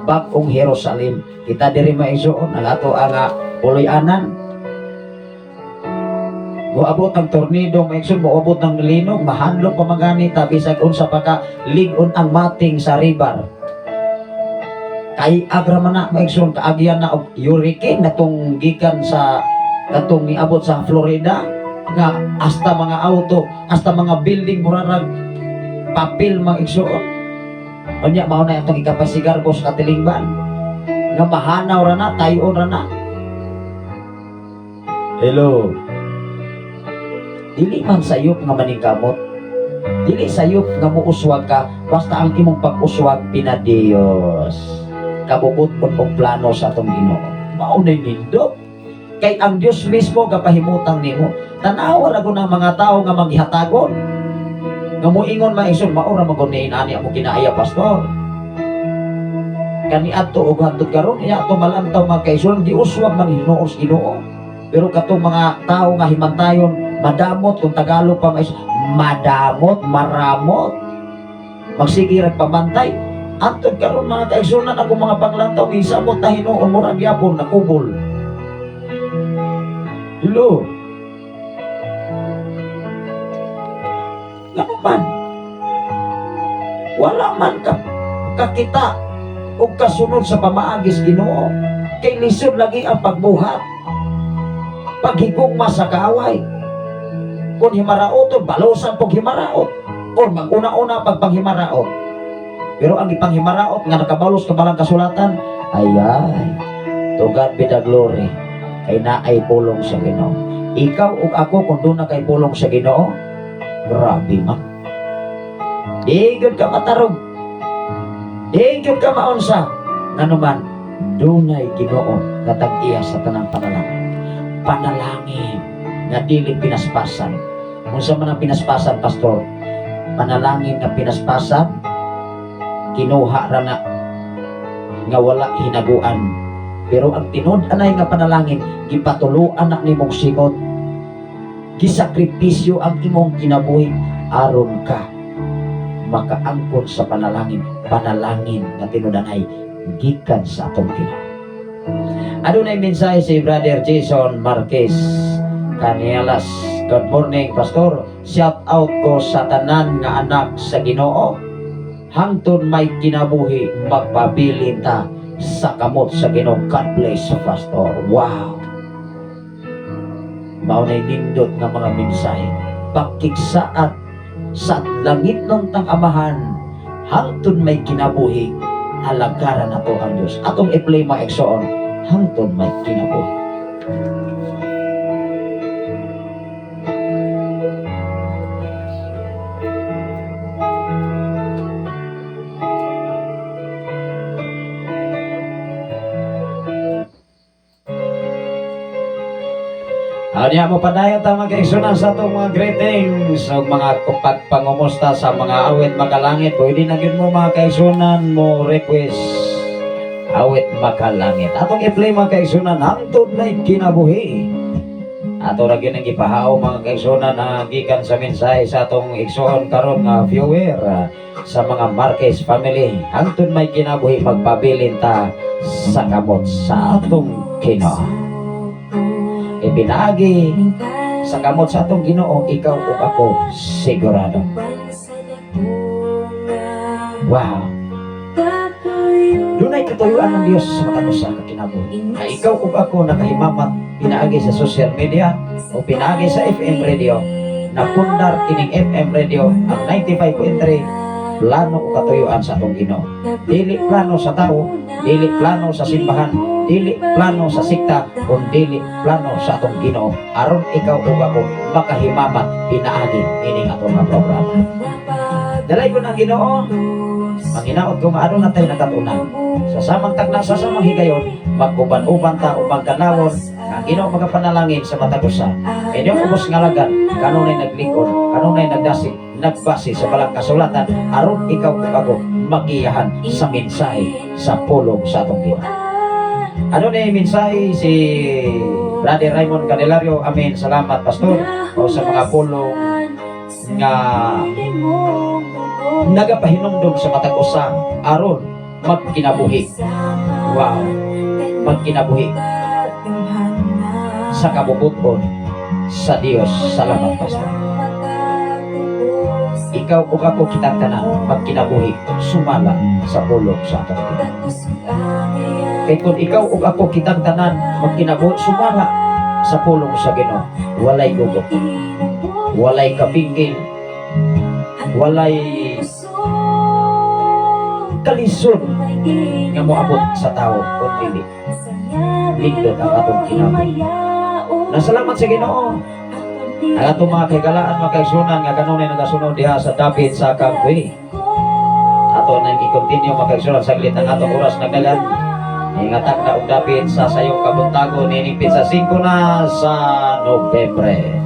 Bag-ong Jerusalem. Kita diri, mga igsoon, ang ato ang puloy-anan. Moabot ang tornado, mga igsoon, moabot ang linog, mahandlok pa man gani ta bisag unsa pa ka lig-on ang mating sa rebar. Kay agra man na, mga igsoon, kaagyan na og hurricane natong gikan sa katong niabot sa Florida nga hasta mga auto, hasta mga building murarag papel, mga igsoon. Unya mao na atong ikapasigarbo sa katilingban nga mahanaw ra na, tayon ra na. Hello. Dili man sayop nga maningkamot. Dili sayop nga muuswag ka basta ang imong pag-uswag pinadiyos. Kabubut-on og plano sa atong Ginoo. Mao nay nindot. Kay ang Dios mismo gapahimutang nimo. Tanawa ra gud ang mga tawo nga manggihatagon. Nga moingon, mga igsoon, mao ra man gud ni ani ako kinaaya, pastor. Kani adto og hantod karon iya ato malantaw, mga kaigsoon, giuswag man hinuos Ginoo. Pero katong mga tao nga himantayon, madamot kung Tagalog pa mais, madamot, maramot. Magsige rag pamantay. Antod karon, mga kaigsunan, ako mga panglantaw gisamot na hinuon murag yapon nakubol. Hello. Ngano man? Wala man ka kakita og kasunod sa pamaagis Ginoo. Kay lisod lagi ang pagbuhat. Paghigugma sa kaaway. Kung himaraoton, balosan pog himaraot. Or mag-una-una pagpanghimaraot. Pero ang ipanghimaraot nga nakabalos ka balang kasulatan, ay ay, to God be the glory. Kay naay pulong sa Ginoo. Ikaw ug ako kung doon na kay pulong sa Ginoo, grabe man. Di gyud ka matarog. Di gyud ka maunsa. Ngano man, dunay Ginoo nga tag-iya sa tanang panalangin. Panalangin nga dili pinaspasan. Unsa man ang pinaspasan, pastor? Panalangin nga pinaspasan, kinuha ra na nga wala hinaguan. Pero ang tinud anay nga panalangin, gipatuluan na nimong singot. Gisakripisyo ang imong kinabuhi aron ka makaangkon sa panalangin, panalangin nga tinud-anay gikan sa atong Ginoo. Adunay mensahe si Brother Jason Marquez Canelas. Good morning, Pastor. Shout out ko sa tanan nga anak sa Ginoo. Hangtod may kinabuhi, magpabilin ta sa kamot sa Ginoo. God bless, Pastor. Wow. Mao nay nindot nga mga mensahe. Pakigsaat sa langit ng tang amahan hangtod may kinabuhi, alagaran nato ang Diyos. Atong i-play, mga igsoon, hangtod may kinabuhi. Anya mo padayon ta, mga kaigsunan, sa atong mga greetings o mga pagpangumusta sa mga awit makalangit. Pwede na gyud mo, mga kaigsunan, mo request awit makalangit. Atong i-play, mga kaigsunan, hangtod may kinabuhi. Ato ra gyud ang gipahaw, mga kaigsunan, ang gikan sa mensahe sa atong igsoon karon nga viewer sa mga Marquez family. Hangtod may kinabuhi, magpabilin ta sa kamot sa atong Ginoo. Ipinaagi sa kamot sa atong Ginoo ikaw ug ako sigurado. Wow. Dunay katuyuan ng Dios sa matag usa ka kinabuhi. Na ikaw ug ako nakahimamat pinaagi sa social media o pinaagi sa FM radio, napundar kining FM radio ang 95.3, plano o katuyuan sa atong Ginoo. Dili plano sa tao, dili plano sa simbahan, dili plano sa sikta, kung dili plano sa atong Ginoo aron ikaw ug ako makahimamat pinaagi ining atong nga programa. Dalay ko ng Ginoo, manghinaot ko nga aduna tay nakatunan. Sa samang takna, sa samang higayon, mag-uban-uban ta upang kanawon ang Ginoo magapanalangin sa matag usa. Inyong ubos nga alagad, kanunay naglingkod, kanunay nagdasig, nagbase sa balang kasulatan aron ikaw ug ako magiyahan sa mensahe sa pulong sa atong Ginoo. Ano na yung mensahe si Brother Raymond Candelario? Amen. Salamat, Pastor. O sa mga pulong nga Nagapahinumdom sa matag usa aron magkinabuhi. Wow. Magkinabuhi sa kabubut-on sa Dios. Salamat, Pastor. Ikaw ug ako, kitang tanan magkinabuhi sumala sa pulong sa atong Ginoo. Kay kung ikaw ug ako, kitang tanan magkinabuhi sumala sa pulong sa Ginoo, walay gugok, walay kapingkil, walay kalisod nga moabot sa tao kung dili lindot ang atong kinabuhi. Nasalamat sa Ginoo. Ang atong mga kahigalaan, mga kaigsunan nga kanunay nagasunod diha sa dapit sa Kagway. Ato nang i-continue, mga kaigsunan, saglit ang atong oras nagdagan. Ingatag na og dapit sa sayong kabuntagon nining petsa 5 na sa Nobyembre.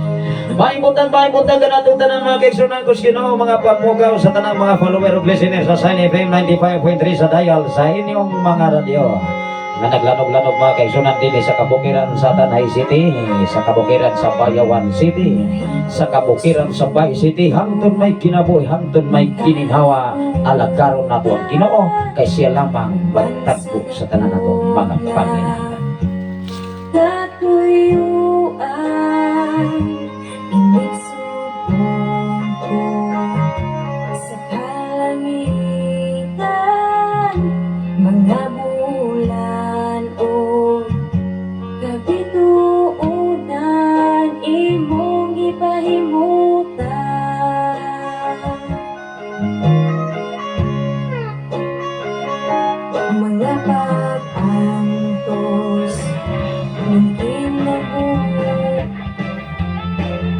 Maayong buntag kanatong tanan, mga kaigsunan ko sa Ginoo, mga pamugaw, sa tanang mga follower ug listener sa Sign FM 95.3 sa dial sa inyong mga radyo. Nga naglanog-lanog, mga kaigsunan, dinhi sa kabukiran sa Tanay City, sa kabukiran sa Bayawan City, sa kabukiran sa Bay City, hangtod may kinabuhi, hangtod may kininhawa, alagaron nato ang Ginoo kay siya lamang magtagbo sa tanan nato mga panginahanglan. Katuyuan Inigsubong ko sa kalangitan, mga bulan o kabituonan, imong gipahimutan. Mga pag-antos ng kinabuhi.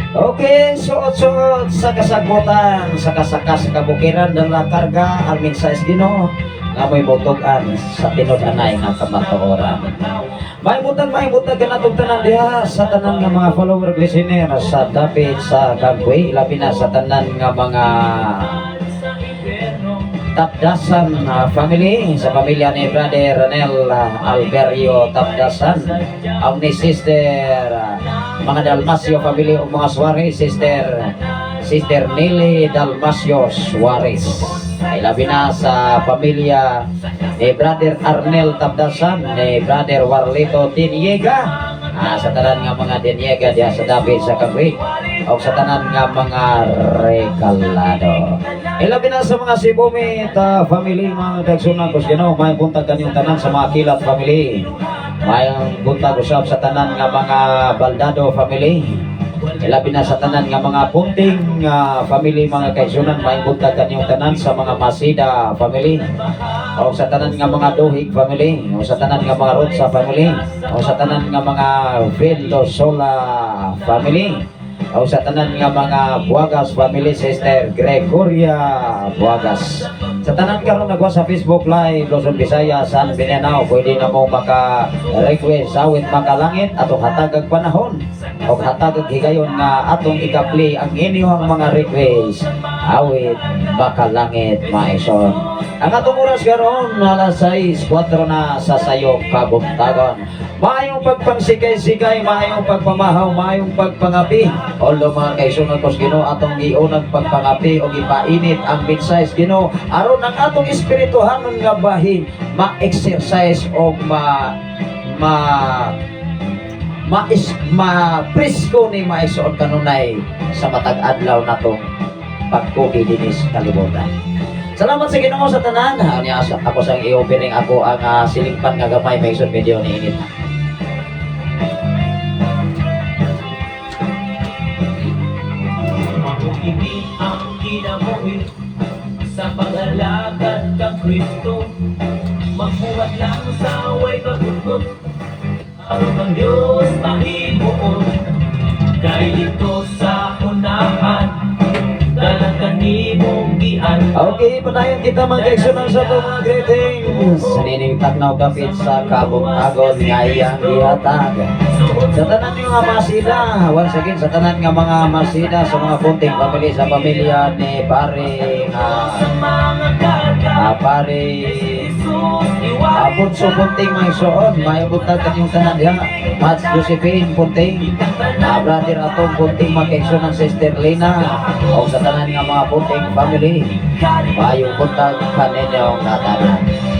Okay, suot-suot sa kasagbutan, sa kasaka sa kabukiran, dala karga, ang mensahe sa Ginoo, nga mo'y mutugan sa tinud-anay nga kamatuoran. Maayong buntag kanatong tanan diha sa tanan nga mga follower ug listener sa dapit sa Kagway, labi na sa tanan nga mga Tapdasan family, sa pamilya ni Brother Ranel Alberio Tapdasan, ang ni Sister mga Dalmasio family ug mga Suarez, Sister Nelly Dalmasio Suarez. Ay labi na sa pamilya ni Brother Arnel Tapdasan, ni Brother Warlito Diniega, sa tanan nga mga Diniega diha sa dapit sa Kagway, o sa tanan nga mga Recalado. Ilabi na sa mga Sibumit family, mga kaigsunan ko sa Ginoo, maayong buntag kanyong tanan sa mga Kilat family. Maayong buntag usab sa tanan nga mga Baldado family. Ilabi na sa tanan nga mga Punting family, mga kaigsunan, maayong buntag kanyong tanan sa mga Masida family. O sa tanan nga mga Duhig family, o sa tanan nga mga Rotsa family, o sa tanan nga mga Vildosola family. O sa tanan nga mga Buagas family, Sister Gregoria Buagas. Sa tanan karon nagwa sa Facebook Live, Luzon, Visayas, San Mindanao, pwede na mo maka-request awit makalangit atong hatagag panahon o hatagag higayon nga atong ika-play ang inyong mga request awit makalangit, maison. Ang atong oras karon alas 6:04 na sa sayong kabuntagon. Maayong pagpangsikay-sikay, maayong pagpamahaw, maayong pagpangapi. Although, mga kaigsunan ko sa Ginoo, atong giunang pagpangapi o gipainit ang mensahe sa Ginoo aron ang atong espirituhanon nga bahin ma-exercise o ma ma mais ma-presko ni maisuod kanunay sa matag adlaw natong pagkugi dinhi sa kalibutan. Salamat sa Ginoo sa tanan. Anya ako sang i-opening ako ang silingpan nga gamay, may video ni init. Mao ini ang kinabuhi sa pag-alagad kang Kristo. Magbuhat lang sa way pagutgot aron ang Diyos mahimuon. Kay dito sa unahan dalang kanimong gian. Okay, padayon kita, mga kaigsunan, sa itong mga greetings. Sa nining tagnaw dapit sa kabuntagon nga iyang gihatag. Sa tanan nga mga masida, once again, sa tanan nga mga masida, sa mga Punting family, sa pamilya ni pare pare Punso Punting, mga igsoon, may buntag kanyong tanan diha. Mats Josephine Punting, Brother atong Bunting, mga kaigsunan, Sister Lina o sa tanan nga mga Bunting family, maayong buntag kaninyong tanan.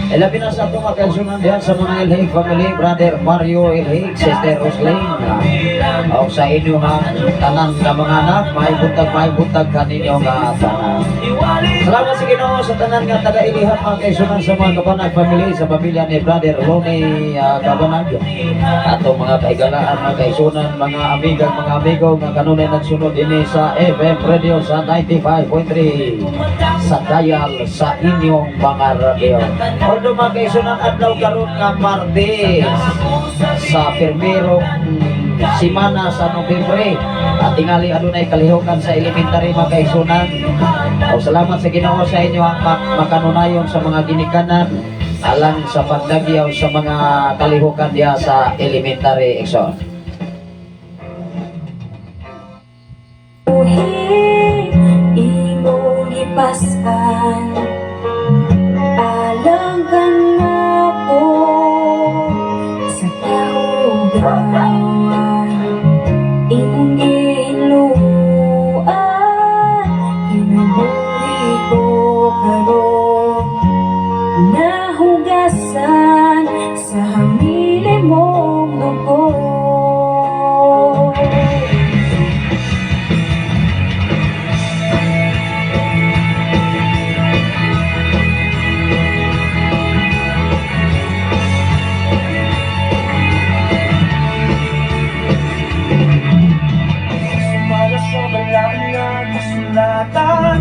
Ilabi na sa atong mga kaigsunan diyan sa mga Ilhig family, Brother Mario Ilhig, Sister Roslyn, o sa inyong tanan nga mga anak, maayong buntag kaninyong tanan. Salamat sa Ginoo sa tanan nga taga-Ilihan, mga kaigsunan, sa mga Kabanag family, sa pamilya ni Brother Ronnie Kabanag. Atong mga kaigalaan, mga kaigsunan, mga amigang, mga amigo nga kanunay nagsunod ini sa FM Radio sa 95.3 sa dial sa inyong mga radio. Although, mga kaigsunan, adlaw karon nga Martes sa pirmerong simana sa Nobyembre at tingali adunay kalihokan sa elementary, mga kaigsunan. O salamat sa Ginoo sa inyo ang makanunayon sa mga ginikanan alang sa pagdagyaw sa mga kalihokan diha sa elementary, igsoon. Buhi imong gipasan alang kanako sa kahugawan imong gihinluan kinabuhi ko karon nahugasan sa hamili mong dugo. Sumala sa banal na kasulatan,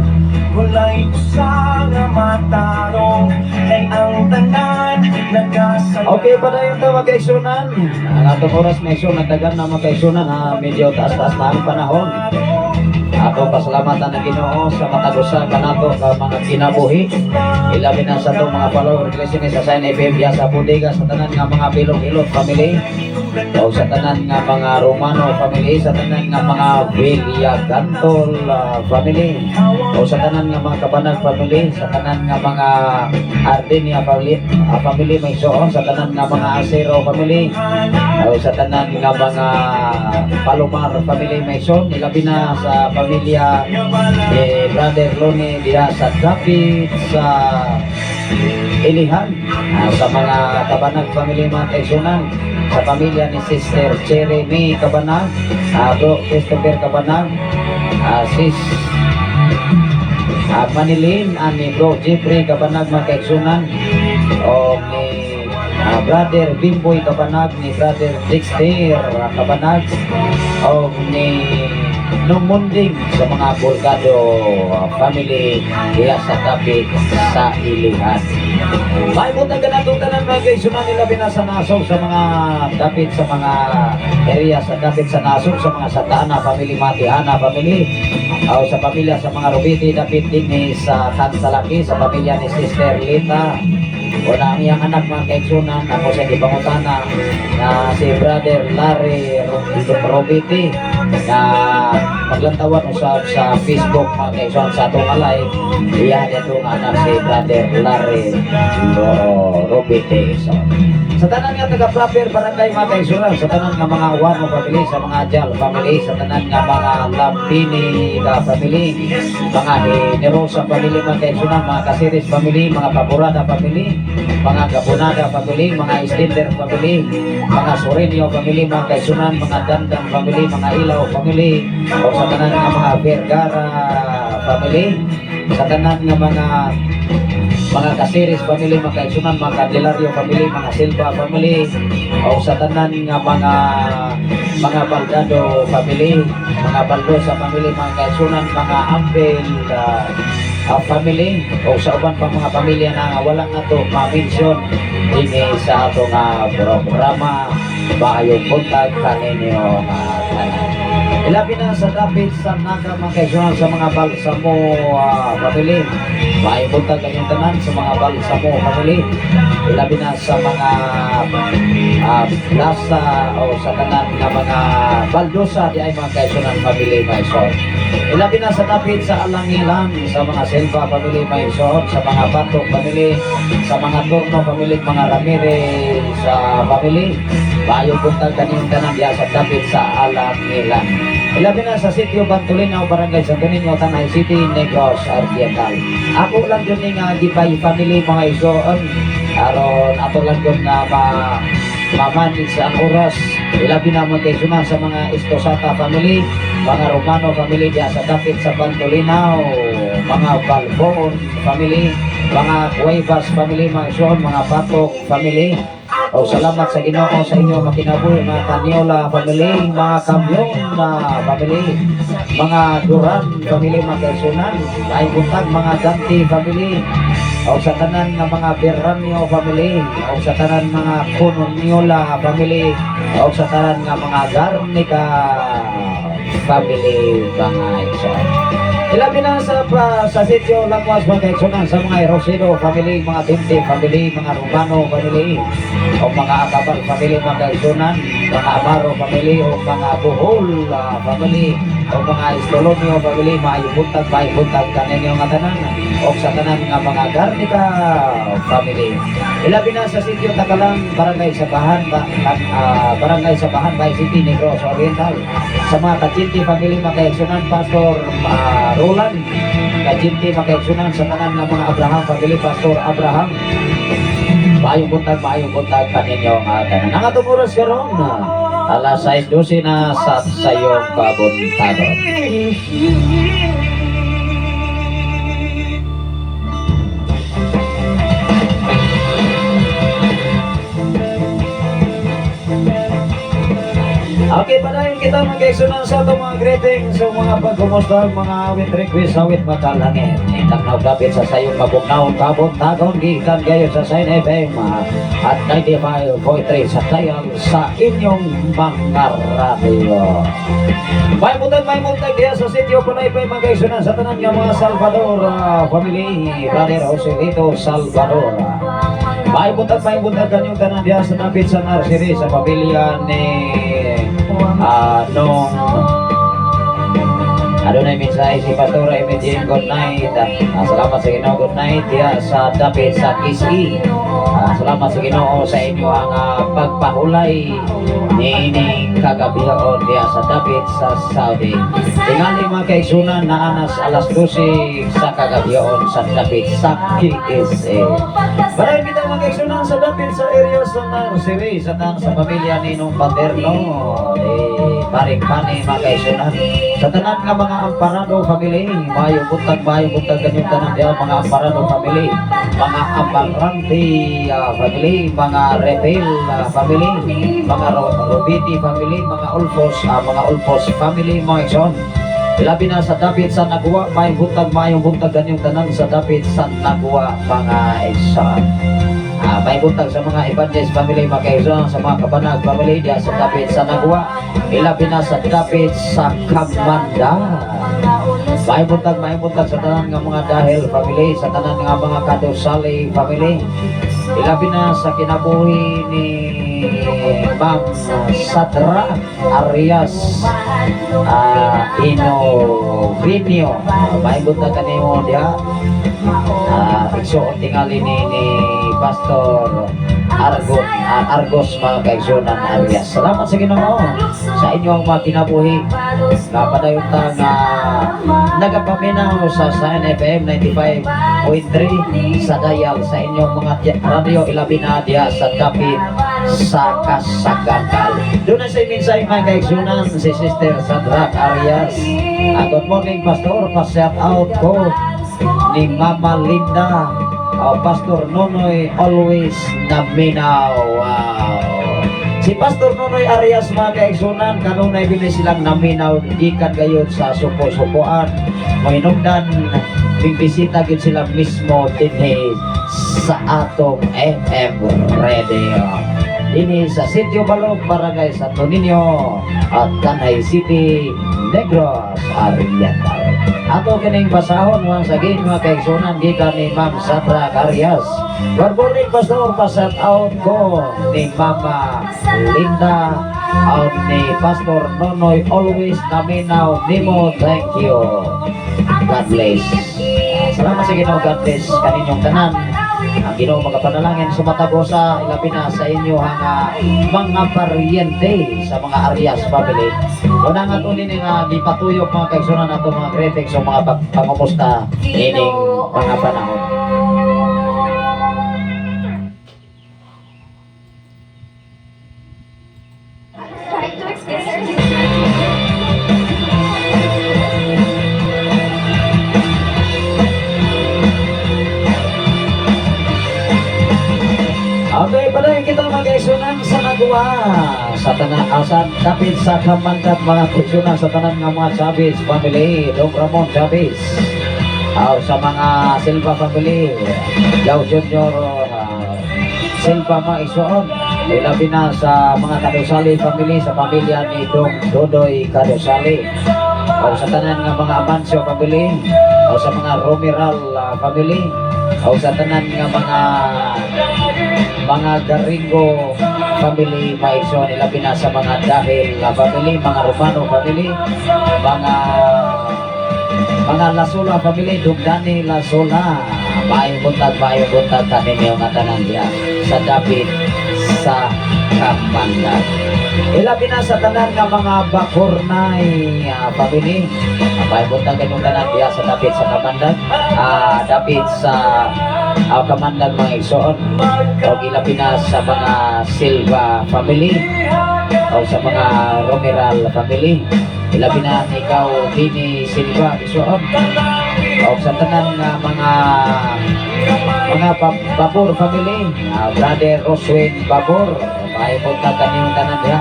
wala'y usa nga matarong, kay ang tanan nagkasala. Okay, padayon ta, mga kaigsunan. Ang atong oras medyo nagdagan na, mga kaigsunan ha, medyo taas-taas na ang panahon. Ato pasalamatan ang Ginoo sa matag usa kanato ka mga kinabuhi. Ilabi na sa atong mga follower iglesia ni sa Sign FM diha sa bodega, sa tanan nga mga Bilog-Ilog family o sa tanan nga mga Romano family, sa tanan nga mga Villagantol family o sa tanan nga mga Kabanag family, sa tanan nga mga Ardinia family, may soon sa tanan nga mga Acero family o sa tanan nga mga Palomar family, may soon ilabi na sa pamilya ni Brother Loni diha sa Dapit sa Ilihan, sa mga Kabanag family, mga kaigsunan, sa pamilya ni Sister Jeremy Kabanag, Bro Christopher Kabanag, Sis Manilin, ni Bro Jeffrey Kabanag, mga kaigsunan, o ni Brother Bimboy Kabanag, ni Brother Dexter Kabanag, o ni Numunding sa mga Burgado family diha sa Dapit sa Ilihan. May butang ganatong tanan, mga kaigsunan, nila binasa nasog sa mga dapit sa mga area sa dapit sa nasog, sa mga Satana family, Matihana family o sa pamilya sa mga Rubiti dapit din ni sa Kansalaki, sa pamilya ni Sister Lita o na ang iyang anak, mga kaigsunan. Ako sa gipangutana na si Brother Larry Robiti na maglantawan usab sa Facebook, mga kaigsunan, sa atong alay iya nito nga anak si Brother Larry Robiti. So, sa tanan nga taga proper barangay, mga kaigsunan, sa tanan nga mga Wano family, sa mga Jal family, sa tanan nga mga Lampini ka family, mga Generosa family, mga kaigsunan, mga Casiris family, mga Paborada family, mga Gabonada family, mga Istinder family, mga Sorenio family, mga kaigsunan, mga Dandang family, mga Ilaw family, o sa tanan nga mga Vergara family, sa tanan nga mga Casiris family, mga kaigsunan, mga Candelario family, mga Silva family, o sa tanan nga mga Baldado family, mga Baldosa family, mga kaigsunan, mga Ambel family, o sa uban pa mga pamilya na nga wala nga to ma-mention dinhi sa ato nga programa. Maayong buntag kaninyo nga tanan. Ilabi na sa dapit sa Naga, mga kaigsunan, sa mga Balsamo family. Maayong buntag kanyang tanan sa mga Balsamo family. Ilabi na sa mga Plaza o sa tanan nga mga Baldosa di ay, mga kaigsunan, family may so. Ilabi na sa dapit sa Alangilan, sa mga Silva family may so, sa mga Batok family, sa mga Torno family, mga Ramirez sa family. Maayong buntag kaninyong tanan diha sa dapit sa Alangilan. Ilabi na sa sitio Bantulinaw, Barangay Santo Niño, Tanay City, Negros Oriental. Ako lang yun nga Gipay family, mga igsoon. Aron ato lang yun nga ma-manage ang oras. Ilabi na mga kaigsunan sa mga Estosata family, mga Romano family diya sa dapit sa Bantulinaw, mga Balbon family, mga Cuevas family, mga igsoon, mga Patok family. O salamat sa Ginoo sa inyo makinabuhi, mga Kaniola family, mga Kamyon na family, mga Duran family, mga kaigsunan, ay buntag mga Dante family, o sa tanan nga mga Berranio family, o sa tanan mga Cononiola family, o sa tanan nga mga Garnica family, mga igsoon. Ilabi na sa sitio Lapuas, mga kaigsunan, sa mga Rosero family, mga Tinte family, mga Romano family, o mga Akabal family, mga kaigsunan, mga Amaro family, o mga Bohol family, o mga Estolonio family, maayong buntag kaninyo nga tanan, o sa tanan nga mga Garnica family. Ilabi na sa sitio Takalang, Barangay Sabahan, Barangay Sabahan, Bay City, Negros Oriental. Sa mga Kachinti family, mga kaigsunan, Pastor Roland Kachinti, mga kaigsunan, sa tanan nga mga Abraham family, Pastor Abraham. Maayong buntag kaninyo nga tanan. Ang atong oras karon, alas 6:12 na sa sayong kabuntagon. Okay, padayon kita mga kaigsunan sa atong mga greetings, sa mga pagkumusta, mga awit request, awit makalangit. Itang nagdapit sa sayong mabugnaw, kabuntagon, gikan gayon sa Sign FM at 95.3 sa dial sa inyong mga radyo. May buntag diya sa sitio Panaypay, mga kaigsunan, sa tanan nga mga Salvador family, Brother Joselito Salvador. May buntag kanyong tanan diya sa dapit sa nursery sa pamilya ni nung adunay mensahe si Pastor Emigene, good night. Salamat sa Ginoo, good night diya sa dapit sa KSE. Salamat sa Ginoo sa inyo ang pagpahulay niining kagabion diya sa dapit sa Saudi. Tingali, mga kaigsunan, naanas alas 12 sa kagabion sa dapit sa KSA. Maraming kita, mga kaigsunan, sa dapit sa area sa nursery sa tan sa pamilya ni Nung Paterno, eh, paring pani, mga kaigsunan. Sa tanan nga mga Amparado family, maayong buntag kanyong tanan diya, mga Amparado family, mga Abalrante family, mga Repel family, mga Robiti family, mga Ulfos family, mga igsoon. Labi na sa dapit sa Nagua, maayong buntag kanyong tanan sa dapit sa Nagua, mga igsoon. May buntag sa mga Evangelist family, mga kaigsoon, sa mga Kabanag family diya sa dapit sa Nagua, ilabi na sa dapit sa Kamanda. May buntag sa tanan nga mga Dahil family, sa tanan nga mga Kadosali family, ilabi na sa kinabuhi ni Ma'am Sadra Arias Inovinio. May buntag kanimo diha. Igsoon tingali ni Pastor Argos, mga kaigsunan, Arias. Salamat sa Ginoo sa inyong mga kinabuhi. Napadayon ta nga nagapaminaw sa Sign FM 95.3 sa dial sa inyong mga radio, ilabi na diha sa dapit sa Kasagakal. Doon na sa mensahe, mga kaigsunan, si Sister Sadrak Arias. Good morning, Pastor, pa-shout out ko ni Mama Linda. Oh, Pastor Nonoy always naminaw. Wow. Si Pastor Nonoy Arias, mga kaigsunan, kanunay bini silang naminaw gikan gayon sa supo-supoan. Mohinungdan bibisita gyud sila mismo dinhi sa atong FM radio. Dinhi sa Sitio Balog, Barangay Santo Niño at Tanay City, Negros Oriental. Ato kining basahon once again, mga kaigsunan, gikan ni Ma'am Sandra Arias. Good morning, Pastor, pa-shout out ko ni Mama Linda out ni Pastor Nonoy, always naminaw nimo, thank you. God bless. Salamat sa Ginoo, God bless kaninyong tanan. Ang Ginoo magapanalangin sa matag usa, ilabi na sa inyo ang mga paryente sa mga Arias family. Una nga to nini nga gipatuyok, mga kaigsunan, nato mga greetings o mga pangumusta ining mga panahon. Try to express. Okay, pala kita, mga kaigsunan, sa nagwa sa tanan sa dapit sa Kamandag, mga kaigsunan, sa tanan nga mga Chavez family, Dong Ramon Chavez. Aw, sa mga Silva family, Yao Junior Silva, mga igsoon. Ilabi na sa mga Kadosali family, sa pamilya ni Dong Dodoy Kadosali. O sa tanan nga mga Amancio family, o sa mga Romeral family, o sa tanan nga mga Garingo family, maigsoon, ilabi na sa mga Dahil family, mga Romano family, mga Lasola family, Dugdani Lasola. Maayong buntag kaninyo nga tanan diha sa dapit sa Kamandag. Ilabi na sa tanan nga mga Bakornay family. Maayong buntag kanyong tanan diha sa dapit sa Kamandag. Dapit sa Kamandag, mga igsoon. O ilabi na sa mga Silva family o sa mga Romeral family. Ilabi na ikaw, Dini Silva, igsoon. O sa tanan nga mga Babor family, Brother Roswin Babor, maayong buntag kaniyong tanan diha.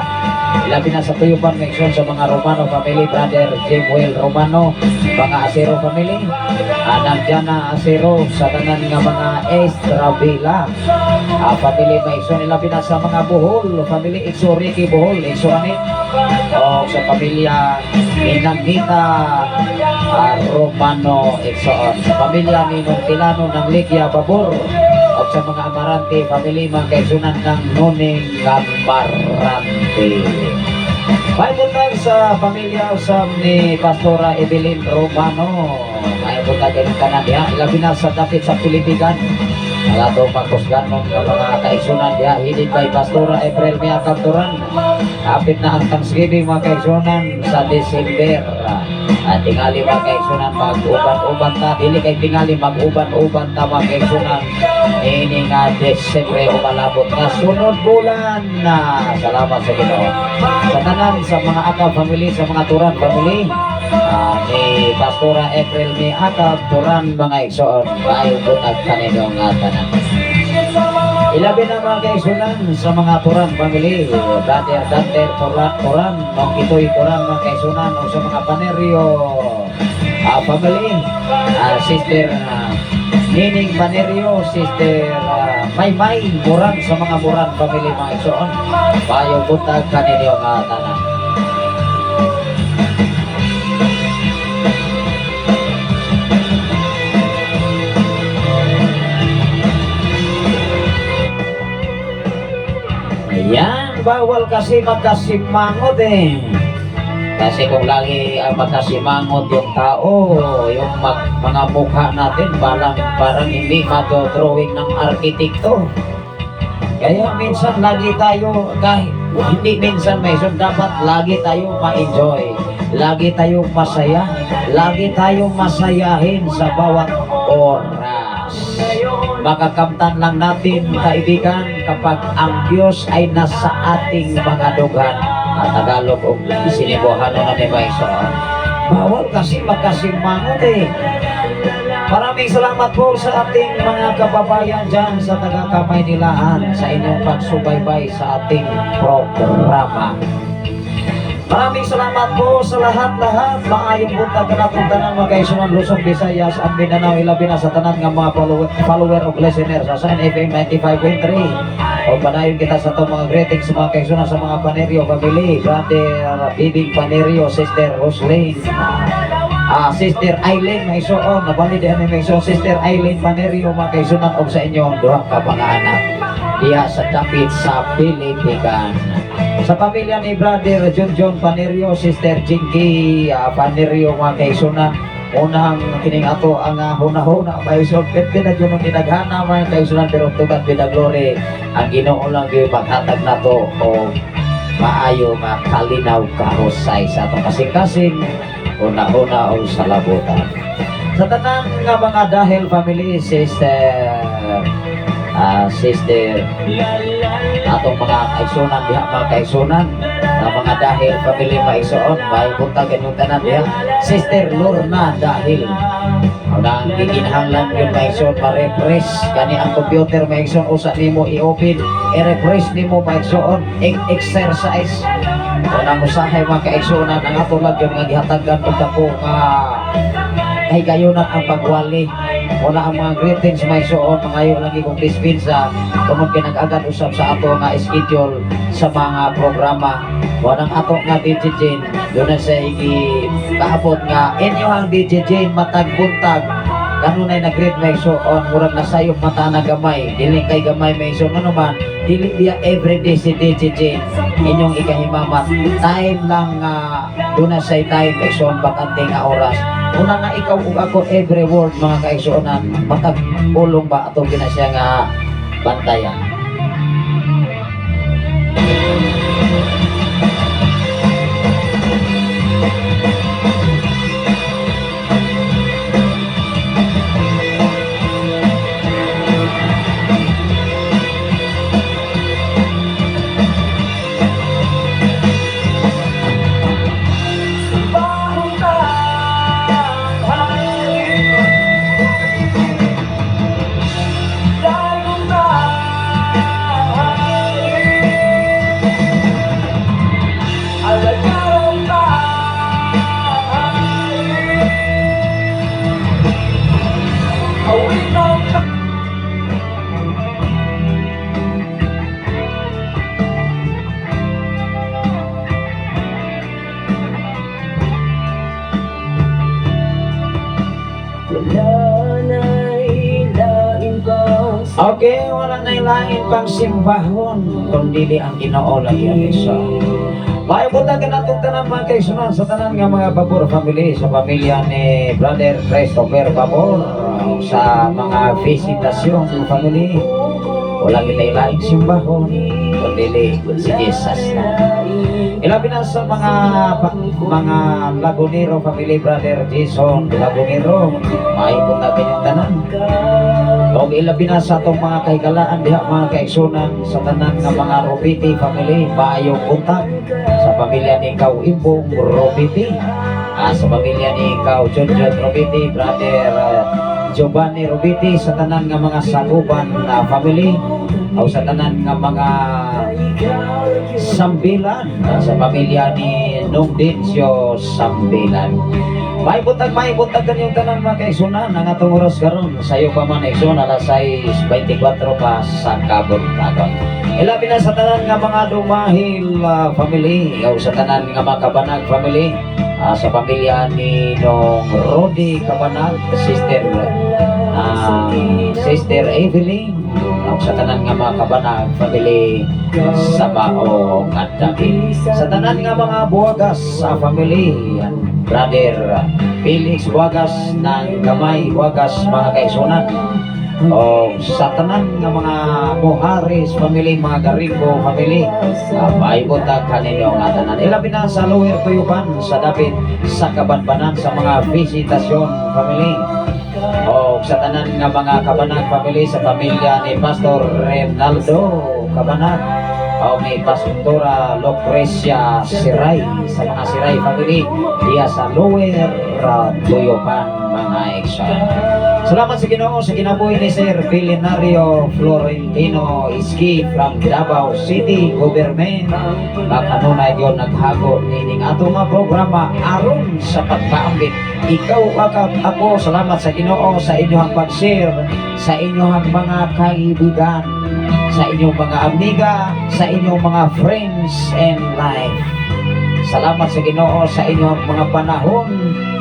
Ilabi na sa tuyupan, mga igsoon, sa mga Romano family, Brother Jemuel Romano, mga Acero family, Anang Jana Acero, sa tanan nga mga Estravila family, mga igsoon, ilabi na sa mga Bohol family, Igso Ricky Bohol, Igso Anit, o sa pamilya ni Nangita Romano, igsoon, sa pamilya ni Nung Tilano ng Likia Babor, o sa mga Amarante family, mga kaigsunan ng Nuning Amarante. May buntag sa pamilya usab ni Pastora Evelyn Romano. May buntag kayong tanan diha. Ilabi na sa dapit sa Pilipigan. Ang atong pagkusgan ng mga kaigsunan diha headed by Pastora April Mia Cantoran. Kapit na ang Thanksgiving, mga kaigsunan, sa December. At tingali, mga kaigsunan, mag-uban-uban ta. Dili kay tingali, mag-uban-uban ta, mga kaigsunan. Ini nga Desembre umalabot na sunod bulan na. Salamat sa Ginoo. Sa tanan sa mga Akab family, sa mga Turan family, ni Pastora April ni Akab Turan, mga igsoon, maayong buntag kaninyo nga tanan. Ilabi na, mga kaigsunan, sa mga Turan family, Brother Dante Turan, Turan, Nong Itoy Turan, mga kaigsunan, o sa mga Panerio family, Sister Nining Panerio, Sister Maymay Buran, sa mga Buran family, mga igsoon. Maayong buntag kaninyo nga tanan. Ayan, bawal kasi magkasimangot eh. Kasi kung lagi ang magkasimangot yung tao, yung mga mukha natin, parang hindi madodrawing ng arkitekto. Kaya minsan lagi tayo, kahit hindi minsan may dapat lagi tayo ma-enjoy. Lagi tayong masaya. Lagi tayong masayahin sa bawat oras. Makakamtan lang natin, kaibigan, kapag ang Diyos ay nasa ating mga dughan. At Tagalog o sinibuhan na ni Maestro. Bawal kasi magkasimangot eh. Maraming salamat po sa ating mga kababayan dyan sa taga-Kamaynilaan sa inyong pagsubaybay sa ating programa. Maraming salamat po sa lahat-lahat. Maayong buntag kanatong tanan, mga kaigsunan, Luzon, Visayas, and Mindanao. Ilabi na sa tanan nga mga follower o listener sa Sign FM 95.3. O padayon kita sa itong mga greetings, mga kaigsunan, sa mga Panerio family. Brother Bibing Panerio, Sister Roslyn, Sister Eileen, may suon, nabali din may suon, Sister Eileen Panerio, mga kaigsunan, og sa inyong duha ka mga anak diha sa dapit sa Pilipigan. Sa pamilya ni Brother John John Panerio, Sister Jinky Panerio, mga kaigsunan, Unang kining ato ang hunahuna, mga igsoon, pwede na yun ang ginaghana, mga kaigsunan, pero to God be the glory, ang Ginoo lang gyud maghatag nato og maayo nga kalinaw, kahusay sa atong kasing-kasing, una-una o sa labutan. Sa tanan nga mga Dahil family, sister, atong mga kaigsunan diha, mga kaigsunan nga mga Dahil family, maigsoon, may buntag inyong tanan diha. Sister Lorna Dahil, unang gikinahanglan yun, maigsoon, ma-refresh kani ang computer, maigsoon, usa nimo i-open, i-refresh nimo, maigsoon, exercise. Unang usahay, mga kaigsuonan, ang ato lang yun nga gihatagan og dako nga kahigayunan ang pagwali. Wala ang mga greetings, maigsoon, mangayo lagi kong dispensa tungod kay nag-agad usab sa ato nga schedule sa mga programa. Walang ato nga DJ Jane, doon na sa igi kaabot nga inyong DJ Jane matag buntag kanunay nag-greet, maigsoon, murag nasayop mata na gamay, dili kay gamay, maigsoon, ano man, dili biya everyday si DJ Jane inyong ikahimamat. Time lang nga doon na say time, maigsoon, bakante nga oras. Una nga ikaw ug ako every word, mga kaigsuonan, matag pulong ba atong gina siya nga bantayan. Bahong tanghali, Dahil tanghali, Alagarang tanghali, Awit ng Wala na'y lain pang Okay, wala na lain pang simbahon kundi ang Ginoo lagi ang isa. May buntag natong tanan, mga kaigsunan, sa tanan nga mga Babor family, sa pamilya ni Brother Christopher Babor, sa mga Visitasyon family. Wala kita laing simbahon kundi si Jesus na. Ilabi na sa mga Lagunero family, Brother Jason Lagunero, may buntag inyong tanan. Og ilabi na sa atong mga kahigalaan diha, mga kaigsunan, sa tanan nga mga Robiti family, maayong buntag sa pamilya ni Kau Imbong Robiti, sa pamilya ni Kau Junjun Robiti, Brother Giovanni Robiti, sa tanan nga mga Saguban na family o sa tanan nga mga Sambilan, sa pamilya ni Nungdincio Sambilan. May buntag kanyong tanan, mga kaigsunan, ang atong oras karon sayo pa man, igsoon, alas 6:24 pa sa kabuntagon. Ilabi na sa tanan nga mga Dumahil family o sa tanan nga mga Kabanag family, sa pamilya ni Nong Rodi Kabanag, Sister Evelyn, o sa tanan nga mga Kabanag family sa Baong at Dapit. Sa tanan nga mga Buwagas sa family, Brother Felix Buwagas ng Gamay Buwagas, mga kaigsunan. O sa tanan nga mga Moharis family, mga Garigo family, may buntag kaninyo nga tanan. Ilabi na sa Lower Tuyuban, sa dapit sa Kabanbanan, sa mga Visitasyon family. O sa tanan nga mga Kabanag family, sa pamilya ni Pastor Renaldo Kabanag o ni Pastora Lucrecia Siray, sa mga Siray family diya sa Lower Tuyuban, mga igsoon. Salamat sa Ginoo sa kinabuhi ni Sir Billionario Florentino Iski from Davao City Government. Makanunay yun naghago nining ato nga programa aron sa pagpaambit. Ikaw ako, salamat sa Ginoo sa inyong pag-share, sa inyong mga kaibigan, sa inyong mga amiga, sa inyong mga friends and life. Salamat sa Ginoo sa inyong mga panahon,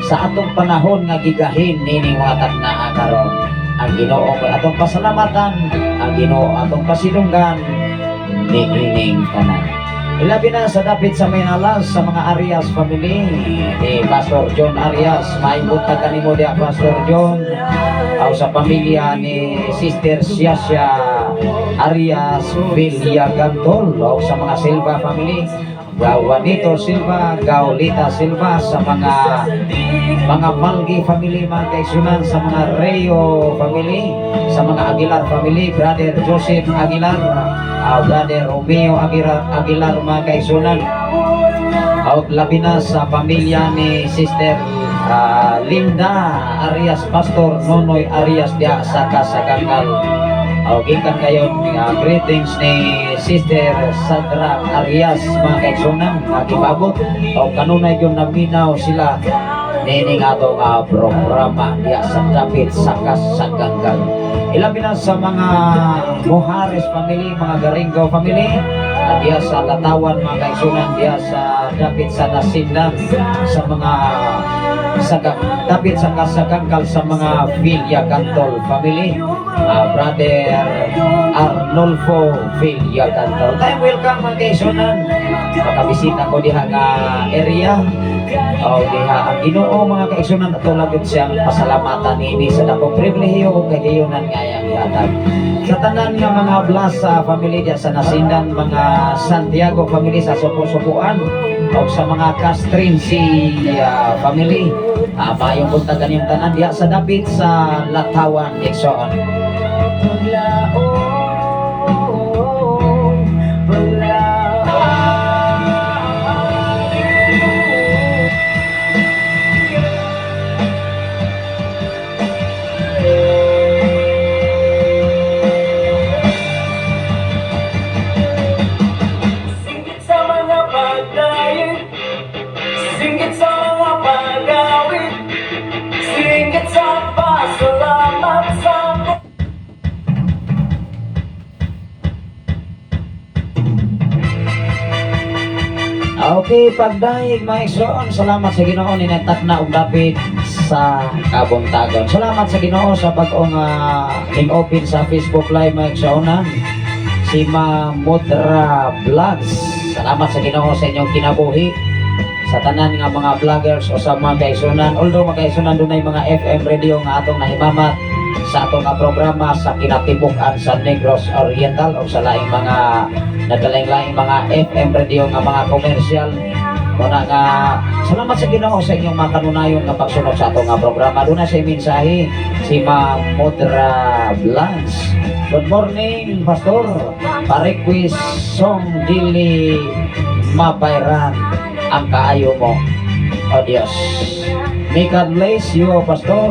sa atong panahon nga gigahin nining mga taknaa karon. Ang Ginoo may atong pasalamatan, ang Ginoo atong pasidunggan niining tanan. Ilabi na sa dapit sa Maynalas sa mga Arias family ni Pastor John Arias. Maayong buntag kanimo diha, Pastor John. Aw sa pamilya ni Sister Siasya Arias Villagantol o sa mga Silva family. Juanito Silva, Gaulita Silva, sa mga Malgi family, mga kaigsuonan, sa mga Reo family, sa mga Aguilar family, Brother Joseph Aguilar, Brother Romeo Aguilar, Aguilar, mga kaigsuonan. Og labi na sa pamilya ni Sister Linda Arias, Pastor Nonoy Arias diha sa Kasagangkal. O gikan kayo greetings ni Sister Sandra Arias, mga kaigsuonan, nagibabot o kanunay yung naminaw sila nining atong programa diha sa dapit sa Kasagangkal. Ilabi na sa mga Mohares family, mga Garingo family, at diha sa Latawan, mga kaigsuonan, diha sa dapit sa Nasindan, sa mga sa dapit sa Kasagangkal, sa mga Villa Cantol family, Brother Arnolfo Villa Cantol. Time welcome, mga kaigsuonan. Makabisita ko diha nga area o diha ang Ginoo, mga kaigsuonan, ato lang yun siyang pasalamatan ini sa dakong pribilehiyo ug kagayunan nga iyang gihatag. Sa tanan nga mga Blasa family diha sa Nasindan, mga Santiago family sa Supo-Supuan, o sa mga Castrinsi family, maayong buntag kaninyong tanan diha sa dapit sa Latawan, igsoon. Paglaom, paglaom. Singgit sa mga pagdayin, singgit sa mga pagawin, singgit sa pasalamat sa. Okay, pagdayeg, mga igsoon, salamat sa Ginoo ni nagtakna og dapit sa kabuntagon. Salamat sa Ginoo sa bag-ong ning-open sa Facebook Live, mga igsoon, si Ma'am Mudra Vlogs. Salamat sa Ginoo sa inyong kinabuhi, sa tanan nga mga vloggers o sa mga kaigsuonan. Although, mga kaigsuonan, dunay mga FM radio nga atong nahimamat sa atong nga programa sa kinatibuk-an sa Negros Oriental o sa laing mga nagkalaing-laing mga FM radio nga mga komersyal. Muna nga salamat sa Ginoo sa inyong mga kanunayon nga pagsunod sa atong nga programa. Doon na siya mensahe si Ma'am Mudra Vlogs. "Good morning, Pastor. Pa-request song Dili Mabayran ang Kaayo Mo. O Dios." May God bless you, Pastor.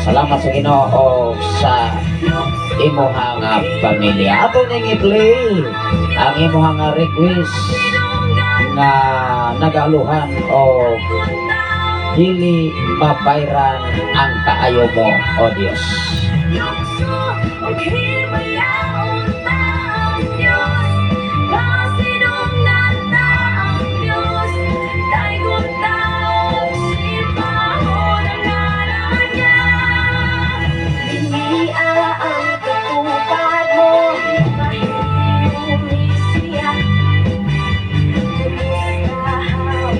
Salamat sa Ginoo sa imuha nga pamilya. Ato ning i-play ang imuha nga request nga nagaluhan o Dili Mabayran ang Kaayo Mo, O Dios. Lukso ug himayaon ta ang Diyos. Pasidunggan ta ang Diyos. Daygon ta og sipahon ang ngalan niya. Diniya ang katupad mo. Mahiyumi siya. Kumusta hauman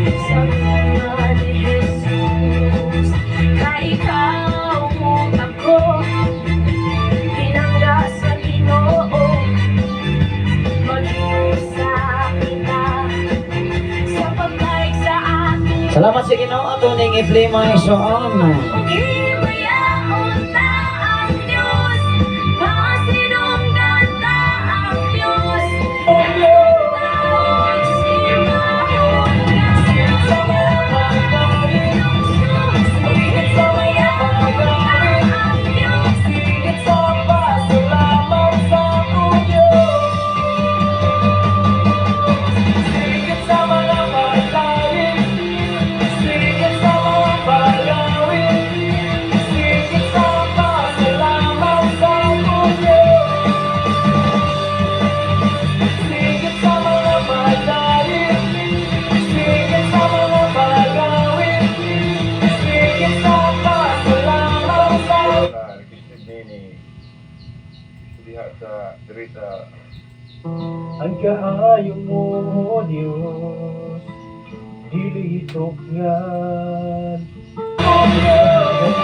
sa mga ni Jesus? Kay ikaw ug ako pinangga sa Ginoo. Mag-usa kita sa pagdaig sa ating Salamat sa Ginoo, ato ning i-play, mga igsoon. Ug himayaon ta ang Diyos. Pasidunggan ta ang Diyos. Tawag sipahon Sa mga pagdayin, singgit sa mga pagawin, singgit sa pasalamat sa Diyos. Singgit sa mga pagdayin, singgit sa mga pagawin, singgit sa pasalamat sa Diyos. Singgit sa mga pagdayin, singgit sa mga pagawin, singgit sa pasalamat sa Na requested ni diha sa diri sa Ang kaayo mo, O Diyos, dili tupngan. O Diyos.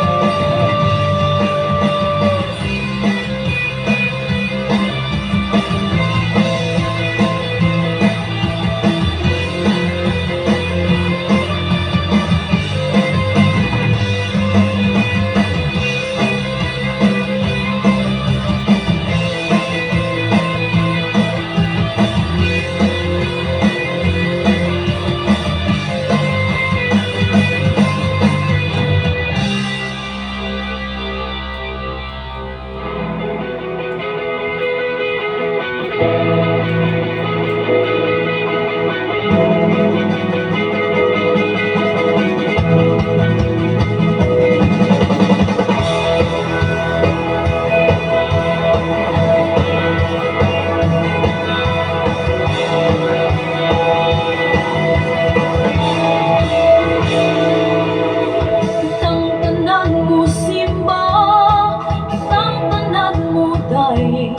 Kitang tanan mo simba, kitang tanan mo daig,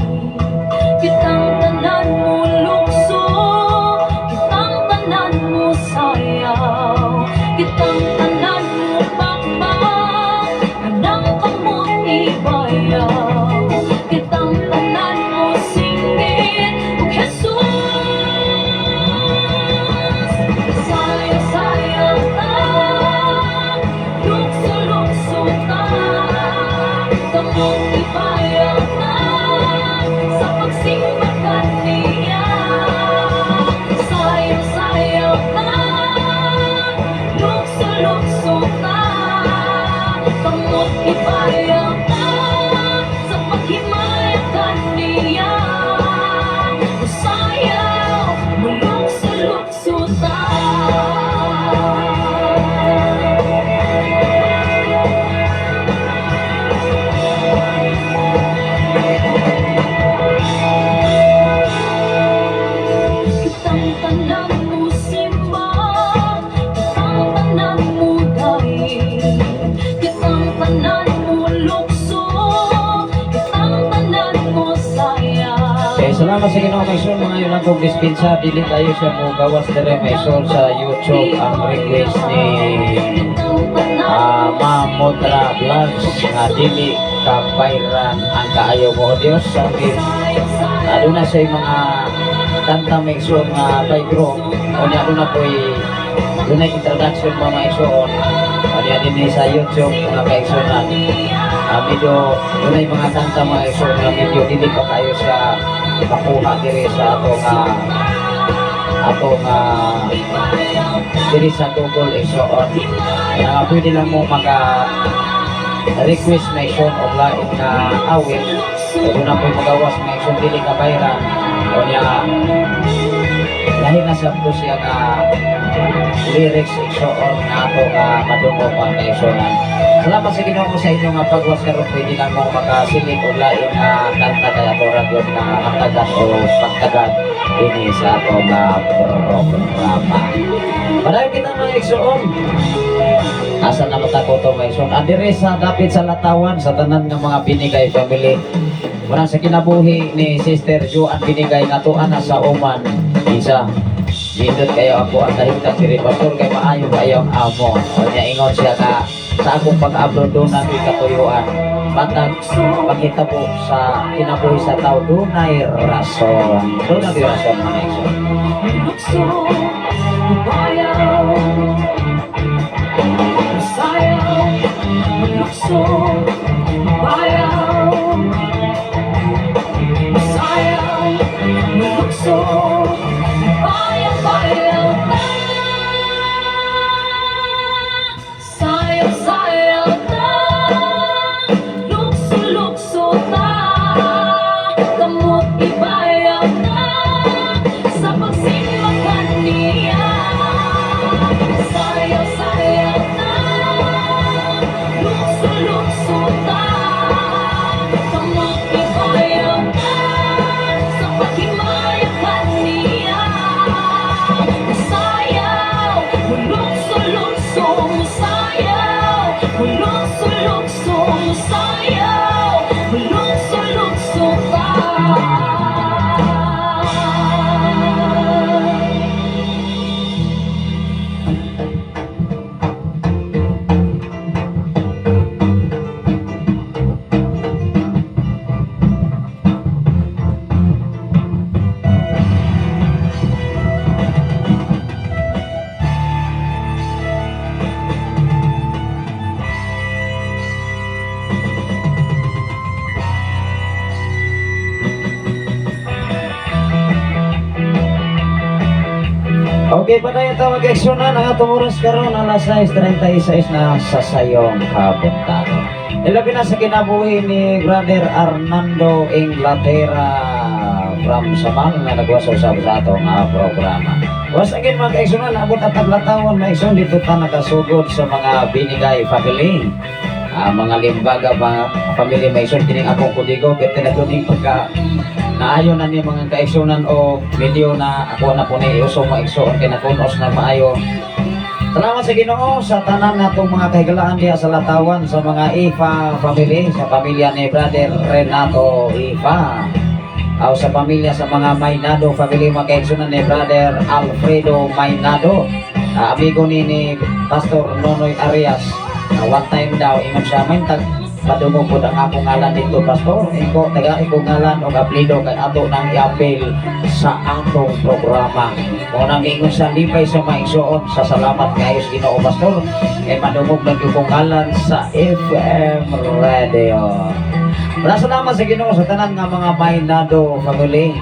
kitang tanan mo lukso, kitang tanan mo sayaw, kitang tanan mo pakpak, kanang kamot ibayaw, kitang tanan mo singgit, ug Jesus. Sayaw, sayaw ta, lukso, lukso ta, kamot ibayaw ta, sa pagsimba kaniya. Sayaw, sayaw ta, lukso, lukso ta, kamot ibayaw ta, sa paghimaya kaniya. Sayaw, mulukso, lukso ta. Kitang tanan mo simba, kitang tanan mo daig, kitang tanan mo lukso, kitang tanan mo sayaw. Okay, salamat sa Ginoo Maison. Mga yun lang kong dispensa. Dili tayo siya mo gawas dire Maison sa YouTube ang request ni Ma'am Motra Vlogs nga dili kabayran ang kaayo mo o Dios. Sabi, aduna sa mga kanta Maison nga by group. O niya aduna po'y dunay introduction mga Maison. O niya din sa YouTube mga kaigsunan. Medyo dunay mga kanta mga igsoon nga medyo dili pa kayo sa makuha diri sa ato nga diri sa Google igsoon. Pwede lang mo maka request na igsoon og lain nga awit. O doon na po'y magawas mga igsoon dili ka bayran. O niya lahi na sa po siya nga lyrics igsoon nga ato nga madungog mga kaigsuonan. Salamat sa Ginoo sa inyo nga pagwas karon pwede lang mo makasilig og lain nga kanta kay ato ra gyud nga hatagan o pagtagan ini sa ato nga programa. Padayon kita mga igsoon. Asa na mata ko to mga igsoon? Adire sa dapit sa Latawan sa tanan nga mga Binigay family. Muna sa kinabuhi ni Sister Joanne Binigay nga tuan na sa Oman. Isa. Nindot kayo ako ang dahigtan diri pastor kay maayo kayo ang amo. O niya ingon siya nga sa akong pag-upload doon na katuyuan. Matag paghitabo sa kinabuhi sa tao dunay rason. Dunay rason mga igsoon. Lukso, bayaw, sayaw, lukso, bayaw, sayaw, lukso, bayaw, bayaw, ta. Sayaw, sayaw, ta. Lukso, lukso, ta. Kamot ibayaw ta. Sa pagsimba kaniya. Sayaw, sayaw, ta. Lukso, lukso, Okay, padayon ta, mga kaigsuonan. Ang atong oras karon, alas 6:36 na sa sayong kabuntagon. Ilabi na sa kinabuhi ni Brother Arnando Inglaterra from Samal nga nagwaso sa atong programa. Once again, mga kaigsuonan, abot at taglatawan, mga igsoon, dito ta nakasugod sa mga Binigay family. Mga Limbaga mga family, mga igsoon, kining akong kodigo, kaya tinatuning pagka naayo na ni, mga kaigsunan, o medyo na ako na po ni iuso, mga igsoon, kay nakunos na maayo. Salamat sa Ginoo sa tanan natong mga kahigalaan diha sa Latawan, sa mga Ifa family, sa pamilya ni Brother Renato Ifa. Aw sa pamilya sa mga Maynado family, mga kaigsunan, ni Brother Alfredo Maynado. Amigo ni Pastor Nonoy Arias. One time daw ingon siya, "May tag padungog pud ang akong ngalan dito, Pastor. Iko taga iko ngalan og apelyido kay ato nang i-appeal sa atong programa." Mao nang ingon sa lipay sa maigsuon sa salamat kaayo sa Ginoo, Pastor, kay madungog na gyud kong ngalan sa FM Radio. Maraming salamat sa Ginoo sa tanan nga mga Maynado family.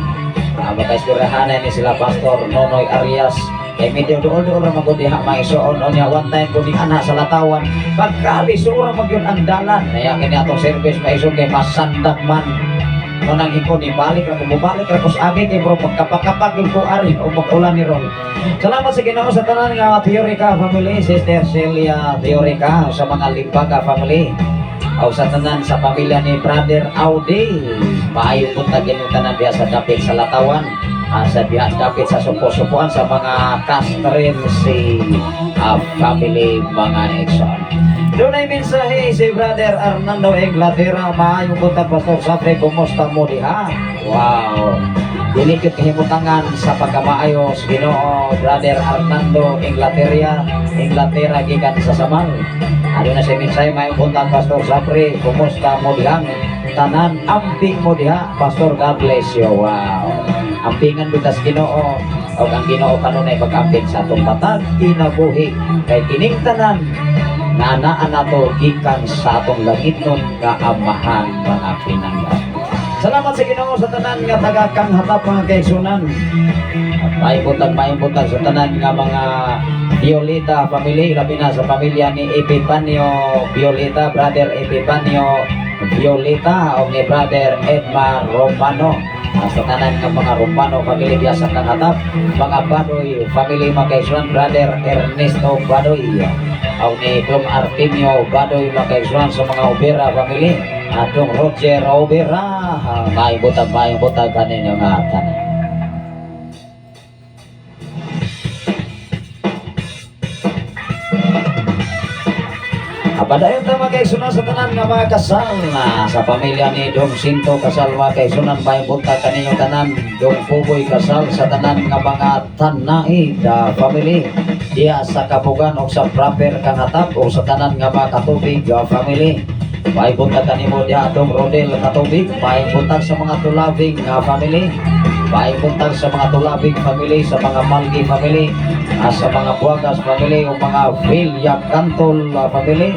Makaisgurahanan ni sila Pastor Nonoy Arias. Kay medyo duol-duol ra magud diha, maigsuon. Unya one time ko ana sa Latawan. Pagkali sura magyud ang dalan. Kaya kini atong service, maigsuon, kay masandak man. Mo nang iko ni balik ra ko, balik ra ko sa agi kay bro pagkapakapag ko ari o mag-ulan ni ron. Salamat sa Ginoo sa tanan nga Theorica family, Sister Celia Theorica, sa mga Limbaga family. O sa tanan sa pamilya ni Brother Audi. Maayo buntag inyong tanan diha sa dapit sa Latawan. Sa diha dapit sa Supo-Supuan, sa mga Castrense family, mga igsoon. Doon ay mensahe si Brother Arnando Inglaterra. Maayong buntag, Pastor Safre, kumusta mo diha? Wow. Dili gyud kahimutangan sa pagkamaayo sa Ginoo, Brother Arnando Inglaterra, Inglaterra gikan sa Samal. Ano na si mensahe, maayong buntag, Pastor Safre, kumusta mo diha? Tanan amping mo diha, Pastor, God bless you. Wow. Ampingan bitas Ginoo og ang Ginoo kanunay mag-amping sa atong matag kinabuhi kay kining tanan nga naa nato gikan sa atong langitnon nga Amahan, mga pinangga. Salamat sa Ginoo sa tanan nga taga kang hatap, mga kaigsunan. Maayong buntag sa tanan nga mga Violeta family, labi na sa pamilya ni Epifanio Violeta, Brother Epifanio Violeta o ni Brother Edmar Romano. Sa tanan nga mga Romano family diya sa Kangatap, mga Badoy family, mga kaigsunan, Brother Ernesto Badoy o ni Dom Artemio Badoy, mga kaigsunan, sa mga Obera family, atong Roger Obera, maayong buntag kaninyo nga tanan. Padayon ta, mga kaigsunan, sa tanan nga mga kasal na sa pamilya ni Dong Sinto Kasal, mga kaigsunan, maayong buntag kaninyo tanan. Dong Puboy Kasal, sa tanan nga mga Tanaid family diya sa Kapugan o sa proper Kangatap o sa tanan nga mga Katubig family. Maayong buntag kanimo diha, atong Rodel Katubig. Maayong buntag sa mga Tulabing family. Maayong buntag sa mga Tulabing family, sa mga Malgi family, sa mga Buagas family o mga Villa Cantol family.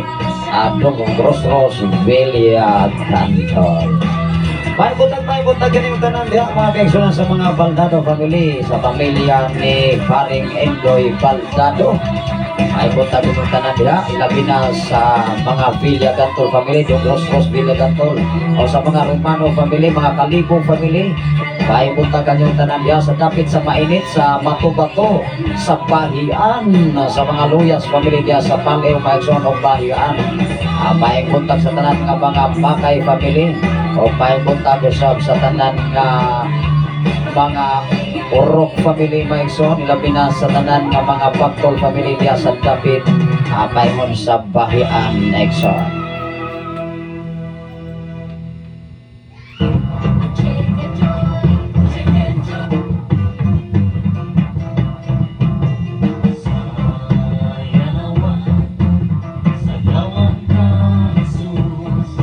Adong Rosros Villa Cantol. Maayong buntag ganing tanan diha, mga kaigsunan, sa mga Baldado family, sa pamilya ni Paring Endoy Baldado. Maayong buntag inyong tanan diha, ilabi na sa mga Villa Cantol family, yung Rosros Villa Cantol, o sa mga Romano family, mga Kalibo family. Maayong buntag kanyong tanan diha sa dapit sa Mainit, sa Matubato, sa Bahian, sa mga Luyas family diha sa Palew, Maigsoon o Bahian. Maayong buntag sa tanan nga mga Bakay family, o maayong buntag usab sa tanan nga mga Urok family, maigsoon, ilabi na sa tanan nga mga Baktol family diha sa dapit paingon sa Bahian, igsoon. Sayawan ka, Jesus.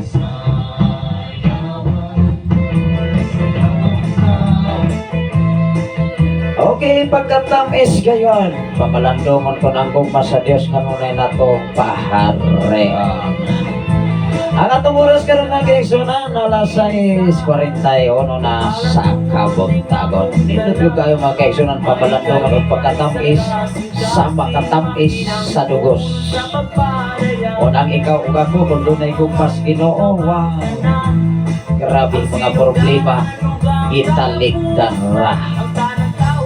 Sayawan, sayawan ka. Okay, pagkatamis gayon, pamalandungon ko ng gugma sa Dios kanunay nato pahareon. Ang atong oras karon, mga kaigsuonan, alas 6:41 na sa kabuntagon. Nindot gyud kayo, mga kaigsuonan, pabalandong ang pagkatamis sa makatamis sa dugos. Unang ikaw ug ako, kung dunay gugmas Ginoo, wow. Grabe mga problema, italikdan ra.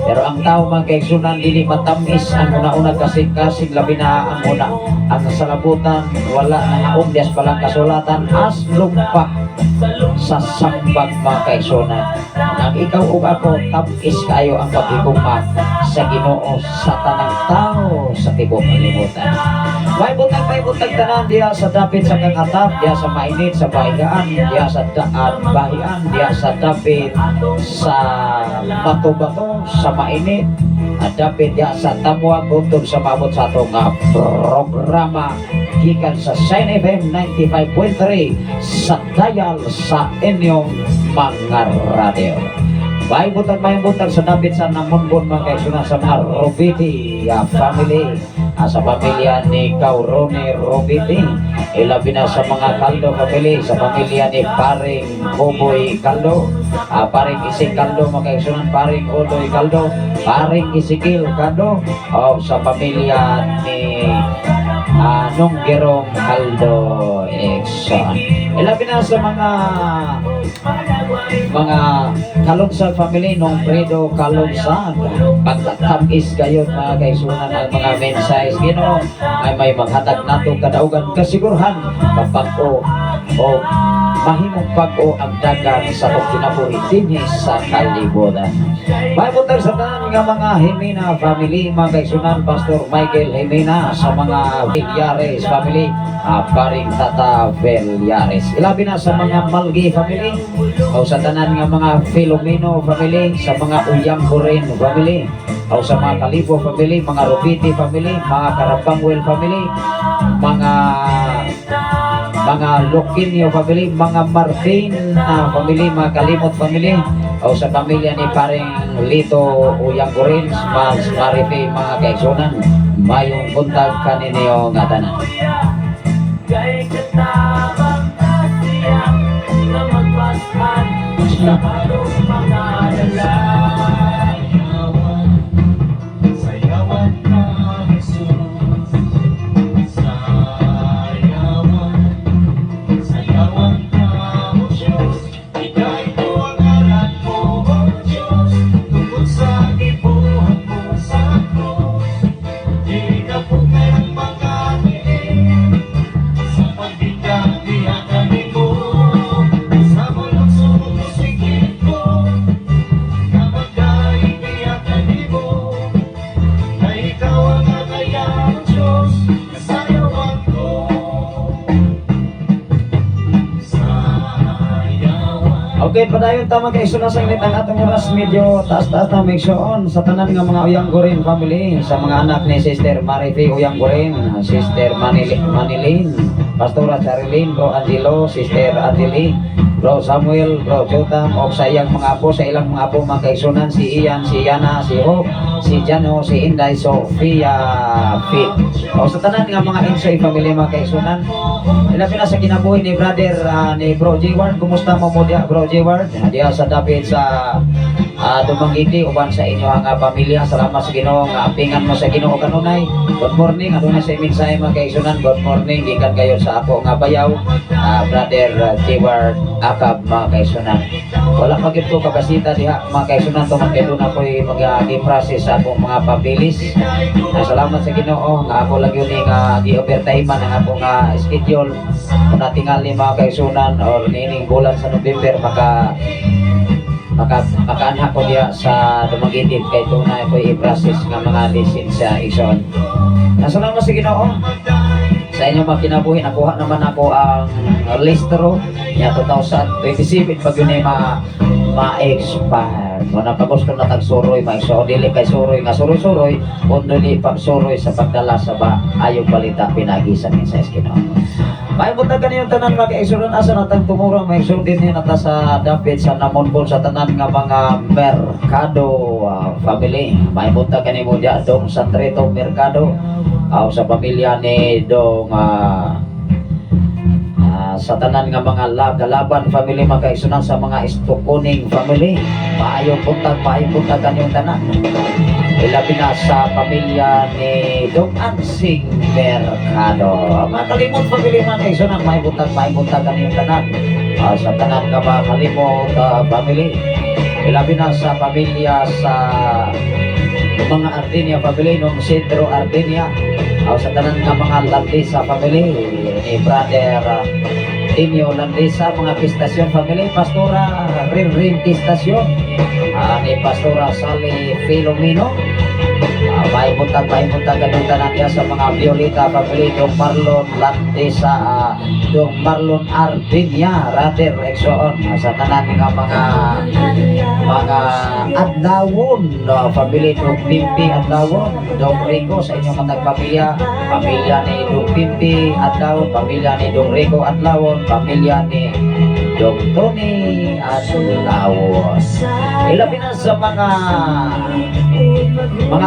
Pero ang tao, mga kaigsuonan, dili matamis ang una-una kasing-kasing, labi na ang una ang salabutan wala na haom dias palang kasulatan as lumpa sa sambag, mga kaigsuonan. Ang ikaw ug ako, tamis kayo ang paghigugma sa Ginoo sa tanang tao sa tibuok kalibutan. May butag tanan diha sa dapit sa kangatap, diha sa mainit sa bahigaan, diha sa daan bahian, diha sa dapit sa bato-bato, sa mainit, at dapit diha sa tamwa butog sa maabot sa atong nga programa gikan sa Shine FM 95.3 sa dial sa inyong mga radyo. May butag sa dapit sa Namonbon, mga kaigsuonan, sa mga Robiti family, sa pamilya ni Kaurone Robiti, ilabi na sa mga Caldo family, sa pamilya ni Paring Buboy Caldo, Paring Isik Caldo, mga kaigsuonan, Paring Odoy Caldo, Paring Isikil Caldo, o sa pamilya ni Nung Gerong Caldo Exxon. Ilabi na sa mga Kalungsag family nung Fredo Kalungsag. Pagkatamis kayo, mga kaigsuonan, ang mga mensahe Ginoo ay may maghatag nato kadaugan kasigurhan kapag-o o mahimong pag-o ang dagan sa atong kinabuhi dinhi sa kalibutan. May buntag sa tanan nga mga Jimena family, mga kaigsuonan, Pastor Michael Jimena, sa mga Villares family, Paring Tata Villares. Ilabi na sa mga Malgi family, o sa tanan nga mga Filomeno family, sa mga Uyang Koren family, o sa mga Kalibo family, mga Rubiti family, mga Karapangwel family, mga Loquinio family, mga Martin na family, mga Kalimot family, o sa pamilya ni Paring Lito Uyang Koren, Mas Marife, mga kaigsuonan, mayong buntag kaninyo nga tanan. Kay katabang siya nga magpasan sa atong mga dala. Sayawan, sayawan ka, Jesus. Sayawan, sayawan ka, O Diyos. Ika'y ko ang ngalan mo, O Diyos. Tungod sa gibuhat mo sa krus. Di ka pugay ang mga tiil sa pagbigat diha kanimo. Sa bulong mo sikit ko. Kamagay diha kanimo. Kay ikaw ang akayang Diyos, kasayawan ko. Sayawan. Okay, padayon tama kay suna sa init ang atong oras, medyo taas-taas na make on sa tanan nga mga Uyang Gorin family, sa mga anak ni Sister Marife Uyang Gorin, Sister Manilin, Pastora Charilyn, Bro Angelo, Sister Angeli, Bro Samuel, Bro Jotam, o sa iyang mga apo, sa ilang mga apo, mga kaigsuonan, si Ian, si Yana, si Hope, si Jano, si Inday, Sofia, Fit. O sa tanan nga mga Insoy family, mga kaigsuonan, ilabi na sa kinabuhi ni brother ni Bro J. Ward. Kumusta mo mo diha, Bro J. Ward? Diha sa dapit sa Dumaguete uban sa inyo ang pamilya. Salamat sa Ginoo nga apingan mo sa Ginoo kanunay. Good morning. Adunay sa mensahe, mga kaigsuonan. Good morning gikan kayo sa ako nga bayaw, brother J. Ward Akab, mga kaigsuonan. Wala pa gyud ko kabasita diha, mga kaigsuonan, tungod kay doon ako'y mag-process sa akong mga pabilis. Salamat sa Ginoo nga ako lang yun nga gi-overtime ang ako nga schedule. Kung natingali, mga kaigsuonan, or niining bulan sa November maka makaanha ko diya sa Dumaguete kay tunay ko i-process nga mga lisensya, igsoon. Nasalamat sa Ginoo sa inyong mga kinabuhi, nakuha naman ako ang listro niya 2027 pag yun ay ma-expire mo na pagusto na tag suroy maigsoon, dili kay suroy nga suroy-suroy kun dili pag suroy sa pagdala sa ba ayong balita pinagi sa mensahe Ginoo. May buntag kaniyong tanan, mga kaigsuonan, asa natang tumuro may din nata sa dapit sa Namonbon, sa tanan nga mga Mercado family. May buntag kanimo diya, dong Sandreto Mercado, aw sa pamilya ni dong Sa tanan nga mga Galaban family, mga kaigsunan, sa mga Istukuning family, maayong buntag kanyong tanan. Ilabi na sa pamilya ni Dong Ansing Mercado. Mga Kalimot family, mga kaigsunan, maayong buntag kanyong tanan. Sa tanan nga mga Kalimot family. Ilabi na sa pamilya sa mga Ardinia family, nung Cedro Ardinia. Sa tanan nga mga Landisa family ni Brother Tinio Landisa, mga Kistasyon family, Pastora Rinrin Kistasyon, ni Pastora Sally Filomeno. May buntag ganun tanan niya sa mga Violeta family, Dong Marlon Landisa, Dong Marlon Ardinia, rather, Exoon, sa tanan nga mga Adlawon family, Dong Pimpi Adlawon, Dong Rico, sa inyong matag pamilya, pamilya ni Dong Pimpi Adlawon, pamilya ni Dong Rico Adlawon, pamilya ni Dong Tony Adlawon. Ilabi na sa mga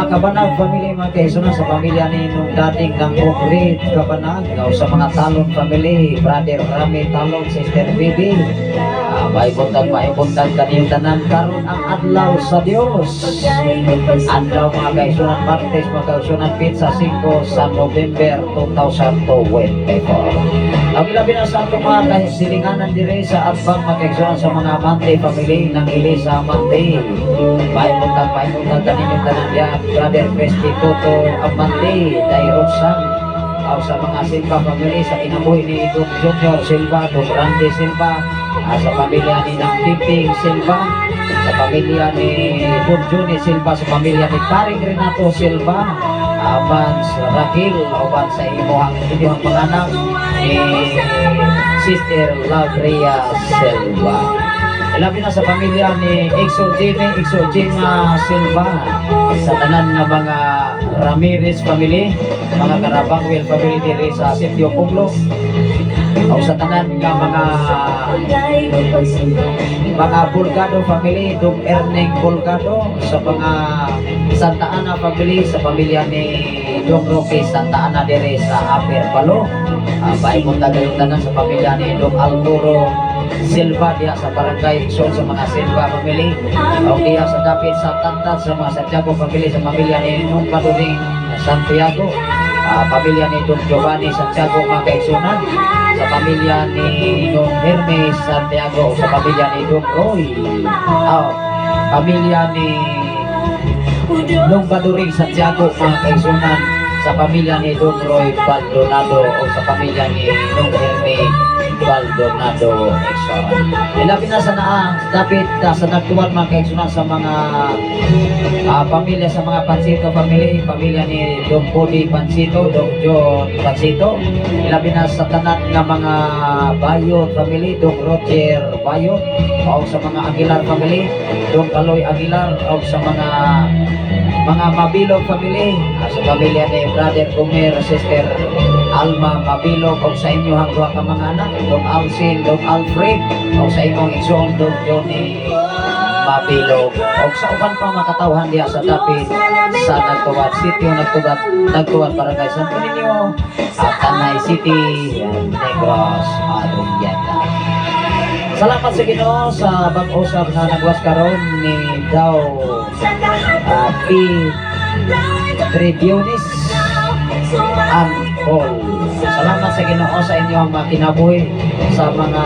Kabanag family, mga kaigsunan, sa pamilya ni nung dating ng Okrit Kabanag o sa mga Talon family, Brother Rami Talon, Sister Bibi. May buntag kaniyong tanan. Karon ang adlaw sa Dios. Adlaw, mga kaigsunan, Martes, mga kaigsunan, petsa 5 sa November 2024. Ang ilabi na sa atong mga kasilinganan dire sa Atbang, mga kaigsunan, sa mga Amante family ng Elisa Amante. May buntag kaninyong tanan diya, Brother Christy Toto Amante, Day Roxanne, o sa mga Silva family, sa kinabuhi ni Dong Junior Silva, Dong Randy Silva, sa pamilya ni Nang Pimping Silva, sa pamilya ni Dong Juni Silva, sa pamilya ni Paring Renato Silva, aban sa Raquel, uban sa inyong mga anak ni Sister Lavria Silva. Ilabi na sa pamilya ni Exo Jimmy, Exo Jima Silva, sa tanan nga mga Ramirez family, mga Carabangwell family diri sa Sitio Puglo, o sa tanan nga mga Bulgado family, Dong Erning Bulgado, sa mga Santa Ana family, sa pamilya ni Dong Roque Santa Ana dire sa Aper Palo. Uh, buntag kayong tanan sa pamilya ni Dong Arturo Silva diya sa Barangay Ixon, sa mga Silva family. O diya sa dapit sa Tantan, sa mga Santiago family, sa pamilya ni Nung Paduring Santiago. Pamilya ni Dong Giovanni Santiago, mga kaigsunan, sa pamilya ni Dong Hermes Santiago, sa pamilya ni Dong Roy, pamilya ni Nung Baduring Santiago, mga kaigsunan, sa pamilya ni Dong Roy Baldonado o sa pamilya ni Dong Herme Baldonado Exxon. Ilabi na sa naa, dapit sa nagtuwan, mga kaigsunan, sa mga pamilya sa mga Pansito family, pamilya ni Dong Cody Pansito, Dong John Pansito, ilabi na sa tanan nga mga Bayot family, Dong Roger Bayot, o sa mga Aguilar family, Dong Kaloy Aguilar, o sa mga Mabilog family, sa pamilya ni Brother Gomer, Sister Alma Mabilog, o sa inyo ang duha ka mga anak, Dong Alcin, Dong Alfred, o sa imong igsoon, Dong Johnny Mabilog, o sa uban pa makatawhan diha sa dapit sa Nagtuwad Sitio, Nagtuwad, Nagtuwad Barangay Santo Niño at Tanay City, Negros Oriental. Salamat sa Ginoo sa pag-usap na nagwas karon ni Daw P. Tribionis and Paul. Salamat sa Ginoo sa inyong mga kinabuhi, sa mga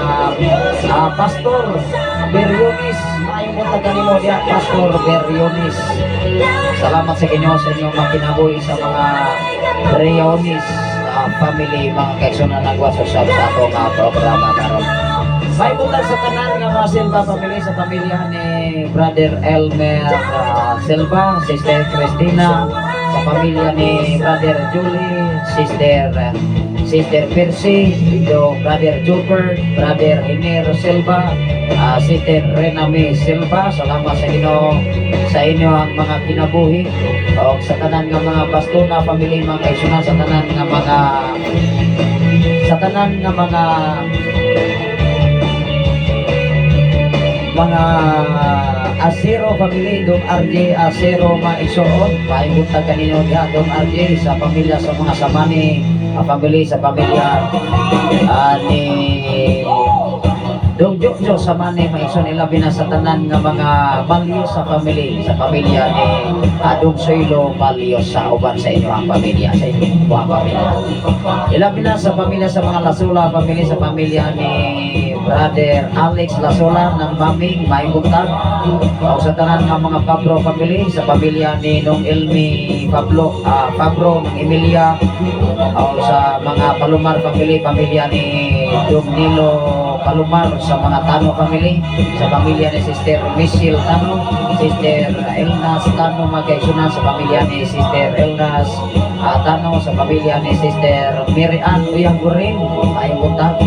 Pastor Berionis. Maayong buntag kanimo diya, Pastor Berionis. Salamat sa Ginoo sa inyong mga kinabuhi, sa mga Berionis family, mga kaigsoon na nagwas usab sa atong programa karon. May buntag sa tanan nga mga Silva family, sa pamilya ni Brother Elmer Silva, Sister Christina, sa pamilya ni Brother Julie, Sister Percy, do Brother Jupert, Brother Hiner Silva, Sister Rename Silva. Salamat sa Ginoo sa inyo ang mga kinabuhi o sa tanan nga mga Bastona family, mga kaigsunan, sa tanan nga mga Asero family, Dong RJ Asero, mga igsoon, maayong buntag kanino diha, Dong RJ, sa pamilya sa mga Samani family, sa pamilya ni Jojo sa Mani, mga igsoon, ilabi na sa tanan nga mga Malyosa family, sa pamilya ni Adong Soylo Malyosa uban sa inyong pamilya, sa inyong buong pamilya. Ilabi na sa pamilya sa mga Lasula family, sa pamilya ni Brother Alex Lasola ng Maming, maayong buntag. O sa tanan nga mga Pablo family, sa pamilya ni Nong Elmi Pablo, Pablo ng Emilia, o sa mga Palomar family, pamilya ni Dom Nilo Palomar, sa mga Tano family, sa pamilya ni Sister Michelle Tano, Sister Elnas Tano, mga kaigsuonan, sa pamilya ni Sister Elnas Tano, sa pamilya ni Sister Mary Ann Uyang Gurin, maayong buntag.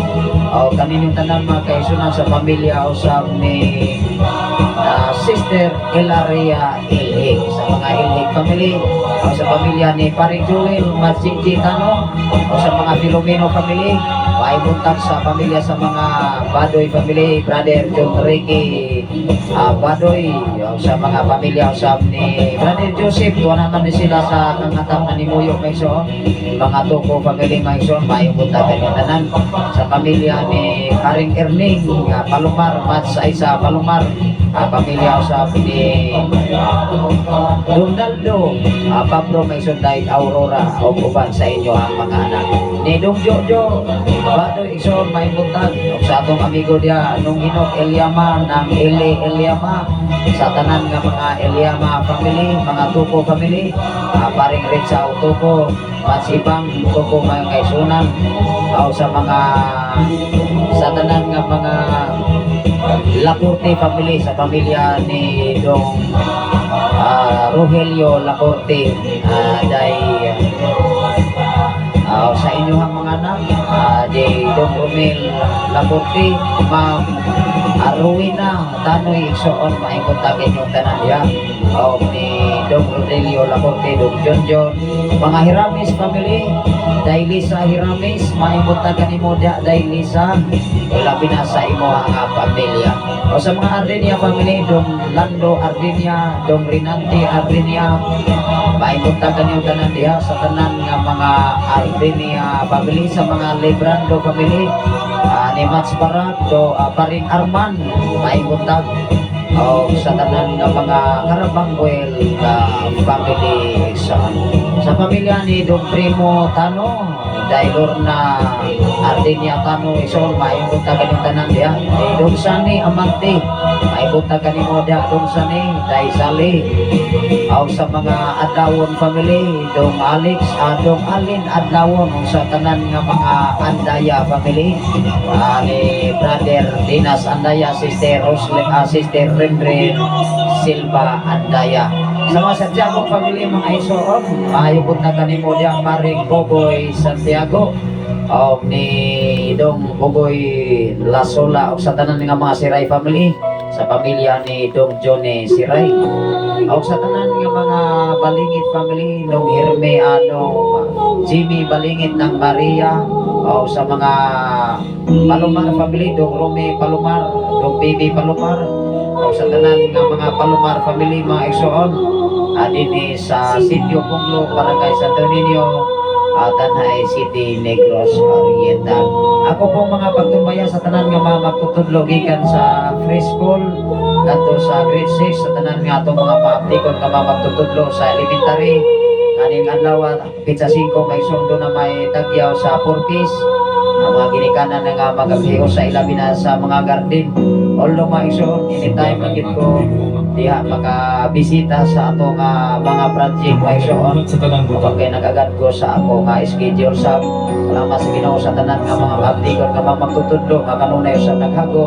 O kaninyong tanan, mga kaigsuonan, sa pamilya usab ni Sister Elaria Ilhig, sa mga Ilhig family, o sa pamilya ni Paring Joel Matsinji Tano, o sa mga Filomeno family, maayong buntag. Sa pamilya sa mga Badoy family, Brother John Ricky Badoy, o sa mga pamilya usab ni Brother Joseph, tuwa naman ni sila sa kangatang na ni Muyo Mayso, mga Toko family, Mayso, maayong buntag kanyang tanan. Sa pamilya ni Paring Erning Palomar, Mats Isa Palomar, pamilya usab ni Donaldo Pablo Mayson Dait Aurora o uban sa inyo ang mga anak ni Dong Jojo Badoy, igsoon, maayong buntag. Ug sa atong amigo diya nung Hinok Eliama ng Eli Eliama, sa tanan nga mga Eliama family, mga Tuko family, paring Ritsa Tuko, Matsibang Tuko, mga kaigsuonan, o sa mga sa tanan nga mga Lacorte family, sa pamilya ni Dong Rogelio Lacorte, day sa inyong mga anak di Dong Romel Lacorte, Ma'am Rowena Tanoy, igsoon, maayong buntag inyong tanan diha, o ni Dong Rodelio Lacorte, Dong John John, mga Hiramis family, Day Lisa Hiramis, maayong buntag kanimo diha, Day Lisa, labi na sa imo ang pamilya. O sa mga Ardenia family, Dong Lando Ardenia, Dong Rinante Ardenia, maayong buntag kaninyong tanan diha. Sa tanan nga mga Ardenia family, sa mga Lebrando family, ni Mats Barak, do Paring Arman, maayong buntag. O sa tanan nga mga Karabangwel family sa pamilya ni Dong Primo Tano, Day Lorna Ardenia Tano, igsoon, maayong buntag kaninyong tanan diha. Ni Dong Sani Amante, maayong buntag kanimo diha, Dong Sani, Day Sali. O sa mga Adlawon family, Dong Alex, Dong Alin Adlawon, ug sa tanan nga mga Andaya family, ni Brother Dinas Andaya, Sister Rosle, Sister Renre Silva Andaya. Sa mga Santiago family, mga igsoon, maayo buntag kanimo diha, Paring Boboy Santiago o ni Dong Boboy Lasola, o sa tanan nga mga Siray family, sa pamilya ni Dong Johnny Siray. O sa tanan nga mga Balingit family, Dong Herme ano Jimmy Balingit ng Maria, o sa mga Palomar family, Dong Romy Palomar, Dong Bibi Palomar, o sa tanan nga mga Palomar family, mga igsoon, dinhi sa Sitio Punglo, Barangay Santo Niño, Tanjay City, Negros Oriental. Ako po mga pagtumbaya sa tanan nga mga magtutudlo gikan sa preschool ngadto sa grade 6, sa tanan nga atong mga maaptikon nga mga magtutudlo sa elementary kaning adlaw petsa 5 may sundo na may tagyaw sa 4 piece ang mga ginikanan na nga magaghios sa ilabi na sa mga garden. Although, mga igsoon, anytime lang gid ko diha makabisita sa ato nga mga project, mga igsoon. Sa tanang Kapag kay nagagad ko sa ako nga schedule sa salamat sa Ginoo sa tanan nga mga maaptikon nga mga magtutudlo nga kanunay sa naghago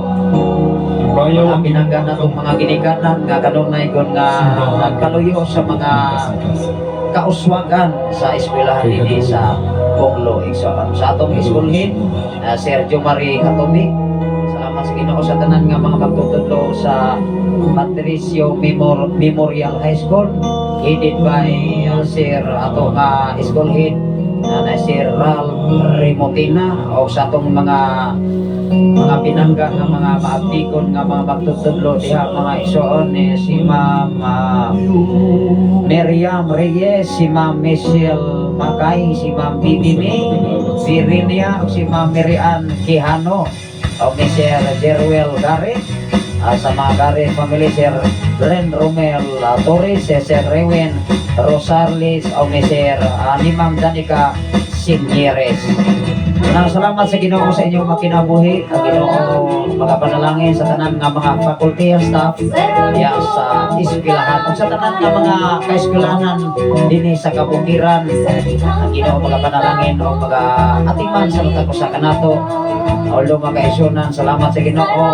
Bayaw mga pinangga natong mga ginikanan nga kanunay kon nga nagkaluyo sa mga kauswagan sa eskwelahan dinhi sa Ponglo, igsoon. Sa atong school head, Sergio Marie Katumik, salamat sa Ginoo sa tanan nga mga magtutudlo sa Patricio Memorial High School, headed by Sir ato nga school head na Sir Ralph Remotina, o sa atong mga pinangga nga mga maaptikon nga mga magtutudlo diha, mga igsoon, ni si Ma'am Miriam Reyes, si Ma'am Michelle Makay, si Ma'am Bibi May, si Rinia, o si Ma'am Miriam Quijano. O ni Sir Jerwell Garrett, sa mga Garrett family, Sir Bren Romel Torres, si Sir Rewin Rosarlis, o ni Sir ni Ma'am Danica Sinyeres. Nang salamat sa Ginoo sa inyong makinabuhi. Ang Ginoo magapanalangin sa tanan nga mga faculty and staff diya sa eskwelahan ug sa tanan nga mga kaeskwelahanan dinhi sa kabukiran. Ang Ginoo magapanalangin o maga-atiman sa matag usa kanato. Although mga kaisunan, salamat sa Ginoo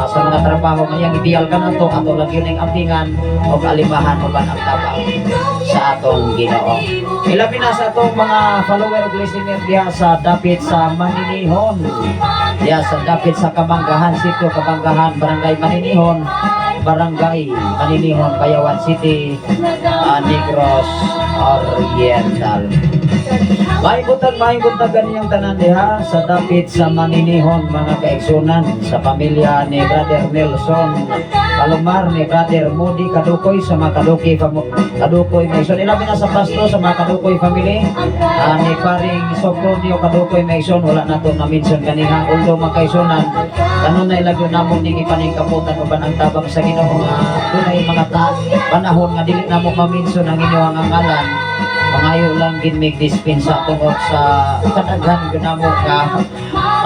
sa mga trabaho nga iyang ideal kanato, ato lang yun ang ampingan o kaalimahan uban ang tabang sa atong Ginoo. Ilabi na sa atong mga follower ug listener diha sa dapit sa Maninihon. Diha sa dapit sa Kamanggahan, Sitio Kamanggahan, Barangay Maninihon, Barangay Maninihon, Bayawan City, Negros Oriental. Maayong buntag kaniyong tanan diha sa dapit sa Maninihon, mga kaigsunan, sa pamilya ni Brother Nelson Palomar, ni Brother Modi Kadukoy, sa mga Kadukoy Kadukoy Mason, ilabi na sa pasto sa mga Kadukoy family, ni paring Sopronio Kadukoy Mason. Wala na to na mention kaniha, although mga kaigsunan, kanunay lagyo namo ning ipaningkamutan uban ang tabang sa Ginoo nga dunay mga panahon nga dili namo ma-mention ang inyong ngalan. Mangayo lang gin mig dispensa tungod sa kadaghan gyud namo nga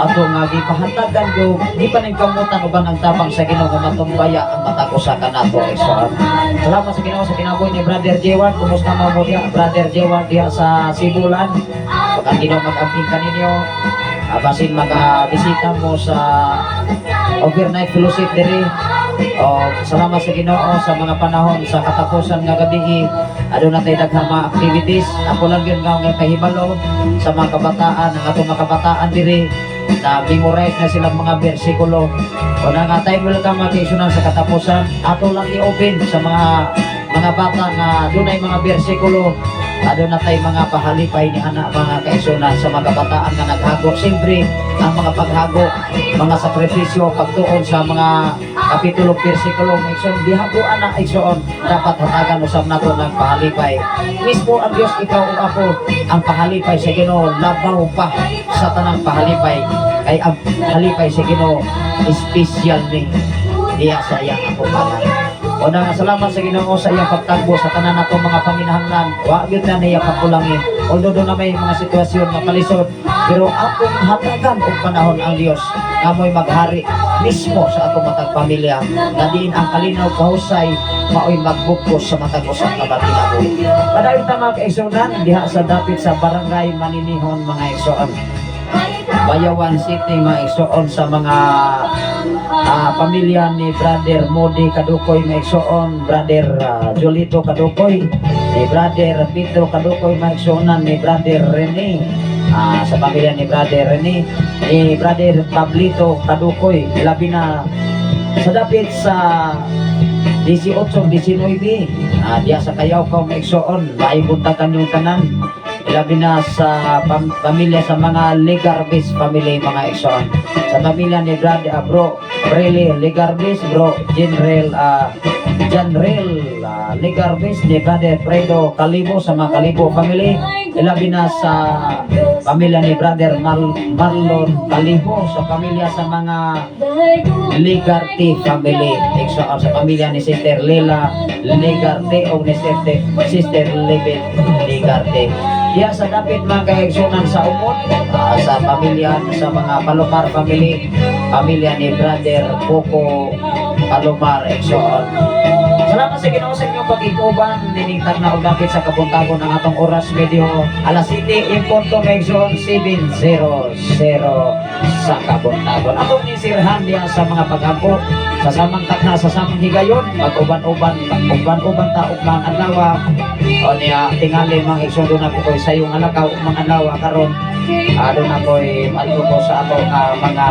ato nga gipahatagan go gipaningkamutan uban ang tabang sa Ginoo nga matumbaya ang matag usa kanato, igsoon. Salamat sa Ginoo sa kinabuhi ni Brother Jewan. Kumusta man mo diha, Brother Jewan, diha sa Sibulan? Pag ang Ginoo mag-amping kaninyo, basin makabisita mo sa overnight fellowship diri. O salamat sa Ginoo sa mga panahon sa katapusan nga gabi, aduna tay daghang mga activities. Ako lang yun nga pahibalo sa mga kabataan, ang atong mga kabataan diri na memorize na silang mga bersikulo. O na nga time will come, mga kaigsunan, sa katapusan ato lang i-open sa mga bata nga dunay mga bersikulo. Aduna tay mga pahalipay ni ana, mga kaigsunan, sa mga kabataan nga naghago. Siyempre ang mga paghago, mga sakripisyo, pagtuon sa mga kapitulo, bersikulo, igsoon, gihago ana, igsoon, dapat hatagan usab nato ng pahalipay mismo ang Dios, ikaw ug ako. Ang pahalipay sa Ginoo labaw pa sa tanang pahalipay, kay ang halipay sa Ginoo espesyal ni diya sa iyang atubangan. O na nga salamat sa Ginoo sa iyang pagtagbo sa tanan natong mga panginahanglan. Wa gyud na niya pagkulangi. Although doon na may mga sitwasyon nga kalisod, pero atong hatagan og panahon ang Dios nga mo'y maghari mismo sa atong matag pamilya, nga diin ang kalinaw kahusay mao'y magbugkos sa matag usa ka kinabuhi. Padayon ta, mga kaigsunan, diha sa dapit sa Barangay Maninihon, mga igsoon. Bayawan City, mga igsoon, sa mga pamilya ni Brother Modi Kadukoy, mga igsoon, Brother Jolito Kadukoy, ni Brother Pedro Kadukoy, mga igsuonan, ni Brother Rene, sa pamilya ni Brother Rene, ni Brother Pablito Kadukoy, labi na sa dapit sa 18, 19, diya sa Kayawkaw, mga igsoon, maayong buntag kanyong tanan. Ilabi na sa pamilya sa mga Ligarbis family, mga igsoon. Sa pamilya ni Brad, Bro Relly Ligarbis, Bro General Janrel Ligarbis, ni Brother Fredo Kalibo, sa mga Kalibo family. Ilabi na sa pamilya ni Brother Marlon Kalibo, sa pamilya sa mga Ligarte family. Igsoon, sa pamilya ni Sister Lila Ligarte o ni Sister Libet Ligarte. Diya sa dapit, mga kaigsunan, sa Umod, sa pamilya sa mga Palomar family, pamilya ni Brother Coco Palomar, igsoon. Salamat sa Ginoo sa inyong pag-ikuban nining tagna og dapit sa kabuntagon. Ang atong oras medyo alas 7 in punto, mga igsoon, 7:00 sa kabuntagon. Atong nisirhan diya sa mga pag-ampo sa samang takna, sa samang higayon, mag-uban-uban, uban-uban ta ugmang adlaw. O niya tingali, mga igsoon, doon ako ko'y sayong alakaw ugmang adlaw karon. Doon ako'y adto ko sa atong mga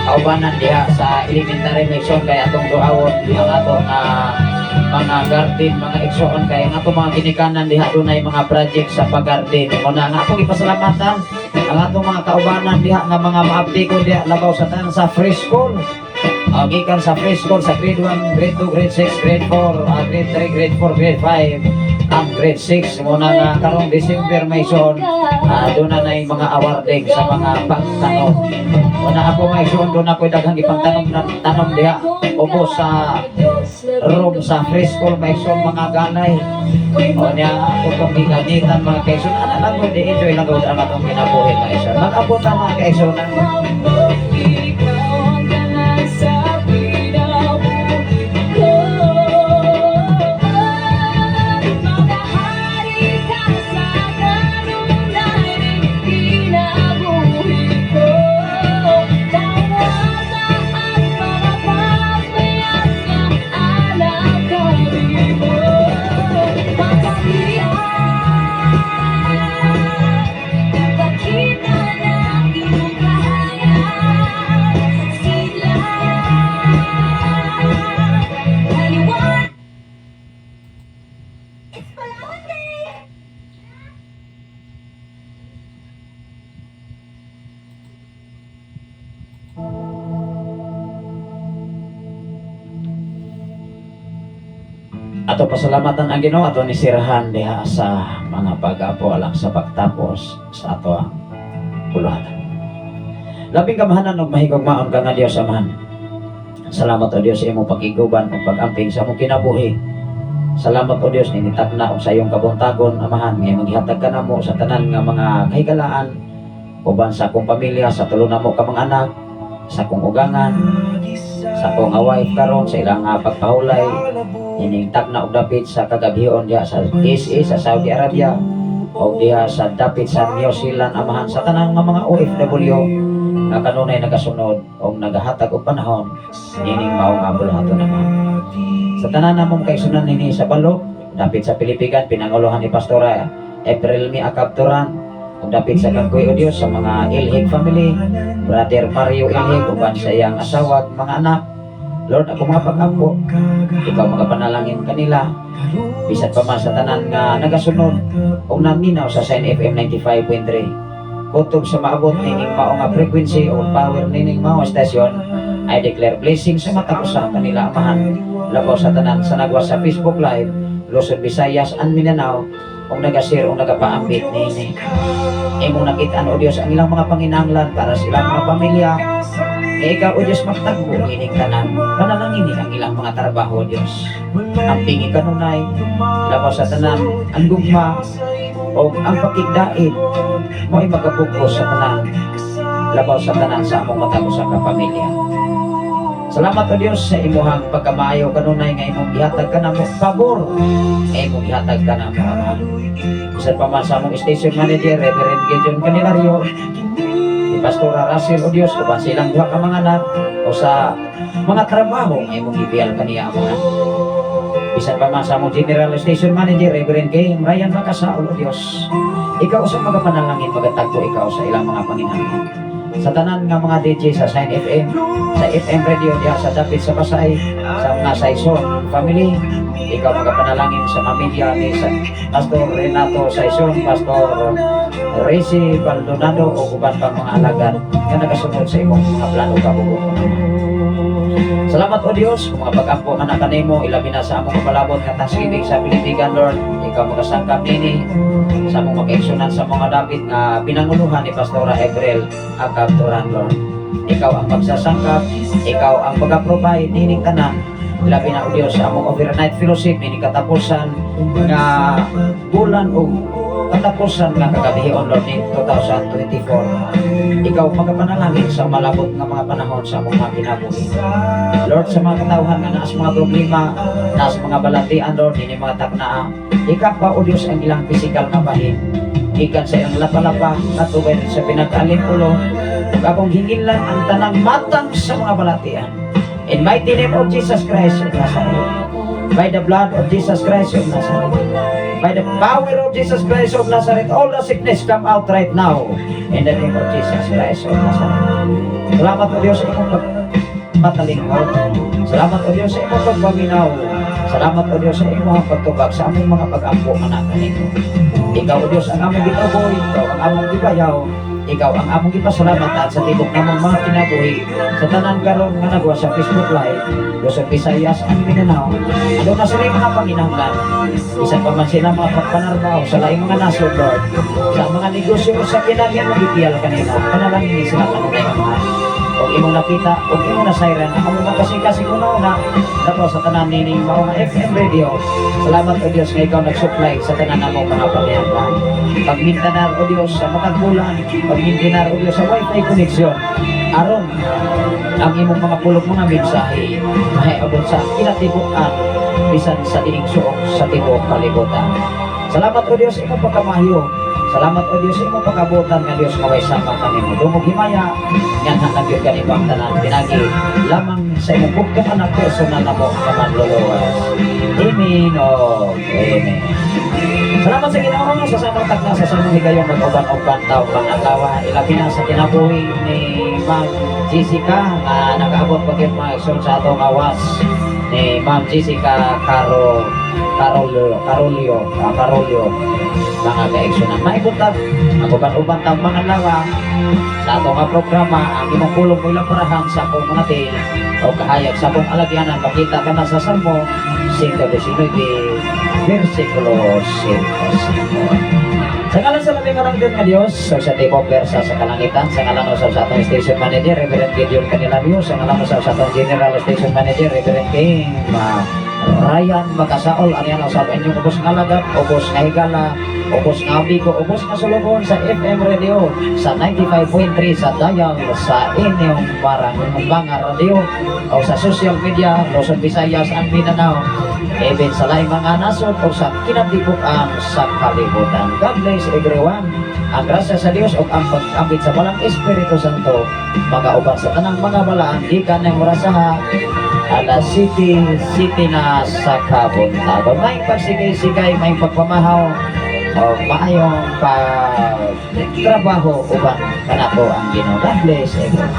kaubanan diha sa elementary, mga igsoon, kay atong duawon ang atong mga garden, mga igsoon, kay ang atong mga ginikanan diha dunay mga project sa pag-garden. Mo na nga atong ipasalamatan ang atong mga kaubanan diha nga mga maabdi ko diha, labaw sa tanan sa free school. Gikan sa free school sa grade 1, grade 2, grade 6, grade 4, grade 3, grade 4, grade 5, ang grade 6. Muna nga karong December, may son, doon na yung mga awarding sa mga pagtanong. Wala ako mga igsoon, doon ako'y daghang ipangtanom na tanom diha. Ubos sa room sa preschool, mga igsoon, mga ganay. O niya, ako itong giganitan, mga kaigsoon. Ana lang ko, di-enjoy lang ko ang atong kinabuhi, mga igsoon. Mag-abot ang mga kaigsoon. Ikaw ang tanan sa kinabuhi ko. Maghahari ka sa kanunay ning kinabuhi ko. Pangwata at mga pagmayat nga alak kanimo. Pagkakita, Ipakita ng iyong kahayag. Sila Kaliwan. It's Palawan Day! Ato pasalamatan ang Ginoo ato ni sirhan diha sa mga pag-apo alang sa pagtapos sa ato ang buluhatan. Labing kamahanan ug mahigugmaon ka nga Dios Amahan. Salamat, O Dios, sa imong pag-iguban ug pag-amping sa among kinabuhi. Salamat, O Dios, ninitakna og sa iyong kabuntagon, Amahan, nga imong gihatag kanamo sa tanan nga mga kahigalaan uban sa akong pamilya, sa tulo namo ka mga anak, sa akong ugangan, sa akong nga wife karon sa ilang nga pagpahulay ining takna og dapit sa kagabhion diha sa KSA sa Saudi Arabia o diha sa dapit sa New Zealand, Amahan, sa tanang nga mga OFW nga kanunay nagasunod o nagahatag og panahon nining mao nga buluhaton, Amahan, sa tanan namong kaigsunan nini sa balo dapit sa Pilipigan, pinanguluhan ni Pastora April Mi Akabturan, ug dapit sa Kagkoy, O Dios, sa mga Ilhig family, Brother Mario Ilhig uban sa iyang asawa at mga anak. Lord, ako mga pag-ampo, ikaw magapanalangin kanila, bisan pa man sa tanan nga nagasunod o naminaw sa Sign FM 95.3. Kutob sa maabot nining mao nga frequency o power nining mao station, I declare blessing sa matag usa kanila, Amahan, labaw sa tanan sa nagwa sa Facebook Live, Luzon, Visayas, and Mindanao, ug nagashare o nagapaambit niini. Imong nakitaan, O Dios, ang ilang mga panginahanglan para sa ilang mga pamilya. Nga ikaw, O Dios, magtagbo nining tanan. Panalangini ang ilang mga trabaho, O Dios. Ang pingi kanunay, labaw sa tanan, ang gugma, o ang pakigdait, mo'y magapugos sa tanan, labaw sa tanan sa among matag usa ka pamilya. Salamat, O Dios, sa imuhang pagkamaayo kanunay nga imong gihatag kanamo, pabor nga imong gihatag kanamo, Amahan. Bisan pa man sa among station manager, Reverend Gideon Candelario, ni Pastora Russell, O Dios, uban silang duha ka mga anak, o sa mga trabaho nga imong gibiyal kaniya, Amahan. Bisan pa man sa among general station manager, Reverend K. Ryan Macasaol, O Dios, ikaw sa mga panalangin, magatagpo ikaw sa ilang mga panginahanglan. Sa tanan nga mga DJ sa Sign FM, sa FM Radio diha sa dapit sa Pasay, sa mga Saison family, ikaw magapanalangin sa pamilya ni sa Pastor Renato Saison, Pastor Rezi Baldonado o uban pang mga alagad nga nagasunod sa imong mga plano kabubuton. Salamat, O Dios, kung mga pag-ampo man na kanimo, ilabi na sa among kapalabot nga Thanksgiving sa Pilipigan, Lord. Ikaw magasangkap nini sa among makaigsunan sa mga dapit nga pinanguluhan ni Pastora April Agabturan, Lord. Ikaw ang magsasangkap, ikaw ang mag-provide nining tanan. Labi na, O Dios, sa among overnight fellowship nining katapusan nga bulan o katapusan nga kagabihion, Lord, ni 2024. Ikaw magapanalangin sa malabot nga mga panahon sa among mga kinabuhi. Lord, sa mga katawhan nga naas mga problema, naas mga balatian, Lord, ini mga taknaa, ikaw pa, O Diyos, ang ilang physical nga bahin. Gikan sa ilang lapa-lapa, natubay sa pinagkalimpulo, ug akong hinginlan ang tanang matang sa mga balatian. In mighty name of Jesus Christ of Nazareth. By the blood of Jesus Christ of Nazareth. By the power of Jesus Christ of Nazareth, all the sickness come out right now. In the name of Jesus Christ of Nazareth. Salamat, O Diyos, sa imong pagpatalingkod. Salamat, O Diyos, sa imong pagpaminaw. Salamat, O Diyos, sa imong pagtubag sa among mga pag-ampo anak kanimo. Ikaw, O Diyos, ang among gituboy, ikaw ang among gibayaw, ikaw ang among gipasalamatan sa tibok namong mga kinabuhi sa tanan karon nga nagwa sa Facebook Live, Luzon, Visayas, and Mindanao. Ano na sila yung mga panginahanglan? Bisan pa man sila mga pagpanarbaho sa laing mga nasod, Lord. Sa mga negosyo sa kinagyan, magipiyal kanila. Panalangin sila kanunay, Amahan. nakita ug imong nasayran ang among mga kasing-kasing una-una dapat sa tanan nining mao nga FM radio. Salamat, O Dios, nga ikaw nag-supply sa tanan namo mga panginahanglan. Pagmintanar, O Dios, sa matag bulan, pagmintanar, O Dios, sa wifi connection aron ang imong mga pulong, mga mensahe, mahiabot sa kinatibuk-an bisan sa diing suok sa tibuok kalibutan. Salamat, O Dios, imong pagkamayo. Salamat, O Dios, imong pagkabutan nga Dios nga way sama kanimo. Dungog himaya nga hatag gyud kanimo ang tanan pinagi lamang sa imong bugtong anak, personal namo nga manluluwas. Amen o amen. Salamat sa Ginoo sa samang takna, sa samang higayon mag-uban-uban taw pang-adlaw, ilabi na sa kinabuhi ni Ma'am Jessica nga nakaabot pa gyud, mga igsoon, sa atong awas ni Ma'am Jessica Caro Carolio Carolio Carolio, mga kaigsunan. Maibutag ang uban-uban taw mga adlaw sa atong nga programa. Ang imong pulong mo ilang parahan sa akong mga til o kahayag sa akong alagyanan. Makita ka na sa Salmo 119 versikulo 5. Sa ngalan sa labing nga nga Diyos, sa tipo persa sa kalangitan, sa ngalan usab sa atong station manager, Reverend Gideon Canilamio, sa ngalan usab sa atong general station manager, Reverend King Ryan Makasaol, aniyan usab inyong ubos nga alagad, ubos nga higala, ubos nga amigo, ubos nga sulugon sa FM radio sa 95.3 sa dial sa inyong parang mga radio o sa social media, Luzon, Visayas, and Mindanao, even sa laing mga nasod o sa kinatibuk-an sa kalibutan. God bless everyone. Ang grasya sa Dios o ang pag-ambit sa Balaang Espiritu Santo magauban sa tanang mga balaan gikan ng orasaha alas city city na sa kabuntagon. May pagsigay-sigay, may pagpamahaw o maayong pagtrabaho uban kanato ang Ginoo. God bless everyone.